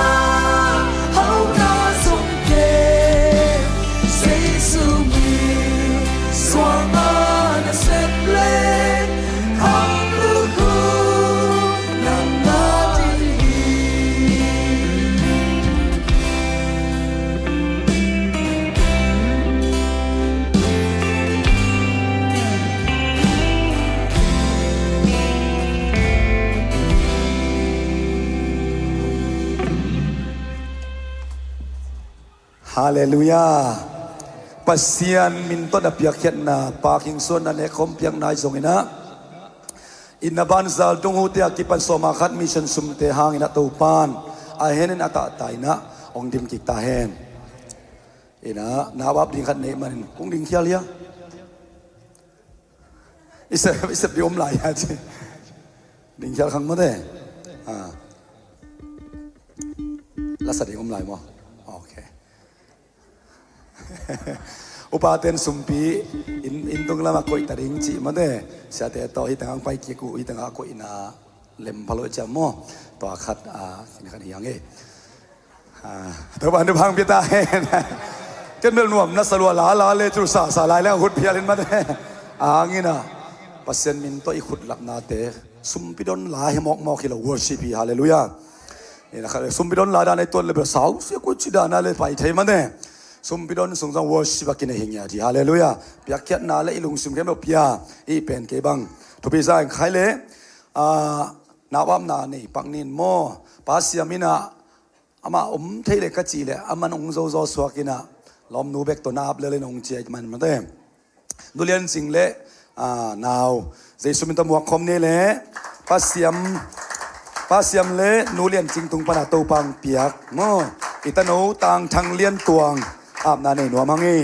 hauhna zong ken, Jesu min suang a nasep le kham lukhu na ngah ding hi. Halleluiah. Pasian min tawh na piakkhiatna, pakhing suan na nekkhawm piakna ahi zongin ah, inn a banzal tung ute a kipan sawma khat mission sumte hangin ah Topan a henin a tahta in ah hong dim kik ta hen. Inn ah nau ap ding khat neih manin kong ding khial hia. I sep, i sep ding om lai hia ci. Ding khial khang mawte. Ah. Lasa ding om lai maw? Ok. Upaten sumpi inn, inn tung lamah koih ta ding cih mawte. Siate tawh hih tengah pai kik uh, hih tengah koihna lem pha lo ciam maw? Tua khat, ah, khin khat hiang e. Ah, Topa in thupha hong pia ta hen. Ken bel nuam na sa lua, la la le cu sa sa lai leng a hut phial in mawte. A hangin ah Pasian min tawh i khut lapnate sumpi don la hi mawkmawk hi lo, worship hi, halleluiah. Ina khat le sumpi don la dan ei tuan le bel sau sia koi ci dan a le pai thei mawte. Sumpidon sung zong worship a kinei hi ngiat hi. Halleluiah. Piakkhiatna le i lungsim khempeuh pia i pen kei bang thupi sa ing. Khai le, ah, nau apna nei pak ning maw. Pa Siam in ah, amah om thei le ka cih le, aman ong zozo suak in ah, lawmnu bek tawh na ap lel in ong ciah man mate. Nu Lian Cing le, ah, nau, Jesu min tawh muak khawm ni le, Pa Siam, Pa Siam le Nu Lian Cing tung pan a Topa'n piak maw. I tano Tang Thang Lian Tuang apna nei nuam hang hi.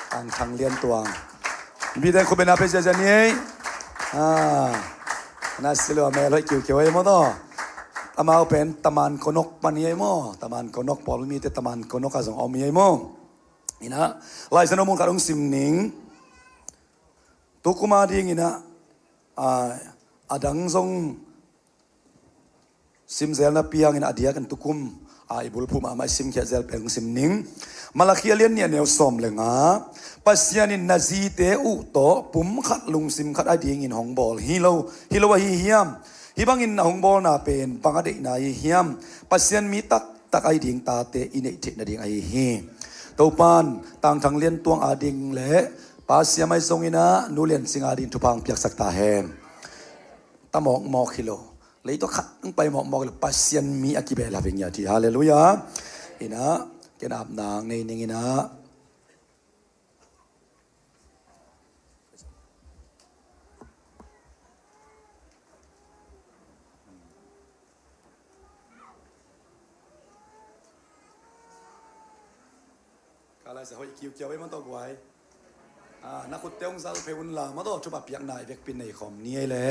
Tang Thang Lian Tuang. Biten khut beng na pe ziazia ni ei. Ah, na si lo a mel hoih kiukiu ei maw taw. Amau pen Taman Konok pan hi ei maw. Taman Konok, Paul mite Taman Konok a zong om hi ei maw. Ina, Lai Siangtho mun khat hong sim ning. Tukum a ding ina, ah, a dang zong sim zelna piang ina, a diak in tukum, ah, i bulphuh mahmah i simkhiat zel pen hong sim ning. Malakhi a lian nih a neu sawm le nga. Pasian in na zite uh tawh pum khat lungsim khat a dingin hong bawl hi lo, hi lo ahi hiam? Hih bangin na hong bawlna pen bang a deihna ahi hiam? Pasian mi taktak ahi ding tate i neih theih nading ahi hi. Topa'n Tang Thang Lian Tuang a ding le Pa Siam ahi zong ina, Nu Lian Cing a ding thupha hong piaksak ta hen. Ta mawkmawk hi lo. Lei tawh khat hong pai mawkmawk hi lo. Pasian mi a kibehlap hi ngiat hi. Halleluiah. Ina, ken apna nei ning ina. Ka lai sa hoih kiukiau ei maw taw guai. Ah, na khutte hong zal phei un la maw taw, thupha piakna i vekpi nei khawm ni ei le.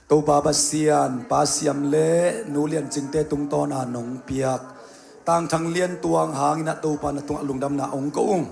Topa Pasian, Pa Siam le Nu Lian Cingte tungtawna nong piak Tang Thang Lian Tuang hangin ah Topa na tungah lungdamna ong ko ung.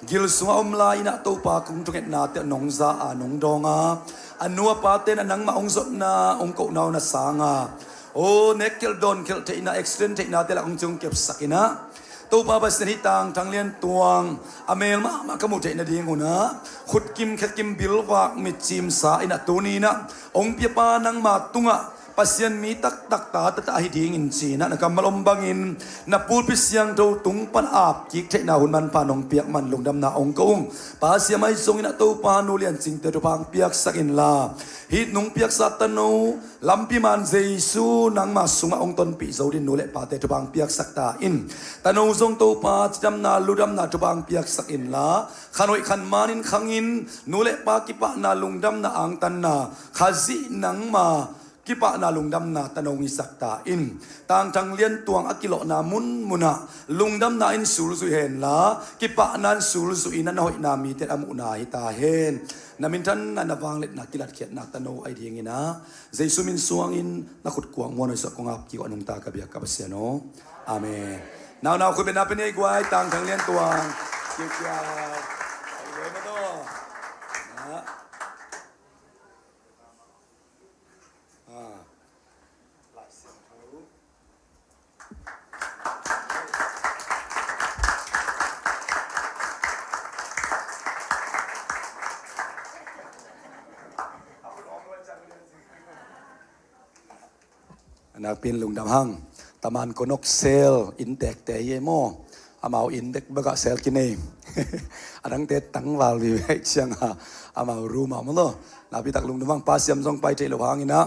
Gil sungah om lai-in ah Topa kong thungetnate nong za a, nong dawng a, a nu a pate na nangmah ong zotna ong kohna uh na sang a, aw, nek khelh dawn khelh theihna, accident theihnate lak ong ciong kepsak in ah, Topa Pasian, hih Tang Thang Lian Tuang a mel mahmah ka muh theih nading un ah, khut kim khe kim bilvak mitcim sa in ah tuni in ah ong piapa nangma tungah Pasian mi taktak ta taktak ahi dingin ci-in ah na kammal om bangin na pulpit siangtho tung pan ap kik theihna hun manpha nong piak man lungdamna ong ko ung. Pa Siam ahi zongin ah Topa Nu Lian Cingte thupha ong piaksak inla, hih nong piaksa tano lampi man Jesu nangma sungah ong tonpih zo din nu le pate thupha ong piaksak ta in. Tano zong Topa cidamna ludamna thupha ong piaksak inla, khan hoih khan manin khangin nu le pa kipahna lungdamna angtanna Khazih nangma kipahna lungdamna tano ong hisak ta in. Tang Thang Lian Tuang a kilawhna munmunah lungdamna in sulzui henla, kipahna in sulzui in ah na hoihna mite a muhna hi ta hen. Na minthanna, na vangliatna kilatkhiatna tano ahi dingin ah Jesu min suangin na khut kuak muan hoih suah kong ap kik uh a nungta ka biak ka Pasian aw. Amen. Naunau khut beng na pe ni ei guai, Tang Thang Lian Tuang. Kiukiau. Ai guai maw taw. Na. Ah. Nakpi-in lungdam hang. Taman Konok sel inntekte hi ei maw. Amau inn bekbek ah sel kinei. A dangte tangval vive ciang a, amau room ah maw taw. Nakpi tak lungdam hang. Pa Siam zong pai thei lo hangin ah,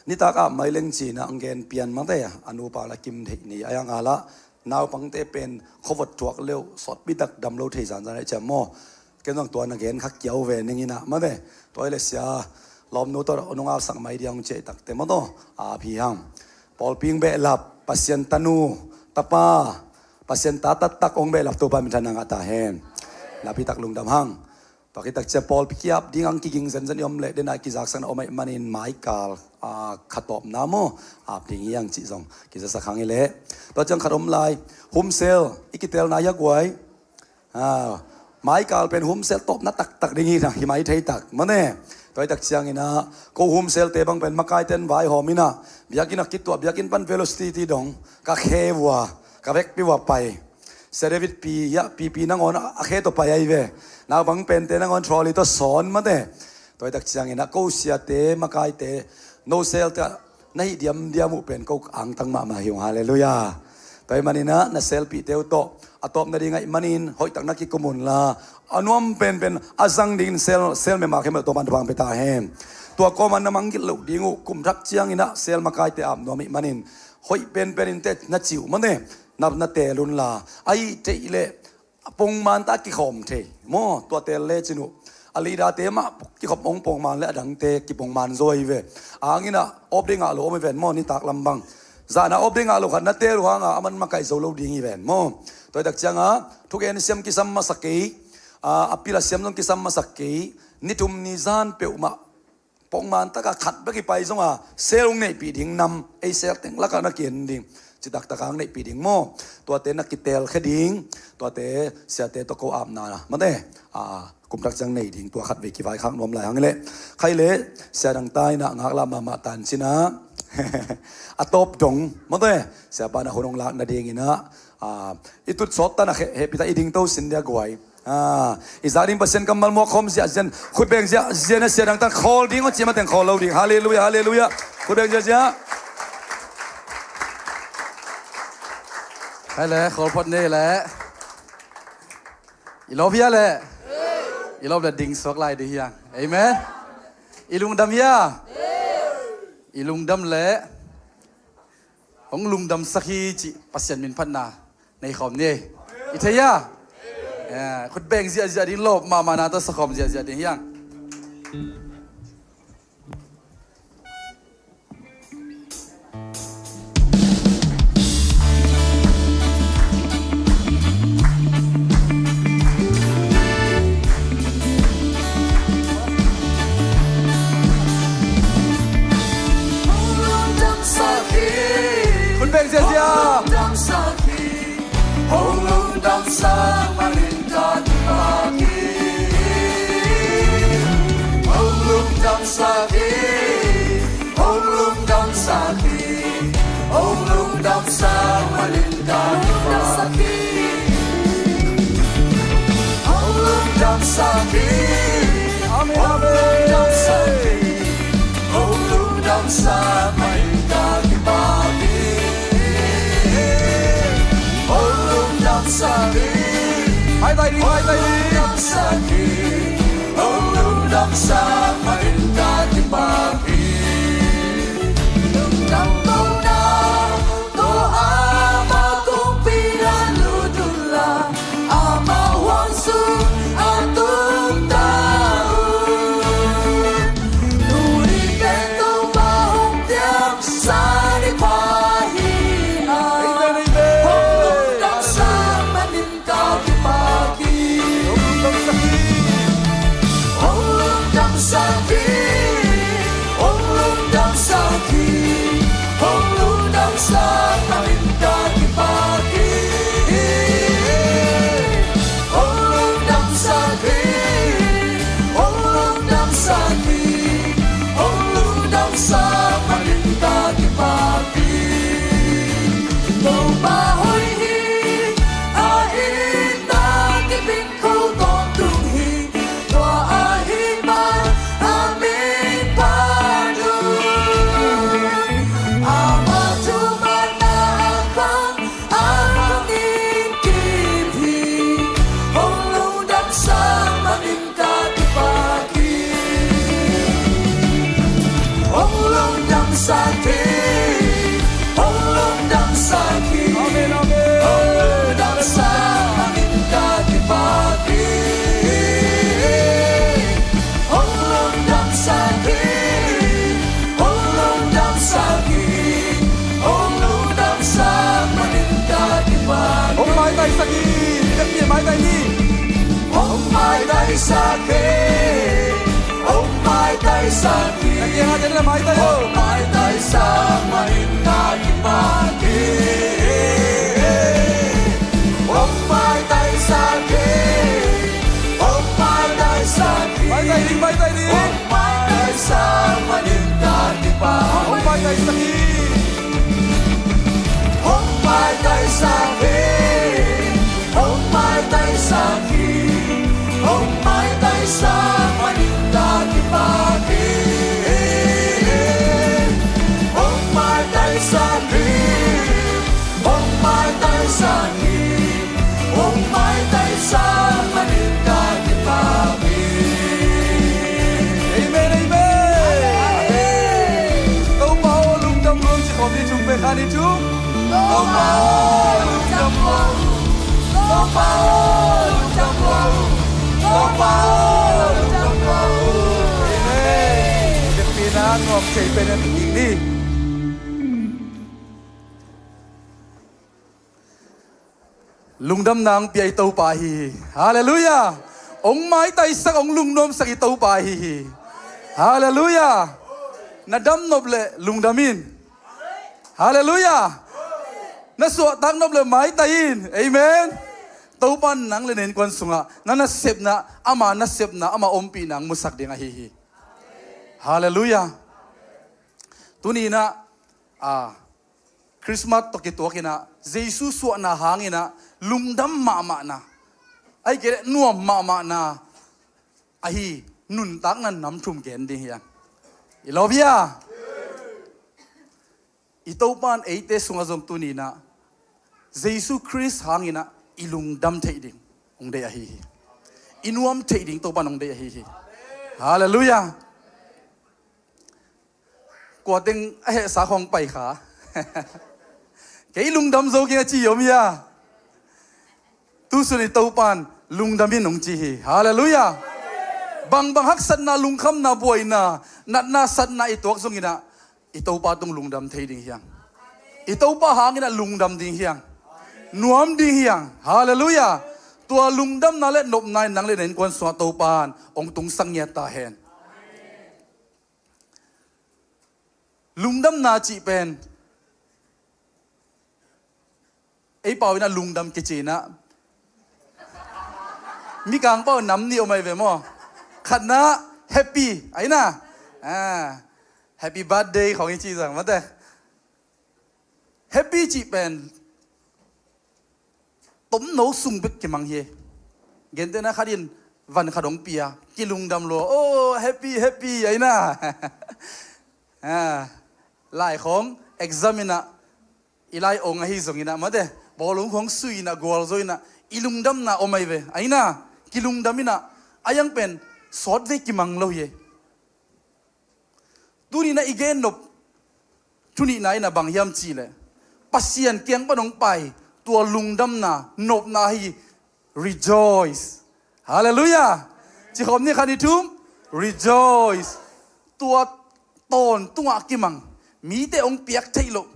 nitak ah mai leng ci-in ah ong gen pian mate, a nupa la kim theih ni a, a ngal ah naupangte pen khuavot thuak leuh sawtpi tak dam lo thei zanzan ahih ciang maw. Ken zong tua na gen kha kiau ve ning in ah mate. Tua hi le sia, lawmnu tawh nong apsak mai diang ong ciah takte maw taw, a ap hi hang. Pawlpi ong behlap Pasian tanu, tapa, Pasian ta taktak ong behlap Topa minthanna ngah ta hen. Nakpi tak lungdam hang. Tua khit tak ciang pawlpi ki-ap ding ang kiging zenzen i om leh, den a kizaksakna om ahih manin maikal, ah, khatawpna maw, ap ding hi hang cih zong kizasak hang hi leh. Tua ciang khat om lai, home cell i kitelna hi a guai. Ah, maikal pen home cell tawpna taktak ding hi na, hi mai thei tak mane. Tua hi tak ciangin ah ko home cell-te bang pen makaite in vaihawm in ah, biakinn ah kituah, biakinn pan velocity ti dong ka khe vua, ka vekpi vua pai. Sia David pi, ya, pipi nangawn a khe tawh pai ahi ve. Naupang pente nangawn trolley tawh sawn mate. Tua hi tak ciangin ah ko siate, makaite, no cell-te ah na hih diamdiam uh pen ko angtang mahmah hi ung. Halleluiah. Tua ahih manin ah na selpihte uh tawh a tawpna ding ahih manin hoihtak na kikum un la, a nuam penpen a zang dingin sel, sel mema khempeuh tawh pan thupha pia ta hen. Tua kawman na mangngilh loh ding uh, kum thak ciangin ah sel makaite ap nuam ahih manin hoih penpen in teh na ci uh maw te, na, na teel un la, ahih kei leh pongman tak a kikhawm thei maw, tua teel lecin uh. A leader-te mah kikhop hong pongman leh a dangte kipongman zaw hi ve. A hang in ah off day ngah lo om hi ven maw, nitak lam bang. Zan a off day ngah lo khat na teel uh hang a, aman makaih zo lo ding hi ven maw. Tua hi tak ciang a thugen siam kisam masa kei, a, a pil a siam zong kisam masa kei, ni thum ni zan peuhmah pongman tak a khat bek i pai zong a, sel hong neihpih ding nam, ei sel teng lak ah na ki-en ding, ci taktak a hong neihpih ding maw. Tuate na kiteelkhia ding, tuate siate tawh ko apna maw te, a, kum thak ciang nei ding, tua khatvei kivaikhak nuam lai hang hi leh. Khaih leh sia dangta in ah ngaklah mahmah ta in cin ah, a tawp dong maw te, siapa in ah hun hong lak nadingin ah, a, i tut sawt tan ah hehpih ta, i ding to sin dia guai. A, i zak ding Pasian kammal muak khawm ziahziah in, khut beng ziahziah in, a sia dangta in khawl ding aw, ci mateng khawl lo ding. Halleluiah, halleluiah. Khut beng ziahziah. Hai leh, khawl phot ni leh. I lawp hia leh? I lawp leh ding suak lai ding hi hang. Amen. I lungdam hia? I lungdam leh hong lungdamsak hi cih Pasian min phatna nei khawm ni. I thei hia? Eh, khut beng ziahziah ding, lawp mahmahna tawh sa khawm ziahziah ding hi hang. Khut beng ziahziah. Hong lungdamsak manin ka kipak hi. Hong lungdamsak hi. Hong lungdamsak hi. Hong lungdamsak manin ka kipak hi. Hong lungdamsak hi. Amen, amen. Hong lungdamsak hi. Hong lungdamsak manin ka kipak hi. Hong lungdamsak hi. Maitai ding, maitai ding. Hong lungdamsak hi. Hong lungdamsak manin ka kipak hi. Lungdam ko na, tua amah kongpi na lut un la, amah huang sung a tung ta un. Tuni pen Topa hong piangsak ding pha hi a. Amen, amen. Hong lungdamsak manin ka kipak hi. Hong lungdamsak hi. Hong lungdamsak hi. Hong lungdamsak hi. Hong lungdamsak manin ka kipak hi. Hong lungdamsak hi. Hong lungdamsak hi. Hong lungdamsak manin ka kipak hi. Topa hoih hi. A itna kipin kho tawntung hi. Tua ahih man a min phat un. Amah thumanna a khang a khang in kim hi. Hong lungdamsak manin ka kipak hi. Hong lungdamsak hi. Hong lungdamsak hi. Amen, amen. Hong lungdamsak manin ka kipak hi. Hong lungdamsak hi. Hong lungdamsak hi. Hong lungdamsak manin ka kipak hi. Hong maitaisak hi. Hong maitai hi. Hong maitaisak hi. Hong maitaisak hi. Hong maitaisak manin ka kipak hi. Hong maitaisak hi. Hong maitaisak hi. Maitai ding, maitai ding. Hong maitaisak manin ka kipak hi. Hong maitaisak hi. Hong maitaisak hi. Hong maitaisak hi. Hong maitaisak manin ka kipak hi. Hong maitaisak hi. Hong maitaisak Kei pen en ding ni. Lungdamna hong pia i Topa hi hi. Halleluiah. Hong maitaisak, hong lungnuamsak i Topa hi hi. Halleluiah. Na damnop le lungdam in. Halleluiah. Na suahtak nop le maitai in. Amen. Topa in nang le na innkuan sungah na nasepna, ama nasepna, ama ompihna hong musak ding ahi hi. Halleluiah. Tuni inah, ah, Christmas tawh kituak inah, Jesu suahna hang inah lungdam mahmahna, ahih kei leh nuam mahmahna ahi nuntakna nam thum gen ding hi hang. I lawm hia? I Topa in eite sungah zong tuni inah Jesu Khrist hang inah i lungdam theih ding hong deih ahi hi. I nuam theih ding Topa in hong deih ahi hi. Halleluiah. Kua teng a hehsa khawng pai kha. Kei lungdam zo keng a ci hi om hia? Tusun i Topa in lungdam in hong ci hi. Halleluiah. Bangbang haksatna, lungkhamna, buaina, natna, satna i tuak zong inah i Topa tung lungdam thei ding hi hang. I Topa hang inah lungdam ding hi hang. Nuam ding hi hang. Halleluiah. Tua lungdamna le nopna in nang le na innkuan sungah Topa in hong tungsak ngiat ta hen. Lungdamna cih pen ei pau inah lungdam kici inah, Mikang pau nam nih om ahi ve maw? Khatna happy, ahi na? Ah, happy birthday khawng i cih zong mate. Happy cih pen tomno sung bek kimang hi. Gentehna khat in van khat hong pia, kilungdam lua, oh, happy, happy, ahi na? Ah, lai khawng exam inah, i lai ong ahi zong inah mate, bawlung khawng sui inah, gualzo inah, i lungdamna om ahi ve, ahi na? Kilungdam inah, a yang pen sawt ve kimang lo hi. Tuni inah i gen nop thu nihna inah bang hiam cih leh, Pasian kiang pan hong pai tua lungdamna, nopna hi. Rejoice. Halleluiah. Ci khawm ni, khat, nih, thum. Rejoice. Tua tawntungah kimang, mite hong piak theih loh,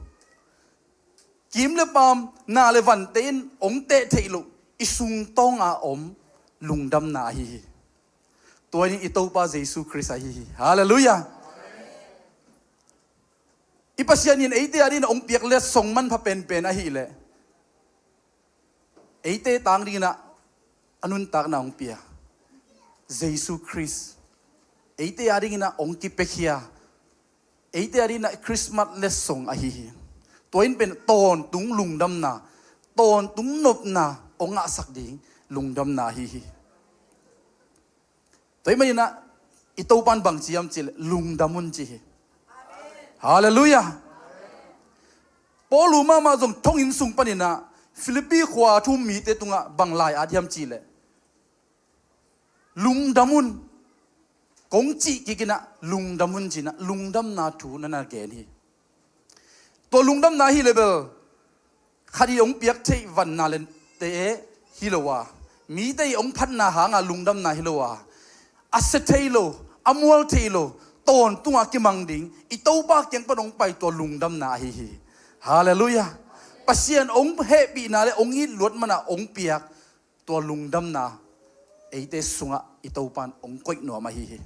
kim le paam, na le vante in hong teh theih loh, i sungtawng a om lungdamna ahi hi. Tua in i Topa Jesu Khrist ahi hi. Halleluiah. I Pasian in eite a dingin hong piak letsong manpha penpen ahih leh, eite tang dingin ah a nuntakna hong pia Jesu Khrist, eite a dingin ah hong kipiakhia, eite a dingin ah Christmas letsong ahi hi. Tua in pen tawntung lungdamna, tawntung nopna hong ngahsak ding lungdamna ahi hi. Tua ahih manin ah i Topa in bang ci hiam cih leh lungdam un ci hi. Halleluiah. Paul mahmah zong thonginn sung panin ah Philippi khua a thu um mite tungah bang lai at hiam cih leh, lungdam un, kong cih kik inah lungdam un ci inah lungdamna thu na na gen hi. Tua lungdamna hi leh bel khat in hong piak theih van na le te hi lo a, mite in hong phatna hanga lungdamna hi lo a, a sia thei lo, a mual thei lo, tawntungah kimang ding, i Topa kiang pan hong pai tua lungdamna ahi hi. Halleluiah. Pasian hong hehpihna le hong it luat mana hong piak tua lungdamna eite sungah i Topa in hong koih nuam ahi hi.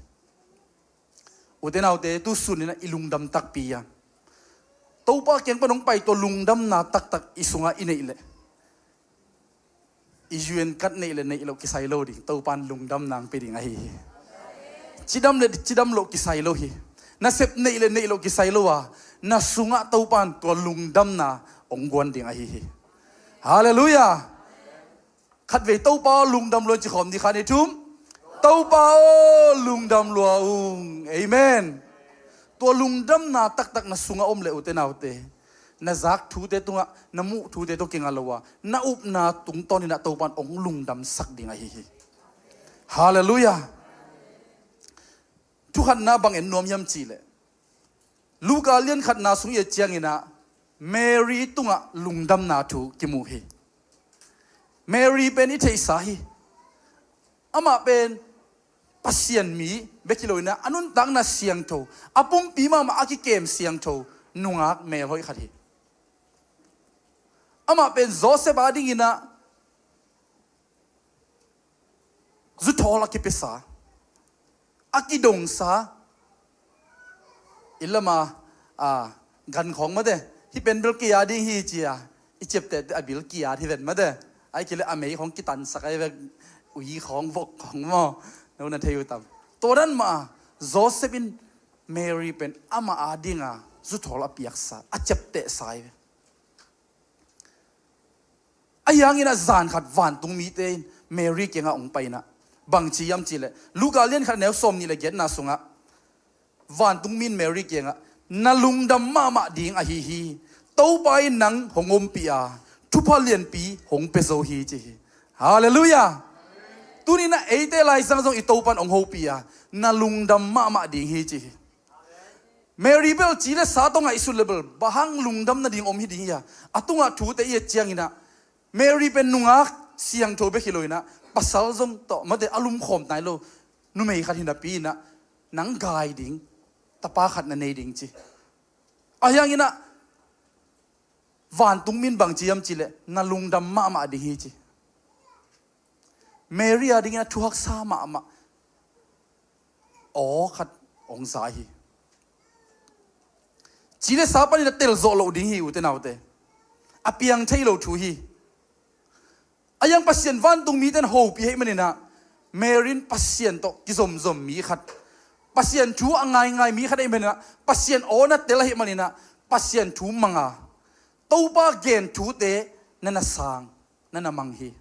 Ute naute, tu sun inah i lungdam takpi a, Topa kiang pan hong pai tua lungdamna taktak i sungah i neih leh, i U N card neih le neih loh kisai lo ding, Topa in lungdamna hong pia ding ahi hi. Cidam le cidam loh kisai lo hi. Nasep neih le neih loh kisai lo a, na sungah Topa in tua lungdamna hong guan ding ahi hi. Halleluiah. Khatvei, Topa aw lungdam lua ung ci khawm ni, khat, nih, thum. Topa aw lungdam lua ung. Amen. Tua lungdamna taktak na sungah om leh, ute naute, na zak thute tungah, na muh thute tawh kinga lo a, na upna tungtawn inah Topa in hong lungdamsak ding ahi hi. Halleluiah. Thu khatna bang en nuam hiam cih leh, Luka lian khatna sung i et ciangin ah Mary tungah lungdamna thu kimu hi. Mary pen i theihsa hi. Amah pen Pasian mi bek hi lo inah, a nuntakna siangtho, a pumpi mahmah a kikem siangtho nungak melhoih khat hi. Amah pen Joseph adinginah zuthawl a kipiasa, a kidongsa, i lama, a, gan khawng mate, hih pen bil kia ding hi cia i ciapteh a bil kia hi ven mate, a i kile a mei khawng kitansak a i vek, ui khawng vok khawng maw, no na thei uh tam. Tua dan mah a Joseph in Mary pen amah adinga zuthawl a piaksa, a ciaptehsa i ve. Ahi hangin a zan khat vantung mite in Mary kiangah hong pai inah bangci hiam cihleh, Luka lian khat neu sawm nih le giatna sungah vantung mi in Mary kiangah, "Na lungdam mahmah ding ahi hi. Topa in nang hong ompih a, thupha lianpi hong pia zo hi," ci hi. Halleluiah. Tuninah eite Lai Siangtho zong i Topa in hong hopih a, "Na lungdam mahmah ding hi," ci hi. Mary bel ci le sa tawh ngaihsut le bel bang hang lungdam nading om hi ding hi a, a tungah thute i et cianginah Mary pen nungak siangtho bek hi lo inah, pasal zong tawh mate a lumkhawm nai lo numei khat hi napi inah, nang gai ding tapa khat na nei ding ci. Ahi hanginah vantung mi in bangci hiam cihleh, "Na lungdam mahmah ding hi," ci. Mary adingin a thuhaksa mahmah aw khat hong za hi. Ci le sa panin a telzawh loh ding hi, ute naute. A piang thei lo thu hi. Ahi hang Pasian vantung mite in hopih ahih maninah, Mary in Pasian tawh kizomzom mi khat, Pasian thu a ngaingai mi khat ahih maninah, Pasian aw na tel ahih maninah, Pasian thu manga, Topa gen thute na na sang, na na mang hi.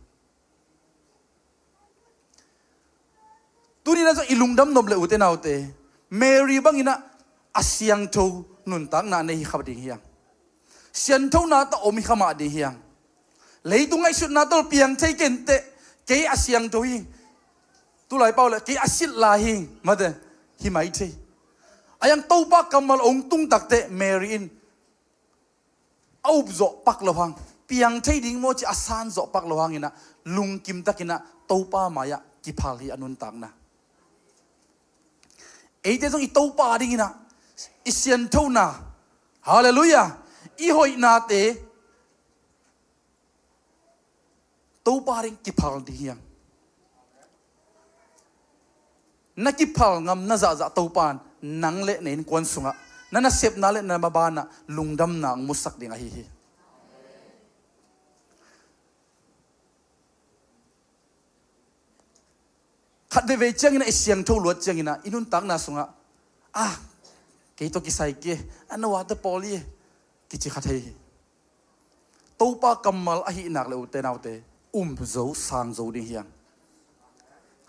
Tuninah zong i lungdam nop le, ute naute, Mary banginah a siangtho nuntakna nei hi kha ding hiang. Sianthona tawh om hi kha mah ding hiang. Leitung ngaihsutna tawh piang thei kenteh, kei a siangtho hing, tulai pau le kei a silh lai hing mate, hi mai thei. Ahi hang Topa kammal hong tung takteh Mary in a up zawh pak lo hang, piang thei ding maw ci a san zawh pak lo hanginah, lungkim takinah Topa mai-ah kiphal hi a nuntakna. Eite zong i Topa dinginah i sianthona, halleluiah, i hoihnate Topa ding kiphal ding hiang. Na kiphal ngam na zahzah Topa in nang le na innkuan sungah, na nasepna le na mabanah lungdamna hong musak ding ahi hi. Khat veivei cianginah i siangtho luat cianginah i nuntakna sungah, "Ah, kei tawh kisai kei, a no ate pawl hi," kici kha thei hi. Topa kammal ahih nak le, ute naute, um zo sang zo ding hiang.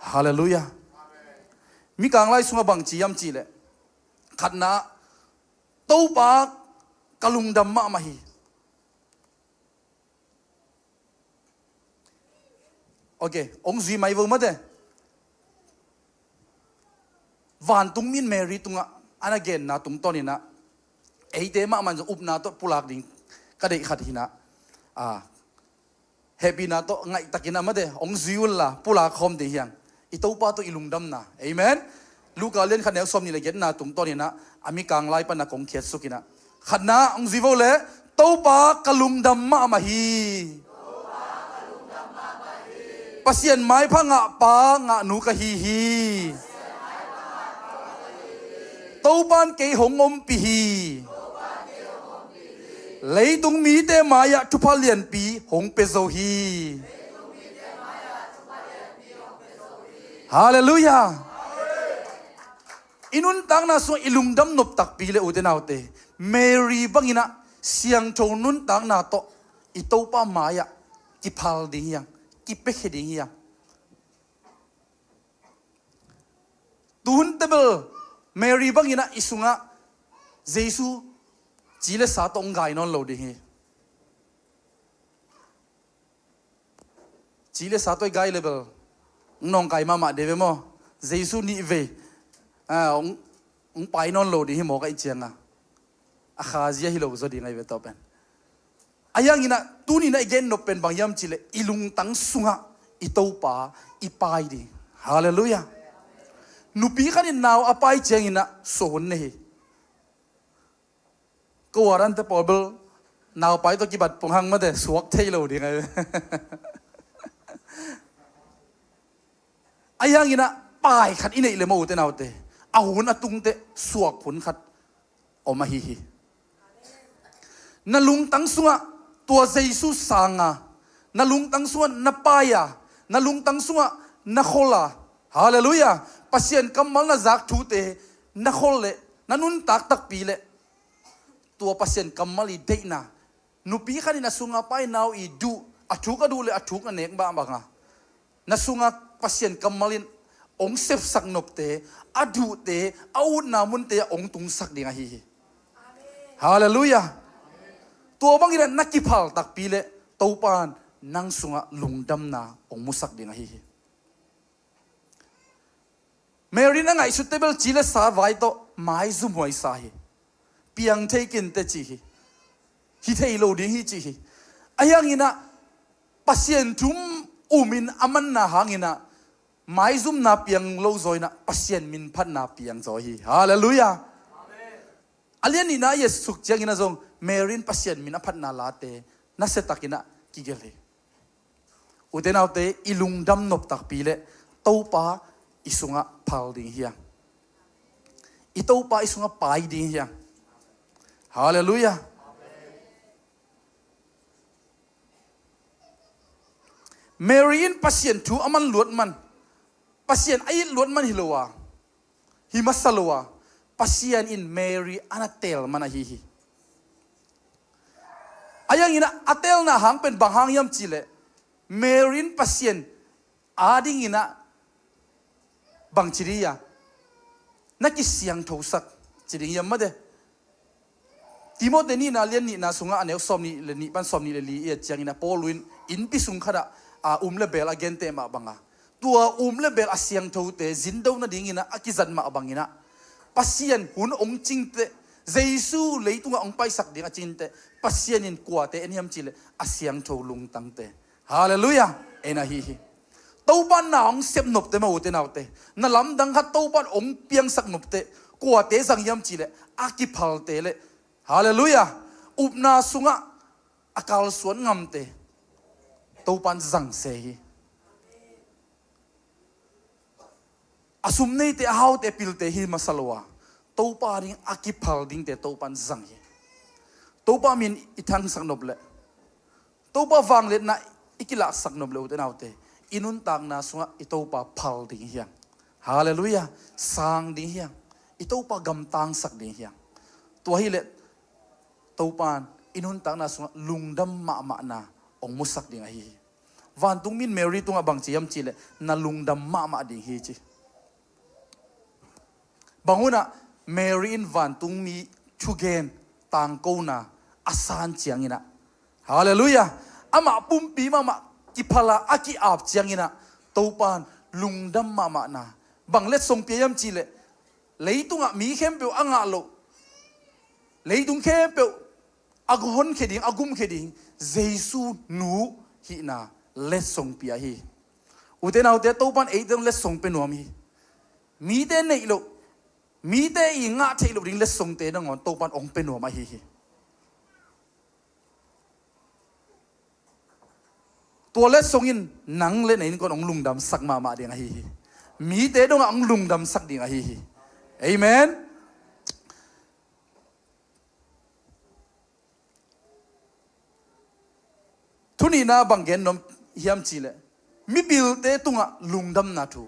Halleluiah. Mikang lai sungah bangci hiam cihleh, khatna, "Topa ka lungdam mahmah hi." Ok, hong zui mai vo mate. Vantung mi in Mary tungah a na genna tungtawninah, eite mahmah in zong upna tawh pulak ding ka deih khat hinah, a, hehpihna tawh ngaihtakinah mate, hong zui unla pulak khawm ding hiang. I Topa tawh i lungdamna. Amen. Luka lian khat neu sawm nih le giatna tungtawninah a mikang lai pan a kong khiat sukinah, khatna hong zui vo le, "Topa ka lungdam mahmah hi. Pasian maipha ngahpa ngahnu ka hi hi. Topa in kei hong ompih hi. Leitung mite mai-ah thupha lianpi hong pia zo hi." Halleluiah. I nuntakna sungah i lungdam nop takpi le, ute naute, Mary banginah siangtho nuntakna tawh i Topa mai-ah kiphal ding hiang, kipiakhia ding hiang. Tuhun tebel Mary banginah i sungah Jesu ci le sa tawh hong gai nawn lo ding hi. Ci le sa tawh i gai le bel hong nawngkai mahmah ding ve maw? Jesu nih vei, a, hong, hong pai nawn lo ding hi maw ka i cianga. A khazia hi lo zaw ding ahi ve tawh pen. Ahi hanginah tuninah i gen nop pen bang hiam cihleh, i lungtang sungah i Topa i pai ding. Halleluiah. Nupi khat in nau a pai ciangin ah suah hun nei hi. Ka warrant te pawl bel naupai tawh kibat pong hang mate suak thei lo ding a. Ahi hangin ah pai khat i neih le maw ute naute, a hun a tungte suak hun khat om ahi hi. Na lungtang sungah tua Jesu sanga, na lungtang sungah na pai a, na lungtang sungah na khol a, halleluiah, Pasian kammal na zak thute na khol leh na nuntak takpi leh tua Pasian kammal i deihna, nupi khat in a sunga pai nau i duh, a thuk a duh le a thuk na nek mah banga na sunga Pasian kammal in hong sepsak nopte, a duhte, a utna munte ah hong tungsak ding ahi hi. Halleluiah. Tua bangin ah na kiphal takpi leh Topa in nang sungah lungdamna hong musak ding ahi hi. Mary in a ngaihsutte bel ci le sa vai tawh maizumhuai sa hi. Piang thei kinte ci hi. Hi thei lo ding hi ci hi. Ahi hangin ah Pasian thu um in a manna hangin ah maizumna piang lo zaw in ah Pasian minphatna piang zaw hi. Halleluiah. A lian nihna i et suk ciangin ah zong Mary in Pasian min a phatna late nasia takin ah kigelh hi. Ute naute, i lungdam nop takpi leh Topa i sungah phal ding hi hang. I Topa i sungah pai ding hi hang. Halleluiah. Mary in Pasian thu a man luat man, Pasian a it luat man hi lo a, hi masa lo a, Pasian in Mary a na teel man ahi hi. Ahi hangin ah a teelna hang pen bang hang hiam cih leh Mary in Pasian adingin ah bang ci ding hiam, na kisiangthosak ci ding hiam mate. Timoti nihna lian nihna sungah a neu sawm nih le nih pan sawm nih le li i et ciangin ah Paul in innpi sung khatah a um le beel a gente mah banga, tua um le beel a siangthote zindo nadingin ah a kizat mah bangin ah Pasian hun hong cingte, Jesu leitungah hong paisak ding a cingte, Pasian in kuate en hiam cih leh a siangtho lungtangte. Halleluiah. En ahi hi. Topa in na hong sep nopte mah ute naute, na lamdang khat Topa in hong piangsak nopte kuate zang hiam cih leh a kiphalte leh, halleluiah, upna sungah a kalsuan ngamte Topa in zang se hi. A sum neite, a haute, a pilte hi masa lo a, Topa ding a kiphal dingte Topa in zang hi. Topa min i thangsak nop leh, Topa vangliatna i kilahsak nop leh ute naute, i nuntakna sungah i Topa phal ding hi hang. Halleluiah. Sang ding hi hang. I Topa gamtangsak ding hi hang. Tua hi leh Topa in i nuntakna sungah lungdam mahmahna hong musak ding ahi hi. Vantungmi in Mary tungah bang ci hiam cih leh na lungdam mahmah ding hi ci. Bang hunah Mary in vantungmi thugen tangkona a san ciangin ah, halleluiah, amah pumpi mahmah kiphal a, a ki-ap ciangin ah Topa in lungdam mahmahna bang letsong pia hiam cih leh, leitungah mi khempeuh a ngah loh, leitung khempeuh a honkhia ding, a gumkhia ding Jesu nu hihna letsong pia hi. Ute naute, Topa in eite hong letsong pia nuam hi. Mite neih loh, mite i ngah theih loh ding letsongte nangawn Topa in hong pia nuam ahi hi. Tua letsong in nang le na innkuan hong lungdamsak mahmah ding ahi hi. Mite dongah hong lungdamsak ding ahi hi. Amen. Thu nihna bang gen nuam hiam cih leh mipilte tungah lungdamna thu.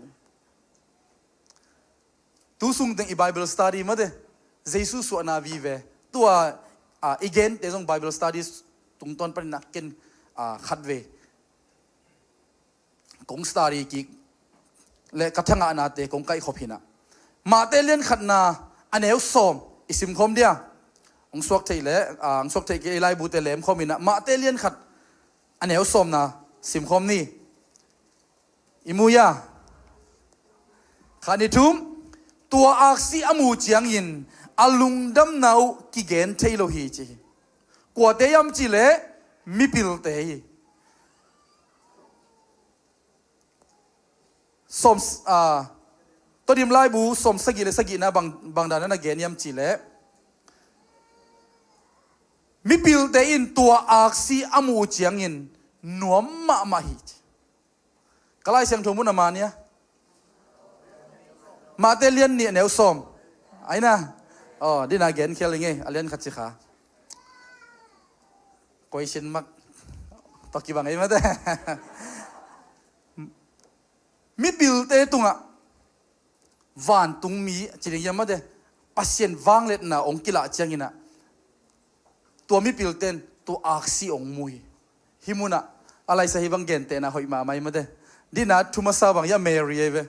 Tu sungteng i Bible study mate, Jesu suahna vive. Tua, a, i gente zong Bible study tungtawn panin ah ken, a, khatvei kong study kik le ka thangahnate kong kaihkhop hi in ah. Mate lian khatna a neu sawm i simkhawm dia. Hong suak theih le, a, hong suak theih kei, i laibute lemkhawm in ah. Mate lian khat a neu sawmna simkhawm ni. I mu hia? Khat, nih, thum. Tua aksi a mu ciangin a lungdamna uh kigen thei lo hi ci hi. Kuate hiam cih leh mipilte hi. Sawm, a, Tawdim laibu sawm sagih le sagihna bang, bang dan na gen hiam cih leh, mipilte in tua aksi a muh ciangin nuam mahmah hi. Ka Lai Siangtho mun a man hia? Mate lian nih a neu sawm. Ai na. Aw, dina gen khial ing ei, a lian khat ci kha. Question mark tawh kibang ei mate. Mipilte tungah vantungmi ci ding hiam mate, Pasian vangliatna hong kilah ciangin ah, tua mipilte in tua aksi hong mu hi. Hih munah a laisa hih bang gentehna hoih mahmah hi mate. Dina thu masa bang hiah Mary ahi ve.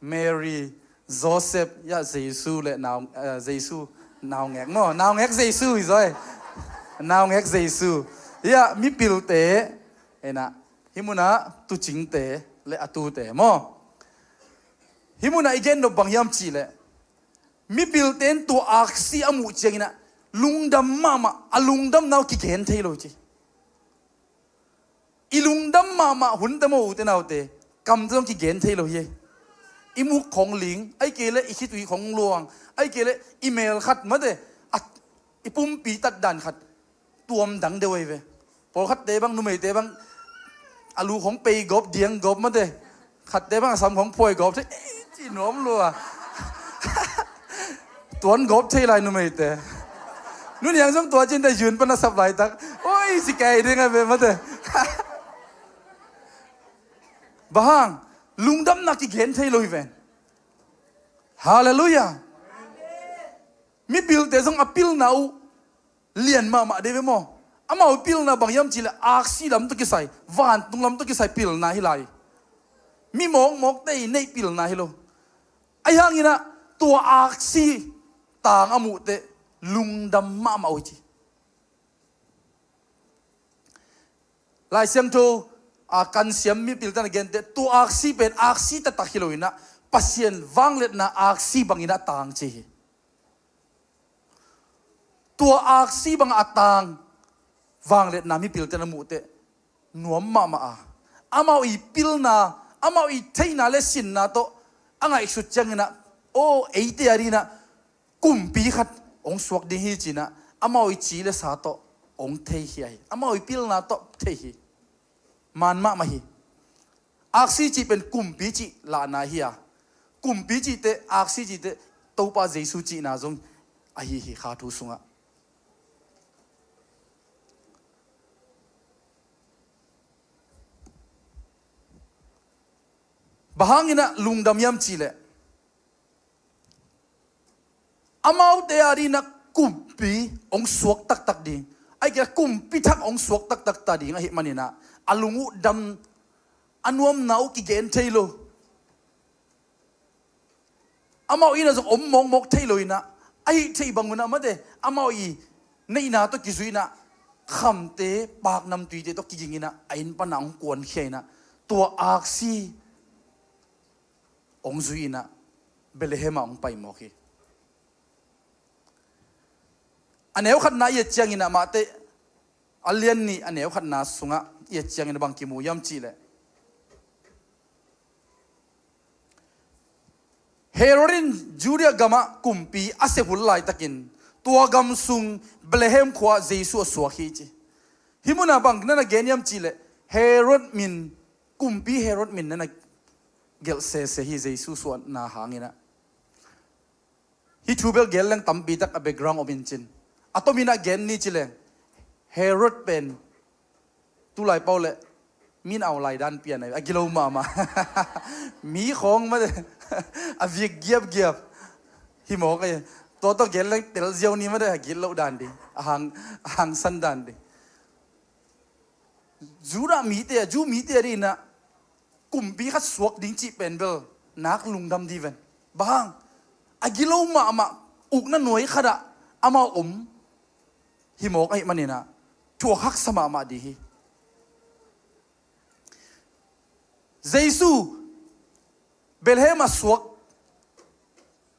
Mary, Joseph, hiah Jesu le nau, eh, Jesu naungek maw, naungek Jesu hi zaw ei. Naungek Jesu. Hiah mipilte, ena, hih munah tuucingte le a tuute maw. Hih munah i gen nop bang hiam cih leh, mipilte in tua aksi a muh ciangin ah lungdam mahmah, a lungdamna uh kigen thei lo ci. I lungdam mahmah hunte maw, ute naute, kamte zong kigen thei lo hi. I muk khong ling, ahih kei leh i khitui khong luang, ahih kei leh i mel khat mate, a, i pumpi tatdan khat tuam dang deuh ahi ve. Pawlkhatte bang, numeite bang, a lu khong pei gawp, diang gawp mate. Khatte bang a sam khong phuai gawp thei, ei, ci nuam lua. Tuan gawp thei lai numeite. Nu Niang zong tua cinte yun pan a sap laitak, oi, ci kai ding a ve mate. Bang hang, lungdamna kigen thei lo hi ven. Halleluiah. Mipilte zong a pilna uh lian mahmah dei ve maw. Amau pilna bang hiam cih leh aksi lam tawh kisai, vantung lam tawh kisai pilna hi lai. Mi mawkmawkte i neih pilna hi lo. Ahi hangin ah tua aksi tang a muh teh lungdam mahmah uh hi ci. Lai Siangtho a kan siam mipilte na gente, tua aksi pen aksi taktak hi lo in ah, Pasian vangliatna aksi bangin ah tang ci hi. Tua aksi bang a tang vangliatna mipilte na muh teh nuam mahmah a, amau i pilna, amau i theihna le sinna tawh a ngaihsut ciangin ah, aw, eite a dingin ah kumpi khat hong suak ding hi ci-in ah, amau i ci le sa tawh hong thei hi ahi. Amau i pilna tawh thei hi. Man mahmah hi. Aksi cih pen kumpi cih lahna hi a, kumpi cih teh, aksi cih teh Topa Jesu cihna zong ahi hi kha thu sungah. Bang hangin ah lungdam hiam cih leh, amaute a dingin ah kumpi hong suak taktak ding, ahih kei leh kumpi thak hong suak taktak ta ding ahih manin ah, a lung uh dam, a nuamna uh kigen thei lo. Amau in ah zong om mawkmawk thei lo in ah, ahih theih bang un ah mate, amau i neihna tawh kizui in ah, khamte, paknamtuite tawh kiging in ah, a inn pan ah hong kuankhia in ah, tua aksi hong zui in ah, Bethlehem ah hong pai mawk hi. A neu khatna i et ciangin ah, Mate a lian nih a neu khatna sungah i et ciangin ah bang kimu hiam cih leh, Herod in Judea gamah kumpi a sep hun laitakin, tua gam sung Bethlehem khua-ah Jesu a suak hi ci. Hih munah bang na na gen hiam cih leh, Herod min, kumpi Herod min na na gelh sese hi, Jesu suahna hangin ah. Hih thu bel gen leng tampi tak a background om in cin. A tomin ah gen ni ci leng, Herod pen tulai pau leh min au lai dan pian a, a gilo mahmah. Mi khawng mate, a vik giapgiap hi mawk a. Tua tawh gen leng tel ziau ni mate, a gitloh dan ding, a hang, a hangsan dan ding. Judah mite, Jew mite a dingin ah kumpi khat suak ding cih pen bel nak lungdam ding ven. Bang hang, a gilo mahmah, ukna nuai khatah amau om hi mawk ahih manin ah, thuak haksa mahmah ding hi. Jesu Bethlehem ah suak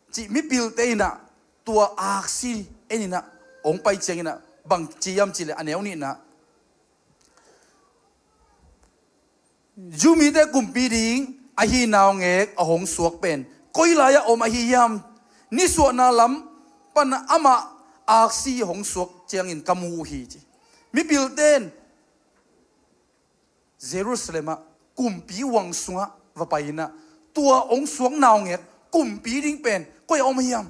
cih mipilte in ah tua aksi en in ah hong pai ciangin ah bang ci hiam cih leh, a neu nihna, Jew mite kumpi ding ahi naungek a hong suak pen Koi lai-ah om ahi hiam? Nisuahna lam pan amah aksi hong suak ciangin ka mu uh hi, ci. Mipilte'n Jerusalem ah kumpi uang sungah va pai in ah, tua hong suak naungek kumpi ding pen koi a om hiam?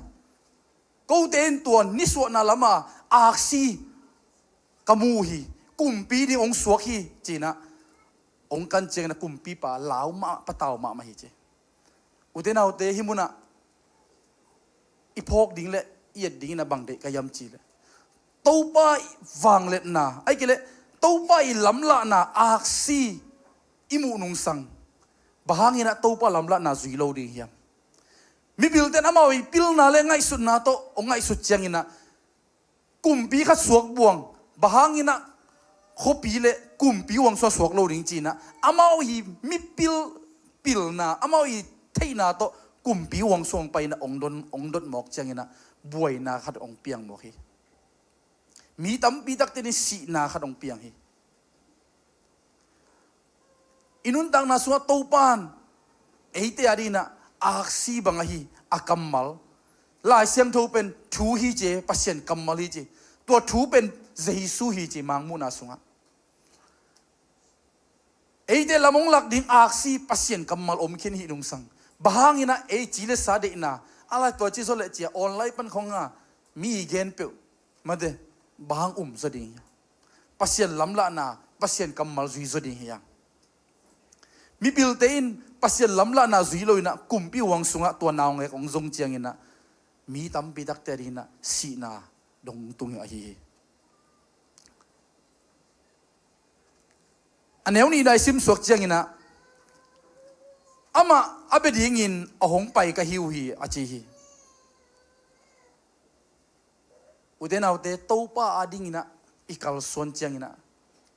Kote in tua nisuahna lam ah aksi ka mu uh hi, kumpi ding hong suak hi, ci-in ah hong kan ciangin ah kumpipa lau mah, patau mahmah hi, ci. Ute naute, hih munah i phawk ding le i et dingin a bang deih ka hiam cih leh, Topa vangliatna, ahih kei leh Topa i lamlahna aksi i muh nungsang, bang hangin ah Topa lamlahna zui lo ding hiam? Mipilte'n amau i pilna le ngaihsutna tawh hong ngaihsut ciangin ah, kumpi khat suak buang, bang hangin ah khuapi le kumpi uang sungah suak lo ding, ci-in ah amau i mipil pilna, amau i theihna tawh kumpi uang sungah hong pai in ah hong don, hong dot mawk ciangin ah buaina khat hong piang mawk hi. Mi tampi takte in sihna khat hong piang hi. I nuntakna sungah Topa'n eite adingin ah aksi bang ahi, a kammal. Lai Siangtho pen thu hi, ci, Pasian kammal hi, ci. Tua thu pen Jesu hi, ci, Mangmuhna sungah. Eite lam hong lak ding aksi Pasian kammal om khin hih nungsang, bang hangin ah ei ci le sa deihna, a lai tua ci zaw leh, ci-a online pan khong a mi i gen peuh, mate, bang hang um zaw ding hiam? Pasian lamlahna, Pasian kammal zui zaw ding hiam? Mipilte in Pasian lamlahna zui lo in ah kumpi uang sungah tua naungek hong zong ciangin ah mi tampi takte adingin ah sihna dong tung ahi hi. A neu nihna i simsuak ciangin ah, amah a bia dingin a hong pai ka hi uh hi, a ci hi. Ute naute, Topa adingin ah i kalsuan ciangin ah,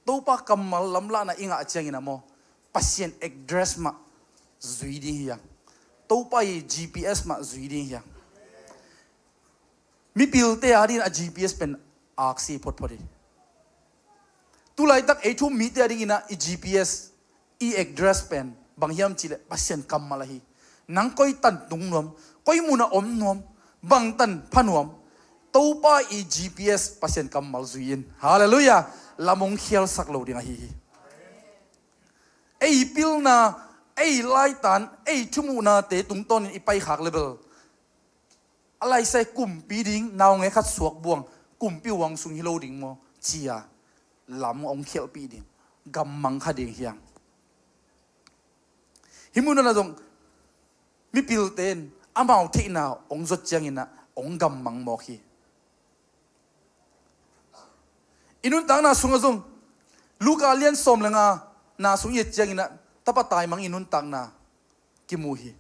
Topa kammal lamlahna i ngah ciangin ah maw, Pasian address mah zui ding hi hang. Topa i G P S mah zui ding hi hang. Mipilte adingin a G P S pen aksi photphot hi. Tulaitak ei thu-um mite adingin ah i G P S, i address pen bang hiam cih leh Pasian kammal ahi. Nang koi tan tung nuam, koi mun ah om nuam, bang tan pha nuam, Topa i G P S Pasian kammal zui in, halleluiah, lam hong khialsak lo ding ahi hi. Ei pilna, ei laitan, ei thumuhnate tungtawnin i paikhak le bel, a laisai kumpi ding naungek khat suak buang, kumpi uang sung hi lo ding maw, ci-a lam hong khialhpih ding, gammang kha ding hi hang. Hih munah zong mipilte in amau theihna hong zot ciangin ah hong gammang mawk hi. I nuntakna sungah zong Luka lian sawm le nga na sung i et ciangin ah tapa taimang i nuntakna kimu hi.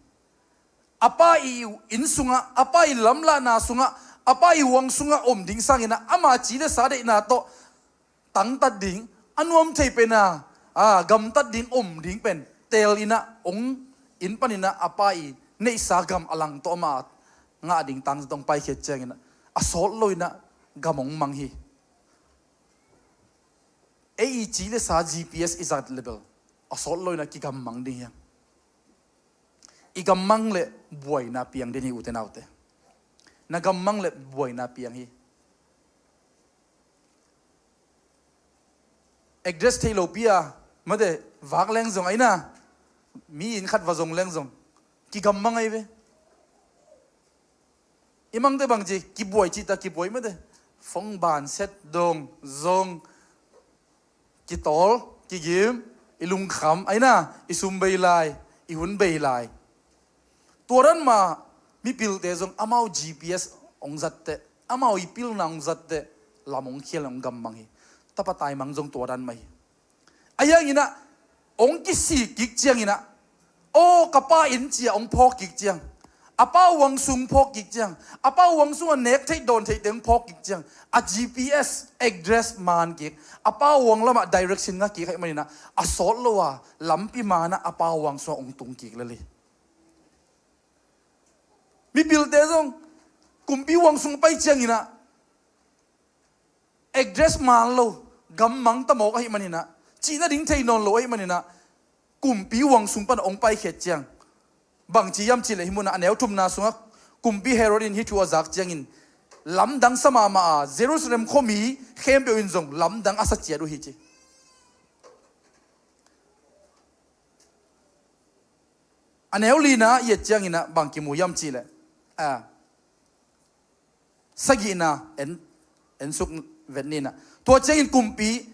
A pa i inn sungah, a pa i lamlahna sungah, a pa i uang sungah om ding sangin ah ama ci le sa deihna tawh tangtat ding, a nuam thei pen a, a, gamtat ding, om ding pen teel in ah hong inn panin ah a pa i neihsa gam a lang tawh amah ngah ding tangtat hong paikhiat ciangin ah a sawt lo in ah gam hong mang hi. Ei i ci le sa G P S i zat le bel a sawt lo in ah kigammang ding hi hang. I gammang le buaina piang ding hi, ute naute. Na gammang le buaina piang hi. Address thei lopi a, mate, vak leng zong ahi na, mi inn khat va zong leng zong kigammang ahi ve. I mangte bang ci, kibuai cih ta kibuai mate. Phone ban set dong zong, kitawl, kigim, i lungkham ahi na, i sum bei lai, i hun bei lai. Tua dan mah mipilte zong amau G P S hong zat teh, amau i pilna hong zat teh, lam hong khial, hong gammang hi. Tapa taimang zong tua dan mah hi. Ahi hangin ah hong kisik kik ciangin ah, aw, ka pa inn ci-a hong phawk kik ciang, a pa uang sung phawk kik ciang, a pa uang sungah nek theih dawn theihte hong phawk kik ciang, a G P S address man kik, a pa uang lamah direction ngah kik ahih manin ah a sawt lo a, lampi man ah a pa uang sungah hong tung kik lel hi. Mipilte zong kumpi uang sung pai ciangin ah address man lo, gammang ta mawk ahih manin ah, cihna ding thei nawn lo ahih manin ah, kumpi uang sung pan hong paikhiat ciang, Bangci hiam cihleh hih munah a neu thumna sungah kumpi Herod in hih thu a zak ciangin lamdang sa mahmah a, Jerusalem khuami khempeuh in zong lamdang a sa ciat uh hi ci. A neu lina i et cianginah bang kimu hiam cihleh, a, sagihna en, en suk vet ninah, tua ciangin kumpi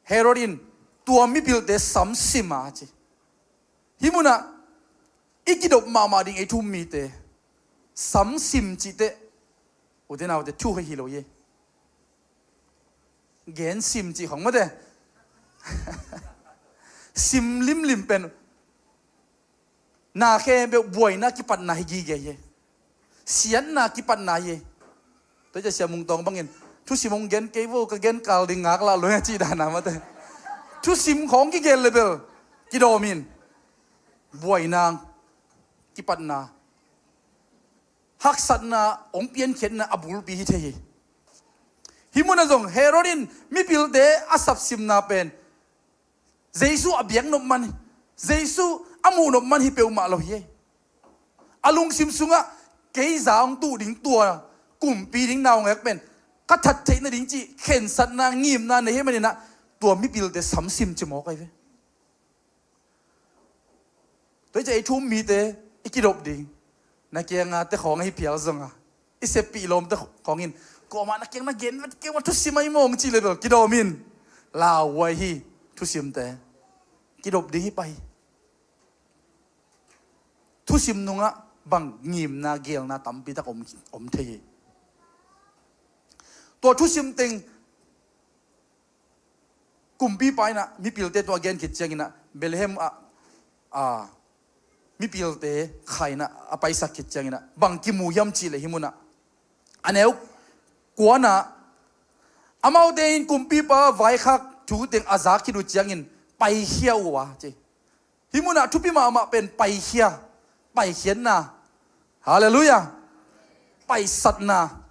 Herod in tua mipilte samsim a ci. Hih munah i kidop mahmah ding ei thu um mite, samsim cihteh, ute naute, thu hei hi lo hi. Gen sim cih khong mate. Sim limlim pen na khempeuh buaina kipatna hi gige hi. Siatna kipatna hi. Tua hi ciah Sia Mung Tawng bangin, thusim hong gen kei vo, ka gen kal ding ngak lah lo hi a cih dana mate. Thusim khong kigen le bel kidawm in, buaina kipatna, haksatna hong piankhiatna a bulpi hi thei hi. Hih munah zong Herod in mipilte a sapsimna pen Jesu a biaknop man, Jesu a muhnop man hi peuhmah lo hi. A lungsim sungah kei za hong tuh ding tua kumpi ding naungek pen ka that theih nading cih khensatna, ngimna nei hi maninah tua mipilte samsim ci mawk ahi ve. Tua hi ciah ei thu um mite i kidop ding, na kianga te khawng ahi phial zonga i seppih lawmte khawngin, kuamah na kiang na gen vet kei mah, thusim ahi mawng cih le bel kidawm in, lauhuai hi. Thusimte kidop ding hi pah hi. Thusim nungah bang ngimna, geelna tampitak om, om thei hi. Tua thusim teng kumpipa inah mipilte tungah a gen khit cianginah Bethlehem ah, a, mipilte khainah a paisak khit cianginah bang kimu hiam cihleh hih munah a neu kuanah, amaute in kumpipa vaikhak thu teng a zak khit uh ciangin paikhia uh a ci. Hih munah thupi mahmah pen paikhia, paikhiatna. Halleluiah. Paisatna.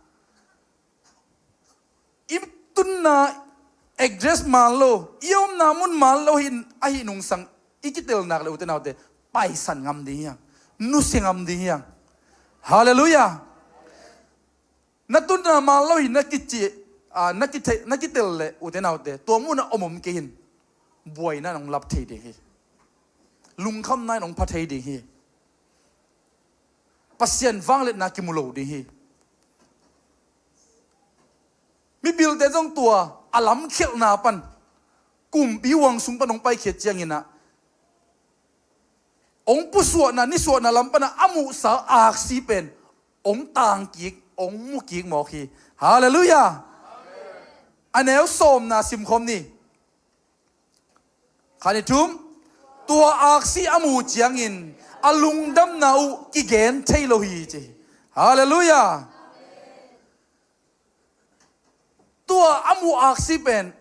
I tunna address man lo, i omna mun man lo hi, ahi nungsang i kitel nak le ute naute, paisan ngam ding hiang, nusia ngam ding hiang. Halleluiah. Na tunna man lo hi na kici, a, na kithei, na kitel le ute naute, tua munah om om kei in buaina in hong lap thei ding hi. Lungkhamna in hong pha thei ding hi. Pasian vangliatna kimu lo ding hi. Mipilte zong tua a lamkhialhna pan, kumpi huang sung pan hong paikhiat cianginah hong pusuahna, nisuahna lam panah a muhsa aksi pen hong tangkik, hong mukik mawk hi. Halleluiah. A neu sawmna simkhawm ni. Khat, nih, thum. Tua aksi a mu ciangin a lungdamna uh kigen thei lo hi ci. Halleluiah. Tua a muh aksi pen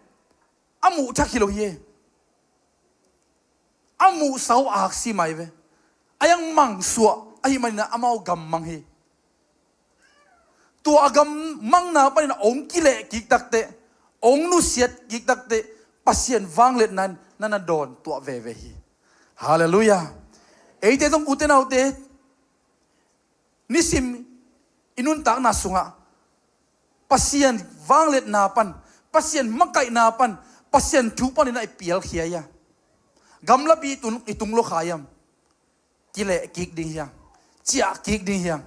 a muh thak hi lo hi. A muhsa uh aksi mai ve. A yang mangsuah ahi maninah amau gammang hi. Tua a gammangna paninah hong kileh kik takteh, hong nusiat kik takteh, Pasian vangliatna in na na dawn tuah veve hi. Halleluiah. Eite zong ute naute, nisim i nuntakna sungah Pasian vangliatna pan, Pasian makaihna pan, Pasian thu paninah i pialkhia hiam? Gamlapi i tung, i tung lua kha hiam? Kileh kik ding hiam? Ciah kik ding hiam?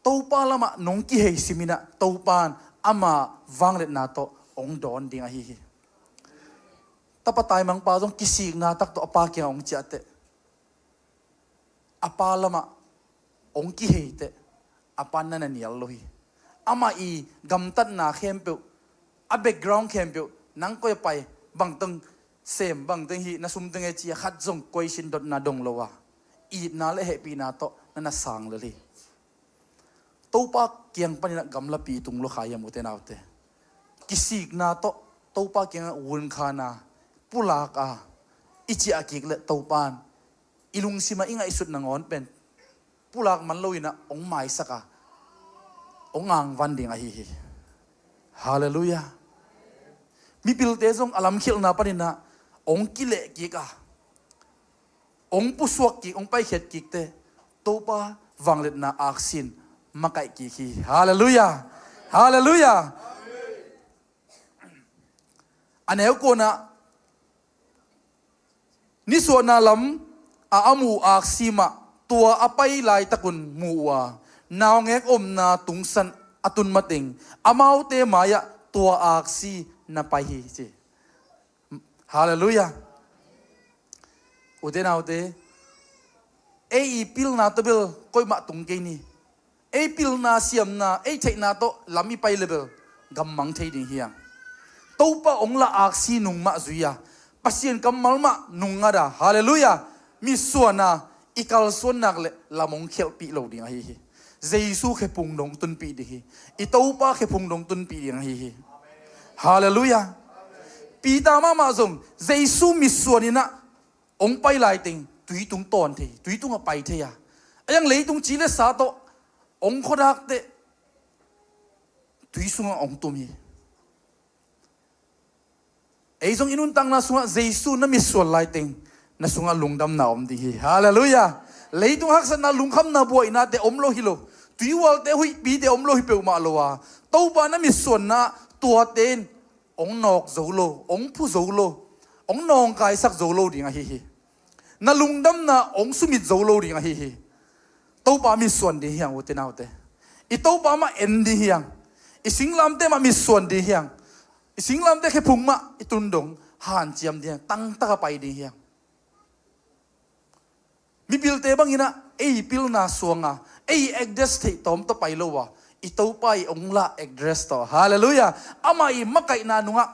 Topa lamah nong kihei siminah Topa in ama vangliatna tawh hong dawn ding ahi hi. Tapa taimangpa zong kisikna tak tawh a pa kiangah hong ciahteh, a pa lamah hong kiheiteh, a pa in na na nial lo hi. Amah i gamtatna khempeuh, a background khempeuh, nang koi a pai, bangteng sem, bangteng hih, na sumteng e ci-a khat zong question dotna dong lo a, itna le hehpihna tawh na na sang lel hi. Topa kiang paninah gamlapi i tung lua kha hiam ute naute? Kisikna tawh Topa kiangah vunkhana pulak a i ciah kik le Topa in i lungsimah i ngaihsut nangawn pen pulak man loinah hong maisak a, hong angvan ding ahi hi. Halleluiah. Mipilte zong a lamkhialhna paninah hong kileh kik a, hong pusuak kik, hong paikhiat kik teh Topa vangliatna aksi in makaih kik hi. Halleluiah. Halleluiah. A neu kuanah nisuahna lam a a mu aksi mah tua a pai laitakun mu uh a, naungek omna tungsan a tun mateng amaute mai-ah tua aksi na pai hi ci. Halleluiah. Ute naute, ei i pilna tawh bel koimah tung kei ni. Ei pilna siamna, ei theihna tawh lam i pai le bel gammang thei ding hi hang. Topa hong lah aksi nung mah zui a, Pasian kammal mah nung ngat a, halleluiah, mitsuan a, i kalsuan nak le lam hong khialhpih lo ding ahi hi. Jesu khephung dong tunpih ding hi. I Topa khephung dong tunpih ding ahi hi. Halleluiah. Peter mahmah zong Jesu mitsuan in ah hong pai laiteng tui tung tawn thei, tui tungah pai thei a, a yang leitung ci le sa tawh hong khuadak teh tui sungah hong tum hi. Ei zong i nuntakna sungah Jesu na mitsuan laiteng na sungah lungdamna om ding hi. Halleluiah. Leitung haksatna, lungkhamna, buaihnate om lo hi lo. Tuihualte, huihpite om lo hi peuhmah lo a, Topa na mitsuanna tuate in hong nawk zo lo, hong phu zo lo, hong nawngkaisak zo lo ding ahi hi. Na lungdamna hong sumit zo lo ding ahi hi. Topa mitsuan ding hi hang, ute naute. I Topa mah en ding hi hang. I singlamteh mah mitsuan ding hi hang. I singlamteh khephung mah i tun dong hanciam ding hi hang. Tangtaka pai ding hi hang. Mipilte bangin ah ei pilna suanga ei address theih tawm tawh pai lo a, i Topa i hong lah address tawh, halleluiah, amah i makaihna nungah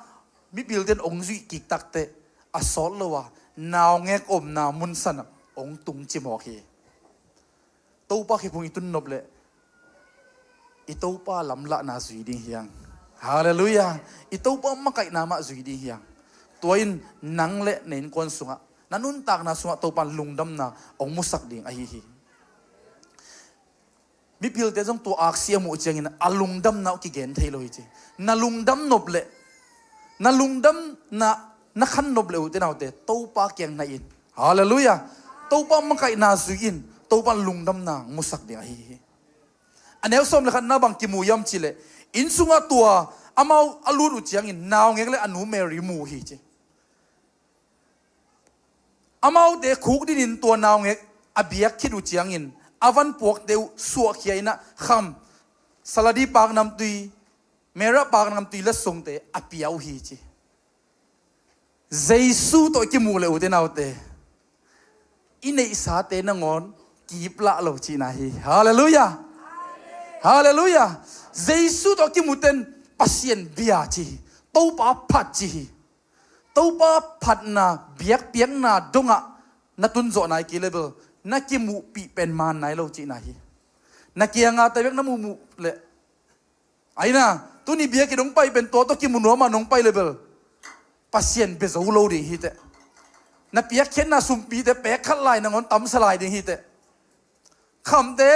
mipilte in hong zuih kik takteh a sawt lo a, naungek omna munsanah hong tungcimawk hi. Topa khephung i tun nop leh i Topa lamlahna zui ding hi hang. Halleluiah. I Topa makaihna mah zui ding hi hang. Tua in nang le na innkuan sungah, na nuntakna sungah Topa in lungdamna hong musak ding ahi hi. Mipilte zong tua aksi a muh ciangin a lungdamna uh kigen thei lo hi ci. Na lungdam nop leh, na lungdamna na khan nop leh, ute naute, Topa kiang na in, halleluiah, Topa makaihna zui in, Topa in lungdamna hong musak ding ahi hi. A neu sawm le khatna bang kimu hiam cih leh, inn sungah tua amau a lut uh ciangin naungek le a nu Mary mu hi ci. Amaute khukdinin tua naungek a biak khit uh ciangin a vanpuakte uh suahkhia in ah kham, saladi paknamtui, myrrh paknamtui letsongte a pia uh hi ci. Jesu tawh i kimuh leh, ute naute, i neihsate nangawn kiplah lo cihna hi. Halleluiah. Halleluiah. Jesu tawh a kimuh ten Pasian bia ci hi. Topa phat ci hi. Topa phatna biakpiakna dongah na tunzawh nai kei le bel na kimuhpih pen maan nai lo cihna hi. Na kianga tawh bek na muhmuh leh, aina, tuni biakinn hong pai pen tua tawh kimu nuam a nong pai le bel Pasian bia zo lo ding hi teh. Na piakkhiatna sumpite pek khat lai nangawn tamsa lai ding hi teh. Khamte,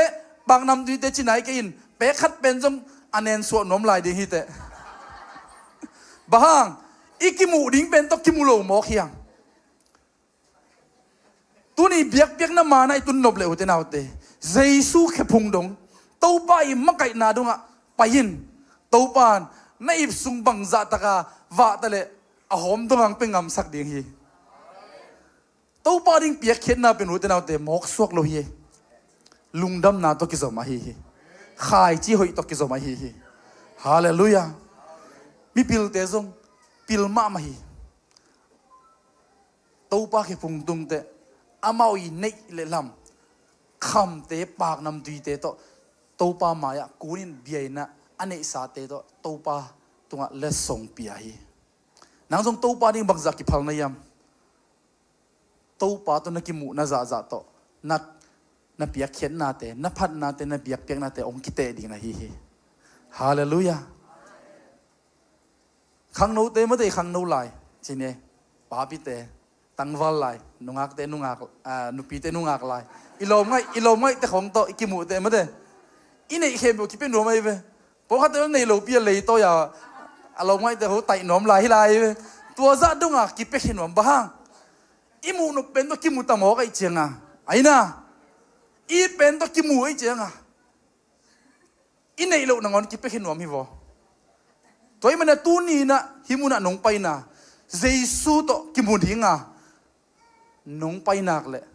paknamtuite ci nai kei in, pek khat pen zong a nensuah nuam lai ding hi teh. Bang hang, i kimuh ding pen tawh kimu lo mawk hi hang. Tuni biakpiakna maan ah i tun nop leh, ute naute, Jesu khephung dong, Topa i makaihna dongah pai in. Topa in na ip sung bangzah taka vahta leh a hawm dongah hong pia ngamsak ding hi. Topa ding piakkhiatna pen, ute naute, mawksuak lo hi. Lungdamna tawh kizom ahi hi. Khaici hoih tawh kizom ahi hi. Halleluiah. Mipilte zong pil mahmah hi. Topa khephung tung teh amau i neih le lam, khamte, paknamtuite tawh Topa mai-ah kunin bia in ah a neihsate tawh Topa tungah letsong pia hi. Nang zong Topa ding bangzah kiphal na hiam? Topa tawh na kimuhna zahzah tawh na, na piakkhiatnate, na phatnate, na biakpiaknate hong kiteh ding ahi hi. Halleluiah. Khangnote mate, i khangno lai, cine, papite, tangval lai, nungakte nungak, ah, nupite nungak lai, i lawmngaih, i lawmngaihte khong tawh i kimuhte mate, i neih khempeuh kipia nuam ahi ve. Pawlkhatte bel neih lopi a leitawi a, a lawmngaihte ho taih nuam lai hi lai ve. Tua zah dongah kipia khin nuam, bang hang, I muh nop pen tawh kimu ta mawk ahih cianga, aina, i pen tawh kimu ahih cianga, i neih loh nangawn kipiakhia nuam hi vaw. Tua ahih manin tuni inah hih munah nong paina Jesu tawh kimu dinga, nong painak leh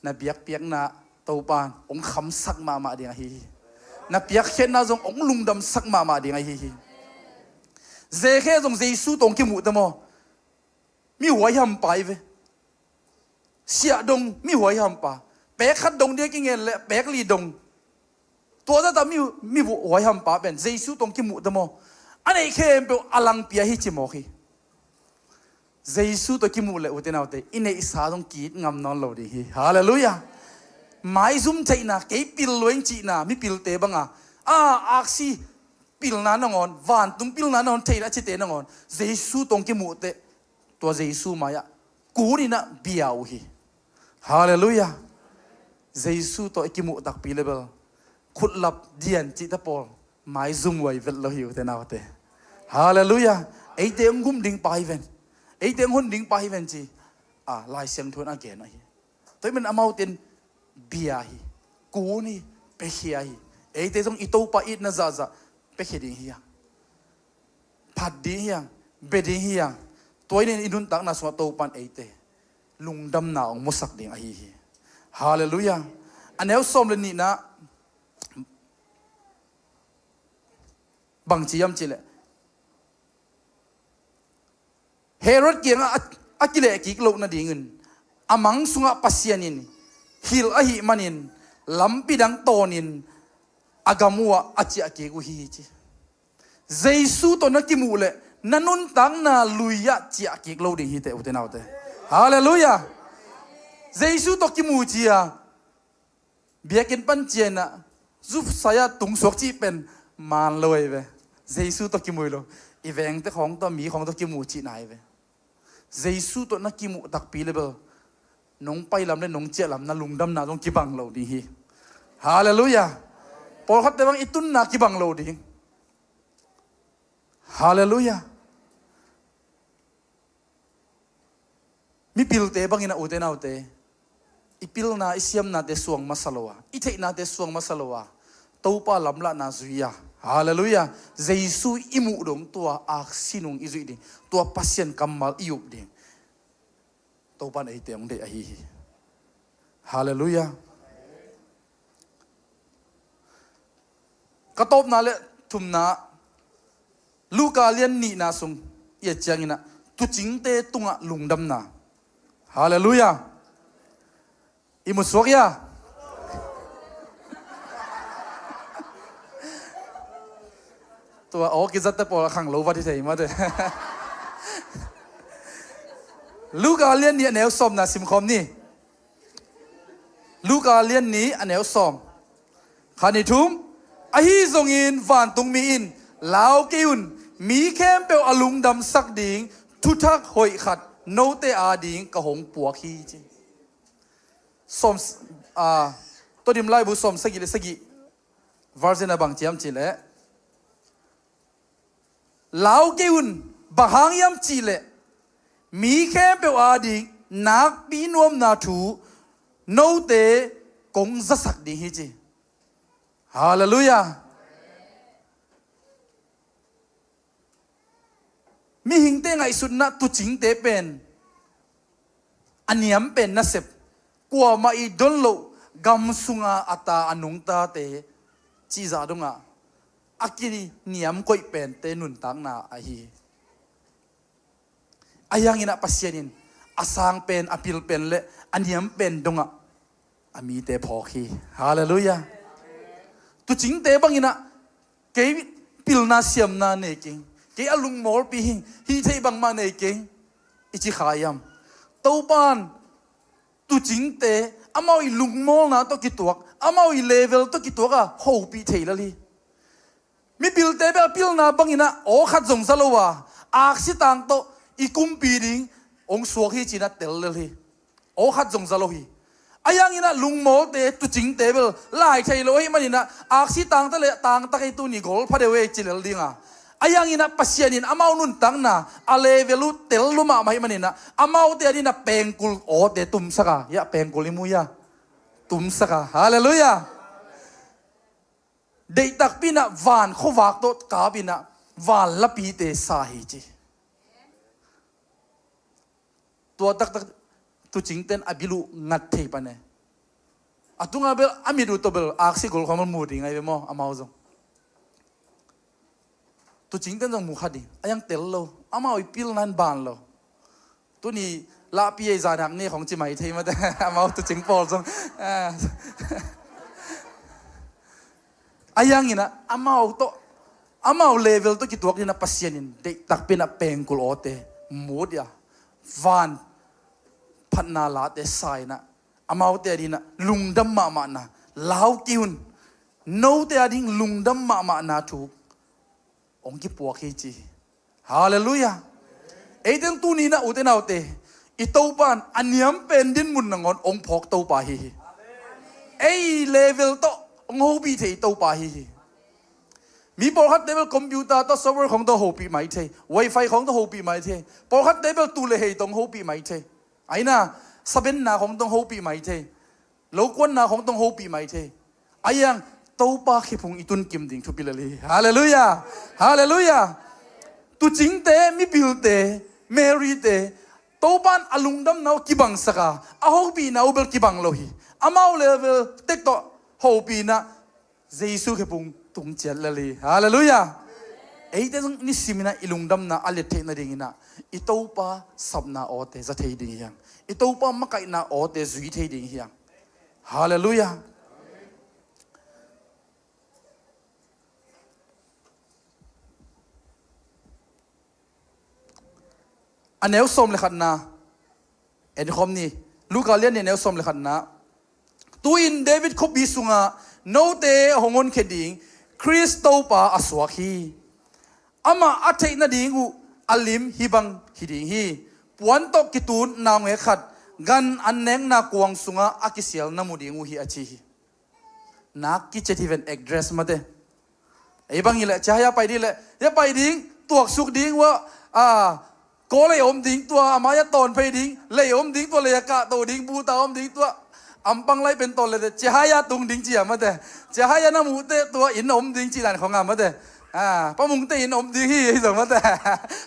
na biakpiakna Topan hong khamsak mahmah ding ahi hi. Na piakkhiatna zong hong lungdamsak mahmah ding ahi hi. Zekhe zong Jesu tawh hong kimuhte maw, mi huai hampa hi ve. Siah dong mi huai hampa. Pek khat dong ding a kingen leh pek li dong. Tua zata mi, mi huai hampa pen Jesu tawh hong kimuhte maw, a neih khempeuh a langpi ahi ci mawk hi. Jesu tawh kimuh leh ute naute, i neihsa zong ki-it ngam nawn lo ding hi. Halleluiah. Maizum theihna, kei pil lua ing cihna, mipilte banga a, aksi pilna nangawn, vantung pilna nangawn thei leh a cite nangawn Jesu tawh hong kimuh teh, tua Jesu mai-ah kun inah bia uh hi. Halleluiah. Jesu tawh i kimuh takpi leh bel khutlap dian cihte pawl maizum huai vet lo hi ute naute. Halleluiah. Eite hong gum ding pa hi ven, eite hong hon ding pa hi ven ci a, Lai Siangtho in a gen ahi. Tua ahih manin amaute in bia hi, kun hi, piakhia hi. Eite zong i Topa itna zahzah piakhia ding hi hang, phat ding hi hang, bia ding hi hang. Tua ahih manin i nuntakna sungah Topan eite lungdamna hong musak ding ahi hi. Halleluiah. A neu sawm le nihna bangci hiam cih leh, Herod kiangah a, a kilehkik loh nadingin a mang sungah Pasian in hilh ahih manin lampi dang tawnin a gam uhah a ciahkik uh hi ci. Jesu tawh na kimuh leh na nuntakna lui-ah ciahkik lo ding hi teh ute naute. Halleluiah. Jesu tawh kimu ci-a biakinn pan cianah zupsai-ah tungsuak cih pen man lo ahi ve. Jesu tawh kimu hi lo, i vengte khawng tawh, mi khawng tawh kimu cihna ahi ve. Jesu tawh na kimuh takpi leh bel nong pailam leh nong ciahlam na lungdamna zong kibang lo ding hi. Halleluiah. Pawlkhatte bang i tunna kibang lo ding. Halleluiah. Mipilte bangin a ute naute, i pilna i siamnate suang masa lo a, i theihnate suang masa lo a, Topa lamlahna zui a, halleluiah, Jesu i muh dong tua aksi nung i zuih ding, tua Pasian kammal i up ding Topan eite hong deih ahi hi. Halleluiah. Ka tawpna le thumna, Luka lian nihna sung i et cianginah tuucingte tungah lungdamna. Halleluiah. I musuak ia. Tua aw kizatte pawl a khang lo vat hi thei mate. Luka lian nih a neu sawmna simkhawm ni. Luka lian nih a neu sawm. Khat nih thum. Ahi zongin vantungmi in, "Lau kei un, mi khempeuh a lungdamsak ding thuthak hoih khat note ading ka hong puak hi," ci. Sawm, ah, Todim laibu sawm sagih le sagih. Version a bang ciam cih leh, "Lau kei un, bang hang hiam cih leh mi khempeuh ading nakpi nuamna thu note kong zasak ding hi," ci. Halleluiah. Mihingte ngaihsutna tuucingte pen a niam pen nasep, kuamah i don loh gam sunga a ta a nungtate cihzah dongah a kiniam koih pente nuntakna ahi hi. Ahi hanginah Pasian in a sang pen, a pil pen le a niam pen dongah a mite phawk hi. Halleluiah. Tuucingte banginah kei pilna siamna nei keng, kei a lungmawlpi hing, hih theih bangmah nei keng i ci kha hiam? Topan tuucingte amau i lungmawlna tawh kituak, amau i level tawh kituak a hopih thei lel hi. Mipilte bel a pilna banginah aw khat zong za lo a, aksi tang tawh i kumpi ding hong suak hi cinah tel lel hi. Aw khat zong za lo hi. Ahi hanginah lungmawlte, tuucingte bel lai thei lo ahih maninah aksi tangte le tangta kei tuni gol pha deuh e ci lel dinga, Ahi hangin ah Pasian in amau nuntakna a level uh tel lua mahmah ahih manin ah amaute adingin ah pengkul awte tumsak a, hiah pengkul i mu hiam? Tumsak a. Halleluiah. Deihtakpi in ah van khuavak tawh kap in ah van lapite sa hi ci. Tua taktak tuucingte'n a bil uh ngat thei pan e. A tunga bel a mit uh tawh bel aksi gol khawng bel mu ding ahi ve maw, amau zong. Tuucingte'n zong mu kha ding, a hiang tel lo, amau i pilna in ban lo. Tuni lahpi ei zanak ni khawng ci mai thei mate, amau tuucing pawl zong. Ah. Ahi hangin ah amau tawh, amau level tawh kituak dingin ah Pasian in deihtakpi in ah pengkul awte mu dia, van phatna late sa in ah amaute adingin ah lungdam mahmahna, lau kei un, note ading lungdam mahmahna thu hong kipuak hi ci hi. Halleluiah. Eite tuni in ah ute naute, i Topa in a niam pen dinmun nangawn hong phawk Topa hi hi. Ei level tawh hong hopih thei Topa hi hi. Mi pawlkhatte bel computer tawh, software khawng tawh hopih mai thei, wifi khawng tawh hopih mai thei, pawlkhatte bel tuu le hei tawh hong hopih mai thei. Aina, sabenna khawng tawh hong hopih mai thei, lokuanna khawng tawh hong hopih mai thei. Ahi hang Topa khephung i tun kim ding thupi lel hi. Halleluiah. Halleluiah. Tuucingte, mipilte, Mary-te, Topa in a lungdamna uh kibangsak a, a hopihna uh bel kibang lo hi. Amau level tek tawh hopih in ah Jesu khephung tung ciat lel hi. Halleluiah. Eite zong nisimin ah i lungdamna a let theih nadingin ah i Topa sapna awte za thei ding hi hang. I Topa makaihna awte zui thei ding hi hang. Halleluiah. A neu sawm le khatna en khawm ni. Luka lian nih, a neu sawm le khatna. Tu-in David khuapi sungah note a hong honkhia ding Khrist Topa a suak hi. Amah a theih nading uh a lim hih bang hi ding hi. Puan tawh kitun naungek khat gan an nekna kuang sungah a kisial na mu ding uh hi, a ci hi. Nak kiciat hi ven, address mate. Ei bang hi leh, cia hia pai ding leh, hia pai ding, tuaksuk ding uh ah, kawl lei om ding tua, a mai-ah tawn phei ding, lei om ding tua, lei-ah kahto ding, buta om ding tua, ampang lai pen tawn leh, cia hia tung ding cia mate. Cia hia na muh teh tua inn om ding cih dan khawng a mate. Ah, Pa Mungte inn om ding hi, hi zong mate.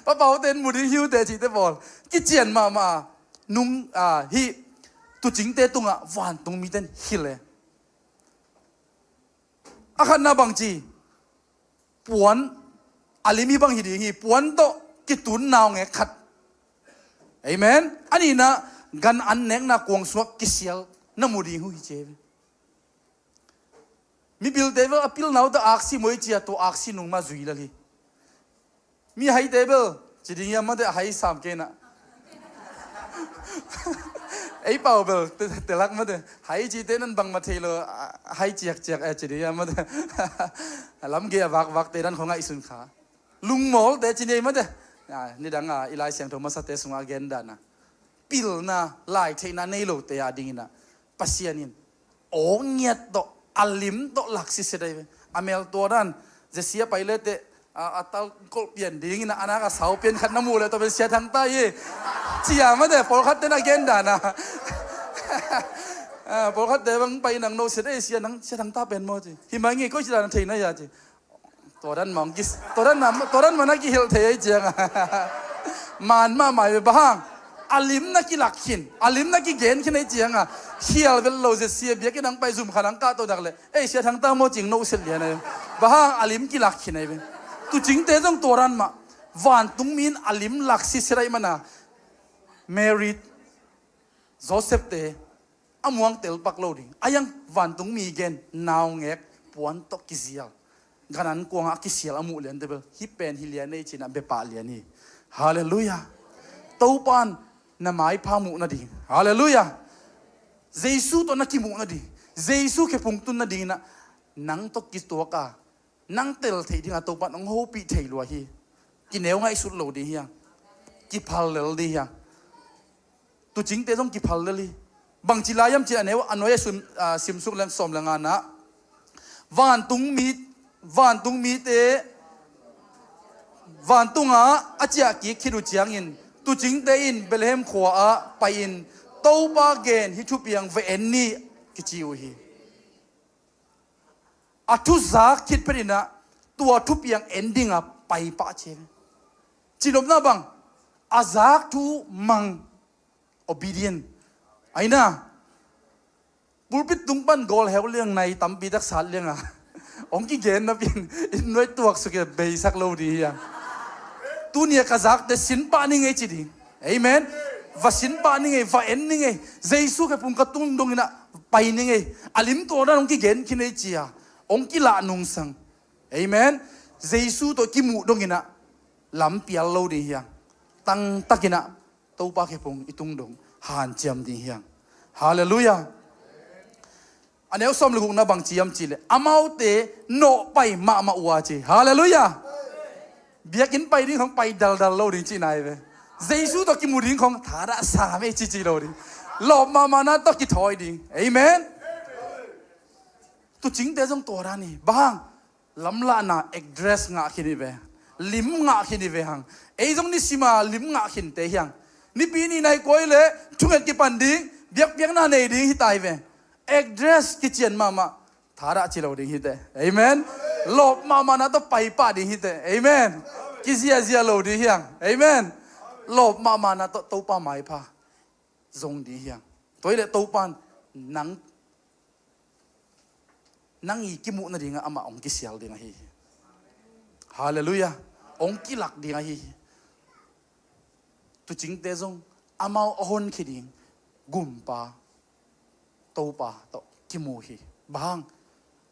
Pa Paute inn mu ding hi uh teh cihte pawl. Kician mahmah. Nung, ah, hih tuucingte tungah vantung mite in hilh e. A khatna bangci, puan a lim hih bang hi ding hi, puan tawh kitun naungek khat. Amen. A nihna, gan an nekna kuang sungah kisial na mu ding uh hi ci hi. Mipilte bel a pilna uh tawh aksi muai cia, tua aksi nung mah zui lel hi. Mi haite bel ci ding hiam mate, a hai sam kei na. Ei pau bel te, telak mate. Hai cite nan bangmah thei lo, a, hai ciakciak e ci ding hiam mate. Lamgei a vakvakte nan kho ngaihsun kha. Lungmawlte ci nei mate. A, nidang a i Lai Siangtho masate sungah a gen dan a, pilna, lai theihna nei lote adingin ah Pasian in aw ngiat tawh, a lim tawh lak sitset ahi ve. A mel tua dan, Jesse a pai le teh, a, a tal kolh pian dingin a, a nak a sau pian khat na muh leh tua pen Sia Thang ta hi. Cia mate, pawlkhatte na gen dan a. A, pawlkhatte bang pai nang no set, "Ei, Sia Thang, Sia Thang ta pen maw?" ci. "Hi mai ngei, koi ci dan a thei na hia?" ci. Tua dan mah hong kis-, tua dan mah, tua dan mah na kihilh thei ahi cianga. Man mahmah hi ve, bang hang? A lim na kilak khin, a lim na kigen khin ahi cianga. Khial vet lo zia sia biakinn hong pai zum khan hong kahto nak leh, "Ei, Sia Thang ta maw?" ci-in no set lian ahi ve. Bang hang? A lim kilak khin ahi ve. Tuucingte zong tua dan mah. Vantungmi in a lim lak sitset ahih mana, Mary, Joseph te a muang tel pak lo ding. A iang vantungmi gen, naungek, puan tawh kizial, gan an kuangah a kisial a muh liante bel, hih pen hi lian ei ci-in a bia pah lian hi. Halleluiah. Topa in na maipha muh nading, halleluiah, Jesu tawh na kimuh nading, Jesu khephung tun nadingin ah nang tawh kituak a, nang tel theih dingah Topa in hong hopih thei lua hi. Kineu ngaihsut lo ding hi hang. Kiphal lel ding hi hang. Tuucingte zong kiphal lel hi. Bangci lai hiam ci-in a neu, a nuai a sim, a, simsuk leng sawm le nga na. Vantungmi, vantungmite Vantungah a ciah kik khit uh ciangin tuucingte in Bethlehem khua-ah pai-in Topa gen hih thupiang va en ni kici uh hi. A thu zak khit phetinah tua thupiang en dingah pai pah ci. Cinopna bang a zak thu mang obedient. Aina pulpit tung pan gawl heu liang nai tampi tak sat lianga hong kigen napi in nuai tuak suk in beisak lo ding hiang. Tunia ka zakte sin pah ni ngei ci ding. Amen. Va sin pah ni ngei, va en ni ngei. Jesu khe pung ka tung dong inah pai ni ngei. A lim tua dan hong kigen khin ei cia hong kilah nungsang. Amen. Jesu tawh kimuh dong inah lam pial lo ding hiang. Tangtak inah Topa khe pung i tung dong hanciam ding hiang. Halleluiah. A neu sawm le gukna bang ciam cileh amaute nawhpai mahmah uh a ci. Halleluiah. Biakinn pai ding khong pai daldal lo ding ci nai ve. Jesu tawh kimu ding khong thadah sam ei cici lo ding. Lawp mahmahna tawh kithawi ding. Amen. Tuucingte zong tua dan hi. Bang hang lamlahna address ngah khin hi ve. Lim ngah khin hi ve hang. Ei zong nisima lim ngah khinte hiang. Nipi ni nai koi le thunget kipan ding, biakpiakna nei ding hi tai ve. Address kician mahmah thadah ci lo ding hite. Amen. Lawp mahmahna tawh paipah ding hite. Amen. Kiziazia lo ding hiang. Amen. Lawp mahmahna tawh Topa maipha zong ding hiang. Tua hileh Topa in nang nang i kimuh nadingah amah hong kisial ding ahi hi. Halleluiah. Hong kilak ding ahi hi. Tuucingte zong amau a honkhia ding gumpa Topa tawh kimu hi. Bang hang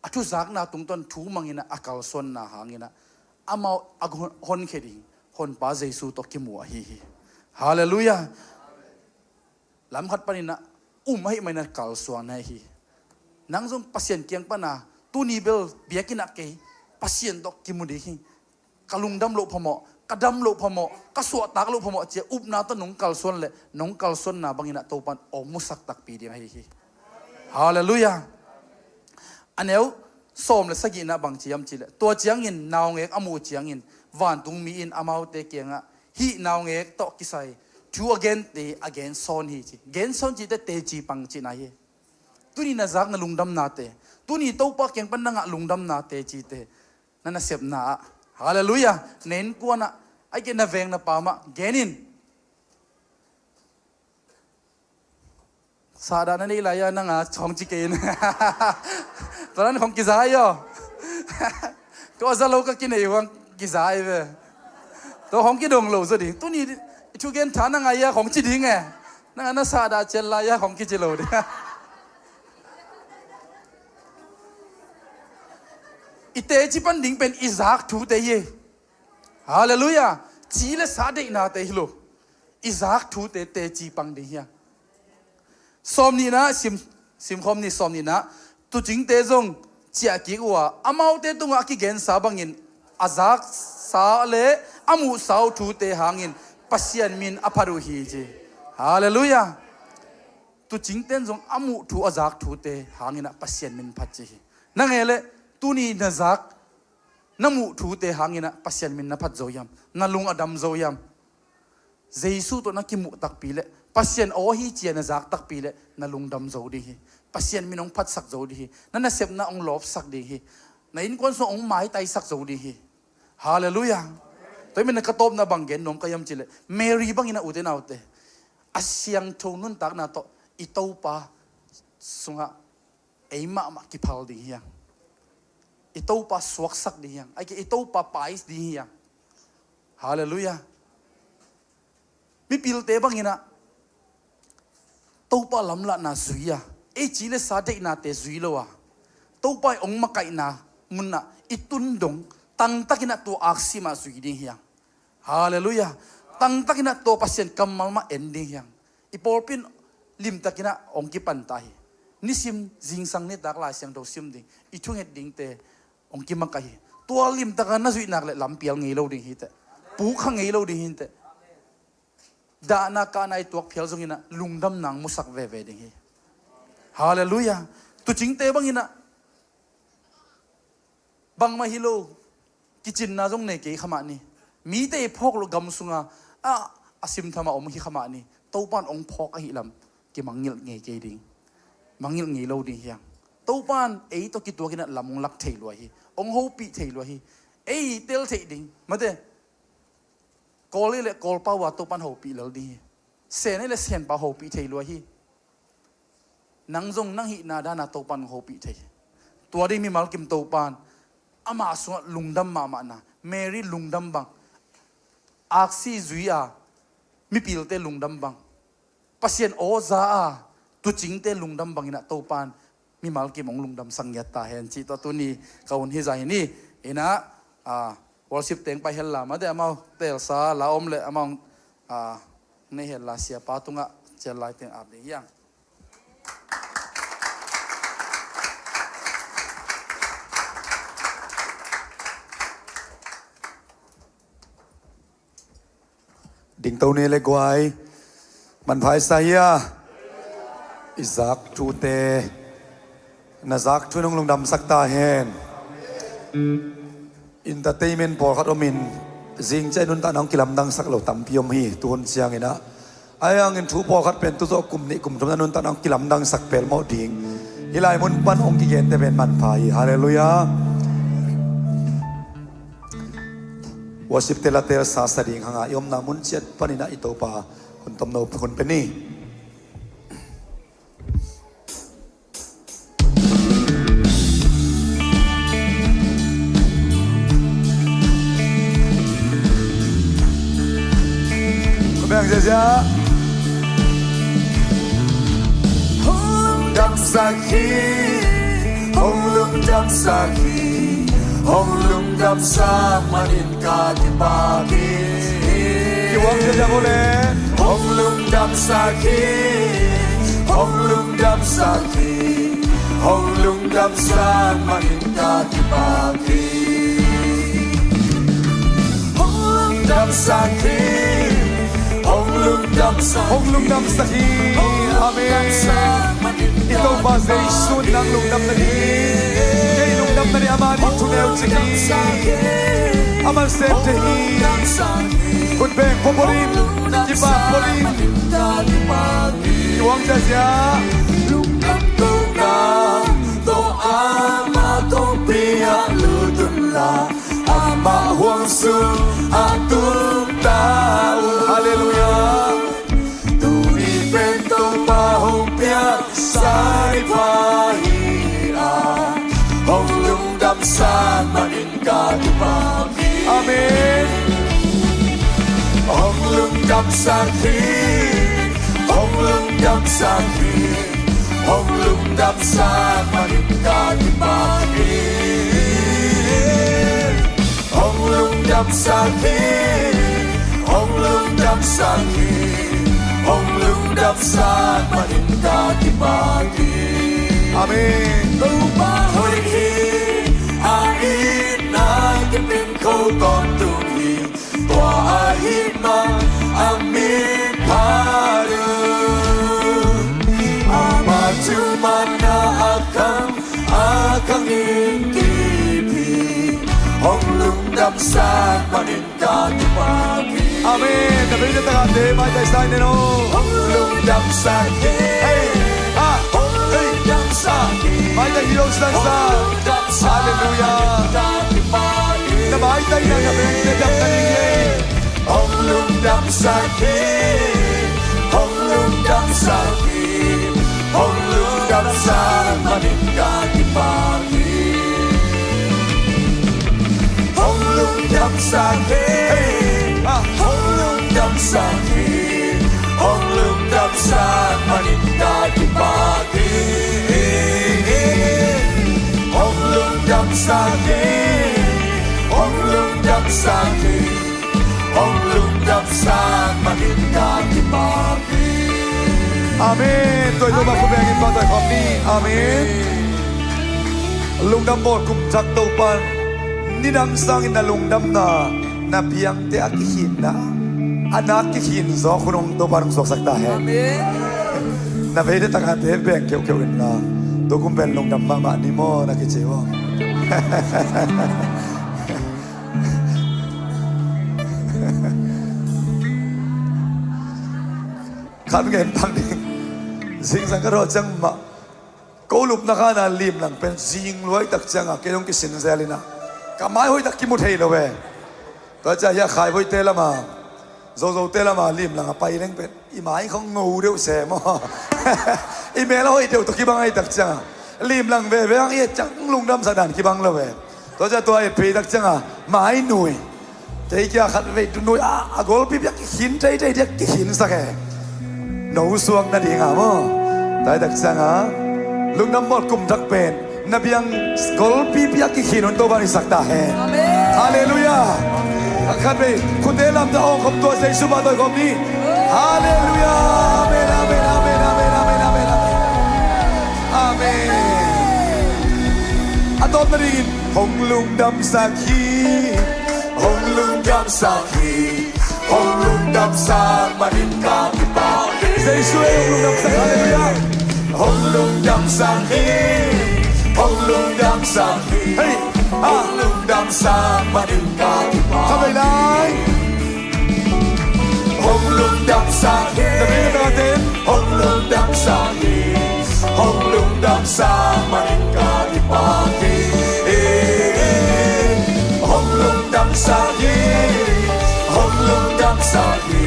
a thuzakna tungtawn thu manginah a kalsuanna hanginah amau a honkhia ding honpa Jesu tawh kimu ahi hi. Halleluiah. Lam khat paninah um ahih maninah kalsuan ahi hi. Nang zong Pasian kiang pana tuni bel biakinnah kei Pasian tawh kimu ding hi. Ka lungdam loh phamawh, ka dam loh phamawh, ka suahtak loh phamawh cia upna tawh nong kalsuan le nong kalsuanna banginah Topan awmusak takpi ding ahi hi. Halleluiah. A neu sawm le sagihna bang ciam cileh tua ciangin naungek a muh ciangin vantungmi in amaute kiangah hih naungek tawh kisai thu a gente a gensawn hi ci. Gensawn cite teci pang cihna hi. Tuni na zak na lungdamnate, tuni Topa kiang pan na ngah lungdamnate cite na nasepna ah, halleluiah, na innkuanah, aike na veng na pamah genin. Sahdah na neih lai-a nanga khong ci kei in. Tua dan khong kiza hi aw. Ka aw za lo ka kinei huang kiza hi ve. Tua khong kidong lo zaw ding. Tuni i thugen tha na ngai-a khong ci ding e. Nanga na sahdah ciat lai-a khong kici lo ding. I teci pan ding pen i zak thute hi. Halleluiah. Ci le sa deihnate hi lo. I zak thute teci pang ding hiang. Sawm nihna sim, simkhawm ni. Sawm nihna, tuucingte zong ciahkik uh a amaute tungah a kigensa bangin a zaksa le a muhsa uh thute hangin Pasian min a phat uh hi ci. Halleluiah. Tuucingte in zong a muh thu a zak thute hanginah Pasian min phat ci hi. Na ngei le tuni na zak na muh thute hanginah Pasian min na phat zo hiam? Na lung a dam zo hiam? Jesu tawh na kimuh takpi le Pasian aw hi cia na zak takpi le na lungdam zo ding hi. Pasian min hong phatsak zo ding hi. Na nasepna hong lawpsak ding hi. Na innkuan sung hong maitaisak zo ding hi. Halleluiah. Tua hi manin ka tawpna bang gen nuam ka hiam cileh Mary bangin a ute naute a siangtho nuntakna tawh i Topa sungah ei mahmah kiphal ding hiang. I Topa suaksak ding hiang. Aike i Topa pais ding hiang. Halleluiah. Mipilte banginah Topa lamlahna zui a, ei ci le sa deihnate zui lo a, Topa i hong makaihna munah i tun dong tangtakinah tua aksi mah zui ding hiang. Halleluiah. Tangtakinah tua Pasian kammal mah en ding hiang. I pawlpi in limtakinah hong kipanta hi. Nisim zingsang nitak Lai Siangtho sim ding, i thunget dingte hong kimakaih hi. Tua limtaka na zuihnak le lampial ngei lo ding hiteh. Pukha ngei lo ding hiteh. Dahna kahna i tuak phial zonginah lungdamna hong musak veve ding hi. Halleluiah. Tuucingte banginah bangmah hi lo, kicinna zong nei kei kha mah ni. Mite i phawk loh gam sunga a, a simtham a om hi kha mah ni. Topan ong phawk ahih lam kimangngilh ngei kei ding. Mangngilh ngei lo ding hi hang. Topan ei tawh kituakin a lam ong lak thei lua hi. Ong hopih thei lua hi. Ei tel theih ding. Mate, Kawl i le Kawl pau a Topan hopih lel ding hi. Sen i le Sen pau hopih thei lua hi. Nang zong nang hihna dana Topan hopih thei. Tua ding mimal kim Topan ama sungah lungdam mahmahna, Mary lungdam bang, aksi zui a mipilte lungdam bang, Pasian aw za a tuucingte lungdam bangin a Topan mimal kim ong lungdamsak ngiat ta hen cih tua tuni ka hun hi zah hi ni. Inah, a, worship teng pai hel la, mate amau telsa la om le amau, a, nei hel la, siapa tungah cial lai teng ap ding hi hang. Dingto ni le guai. Manpha i sa hia? I zak thute, na zak thu in hong lungdamsak ta hen. Entertainment pawlkhat omin zing ciang nuntakna hong kilamdangsak lo tampi om hi. Tuhun ciangin ah, ahi hangin thu pawlkhat pen tu zawh kum nih kum thum na nuntakna hong kilamdangsak pelmawh ding. Hih lai mun pan hong kigente pen manpha hi. Halleluiah. Worship te la telsa sa ding hanga, i omna mun ciat panin ah i Topa hun tomno hun pe ni. Ko beng ziazia. Hong lungdamsak hi, hong lungdamsak hi, hong lungdamsak manin ka kipak hi. Kiwang ziazia ko le. Hong lungdamsak hi, hong lungdamsak hi, hong lungdamsak manin ka kipak hi. Hong lungdamsak hi, hong lungdamsak hi, hong lungdamsak hi. Amen. I Topa Jesu in nang lungdam na ding hi. Kei lungdam na ding, amah in thuneu cik hi. Amah in sem thei hi. Khut beng pawlpawlin, kipak pawlin. Kiwang ziazia. Lungdam ko nang tawh amah kong pia lut un la, amah huang sung a tung ta un. Halleluiah. Tuni pen Topa hong piaksa ni pha hi a, hong lungdamsak manin ka kipak hi. Amen. Hong lungdamsak hi, hong lungdamsak hi, hong lungdamsak manin ka kipak hi. Hong lungdamsak hi, hong lungdamsak hi, hong lungdamsak manin ka kipak hi. Amen. Topa hoih hi, a itna kipin kho tawntung hi. Tua ahih man a min phat uh, ama thumanna a khang a khang in kip hi. Hong lungdamsak manin ka kipak hi. Amen. Na beite takate maitai sa in aw. Hong lungdamsak hi. Hei. Ah. Hong lungdamsak hi. Maitai hi lo sa sa. Hong lungdamsak. Halleluiah. Manin ka kipak hi. Na maitai na na beite dam na ding hi. Hong lungdamsak hi, hong lungdamsak hi, hong lungdamsak manin ka kipak hi. Hong lungdamsak hi, hong lungdamsak hi, hong lungdamsak manin ka kipak hi. Hong lungdamsak hi, hong lungdamsak hi, hong lungdamsak manin ka kipak hi. Amen. Tua i Topa khut bengin pahtawi khawm ni. Amen. Lungdam bawl kum thak Topan nidang sangin na lungdamna, na biakte a kikhinna, a nak kikhin zawk hun hong Topan hong suaksak ta hen. Amen. Na beite takate beng keuhkeuh inla, tukum pen lungdam mahmah ni maw na kici uh. Khat ngen pang ding. Zingsang ka rawh ciang mah, ko lupna khan a limlang pen zing luai tak ciangah kei zong kisin zel inah, ka mai hoih tak kimu thei lo ve. Tua ciah hiah Khaivawite lama, Zozote lama limlang a pai leng pen i mai khong ngo deuh se maw? I mel a hoih deuh tawh kibang ahi tak ciangah limlang veve ang i et ciang lungdamsak dan kibang lo ve. Tua ciah tua et phei tak ciangah mai nui, tei kia khat vei tu nui a, a golpi piak kikhin teitei diak kikhinsak e. No suak nadinga maw? Tua hi tak ciangah lungdam mawt kum thak pen na biang golpi piak kikhin un Topa in sak ta hen. Amen. Halleluiah. Khat vei khute lamta awng khawm tua Jesu mah tawi khawm ni. Halleluiah. Amen, amen, amen, amen, amen, amen, amen. Amen. A tawpna dingin hong lungdamsak hi, hong lungdamsak hi, hong lungdamsak manin ka kipak hi. Jesu e, hong lungdamsak hi. Halleluiah. Hong lungdamsak hi, hong lungdamsak hi. Hei. Ah. Hong lungdamsak manin ka kipak hi. Kha vei lai. Hong lungdamsak hi. Na vei na ten. Hong lungdamsak hi. Hong lungdamsak manin ka kipak hi. Hong lungdamsak hi. Hong lungdamsak hi.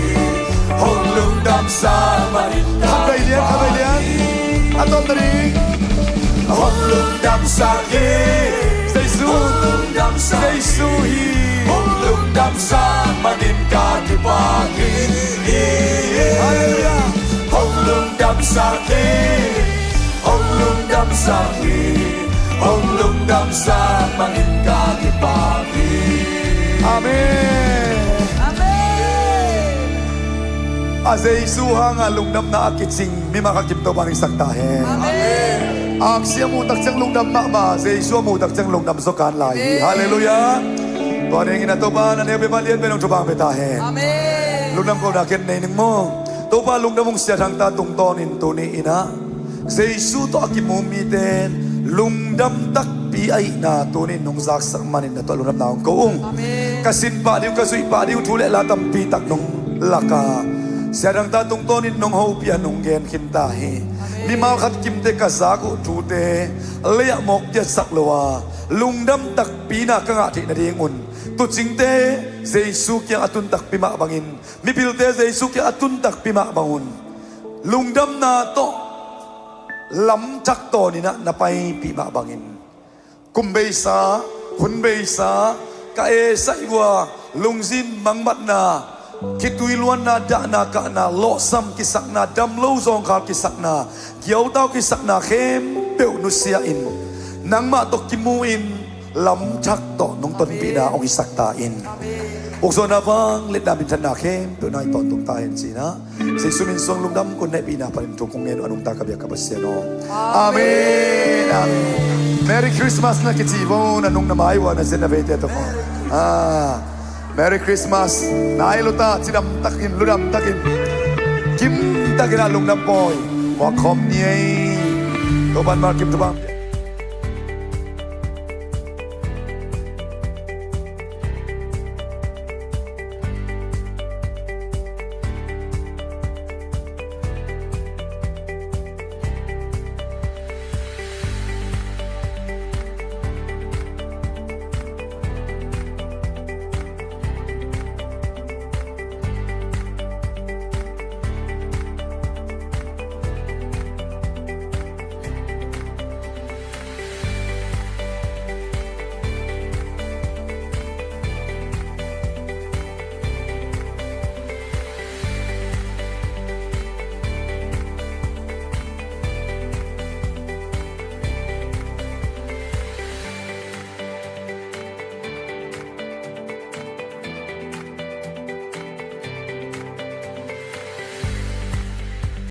Hong lungdamsak manin ka kipak hi. Kha vei lian, kha vei lian. A tawpna ding. Hong lungdamsak hi. Jesu. Hong lungdamsak hi. Jesu hi. Hong lungdamsak manin ka kipak hi. Halleluiah. Hong lungdamsak hi. Hong lungdamsak hi. Hong lungdamsak manin ka kipak hi. Amen. Amen. A Jesu hanga lungdamna a kicing mi mah khat kim Topa in sak ta hen. Amen. Aksi a muh tak ciang lungdam mahmah, Jesu a muh tak ciang lungdam zaw kan lai hi. Amen. Halleluiah. Tua dingin a Topa na neu pia mah lian pen hong thupha pia ta hen. Amen. Lungdam kohna ken nei ning maw? Topa lungdam ung. Sia Thang ta tungtawnin tuni inah Jesu tawh a kimu mite lungdam takpi ahihna tuni nong zaksak manin na tawh lungdamna hong ko ung. Amen. Ka sin pah ding uh, ka zuih pah ding uh thu le la tampi tak nong lak a, Sia Thang ta tungtawnin nong hopih a nong gen khin ta hi. Amen. Mimal khat kimte ka zak uh thute lei-ah mawk piatsak lo a, lungdam takpi na ka ngah theih nadingun tuucingte Jesu kiang a tun takpi mah bangin, mipilte Jesu kiang a tun takpi mah bangun, lungdamna tawh lamthak tawninah na paipih mah bangin, kum beisa, hun beisa, ka esai ua, lungzin mangmatna, khitui luanna, dahna, kahna, lawhsam kisakna, damlo zawngkhal kisakna, kiautau kisakna khempeuh nusia in, nangmah tawh kimu in, lamthak tawh nong tonpihna hong hisak ta in. Ukzawhna, vangliatna, minthanna khempeuh nang tawntung ta hen cinah, Jesu min suang lungdam kun hehpihna panin thu kong ngen uh a nungta ka biak ka Pasian aw. Amen. Amen. Merry Christmas na kici vo, na nung na mai ua na zin na veite tawh. Ah, Merry Christmas. Nai lo ta, cidam takin, ludam takin, kim takin a lungdam pawi muak khawm ni ei. Topan mal kim tupang.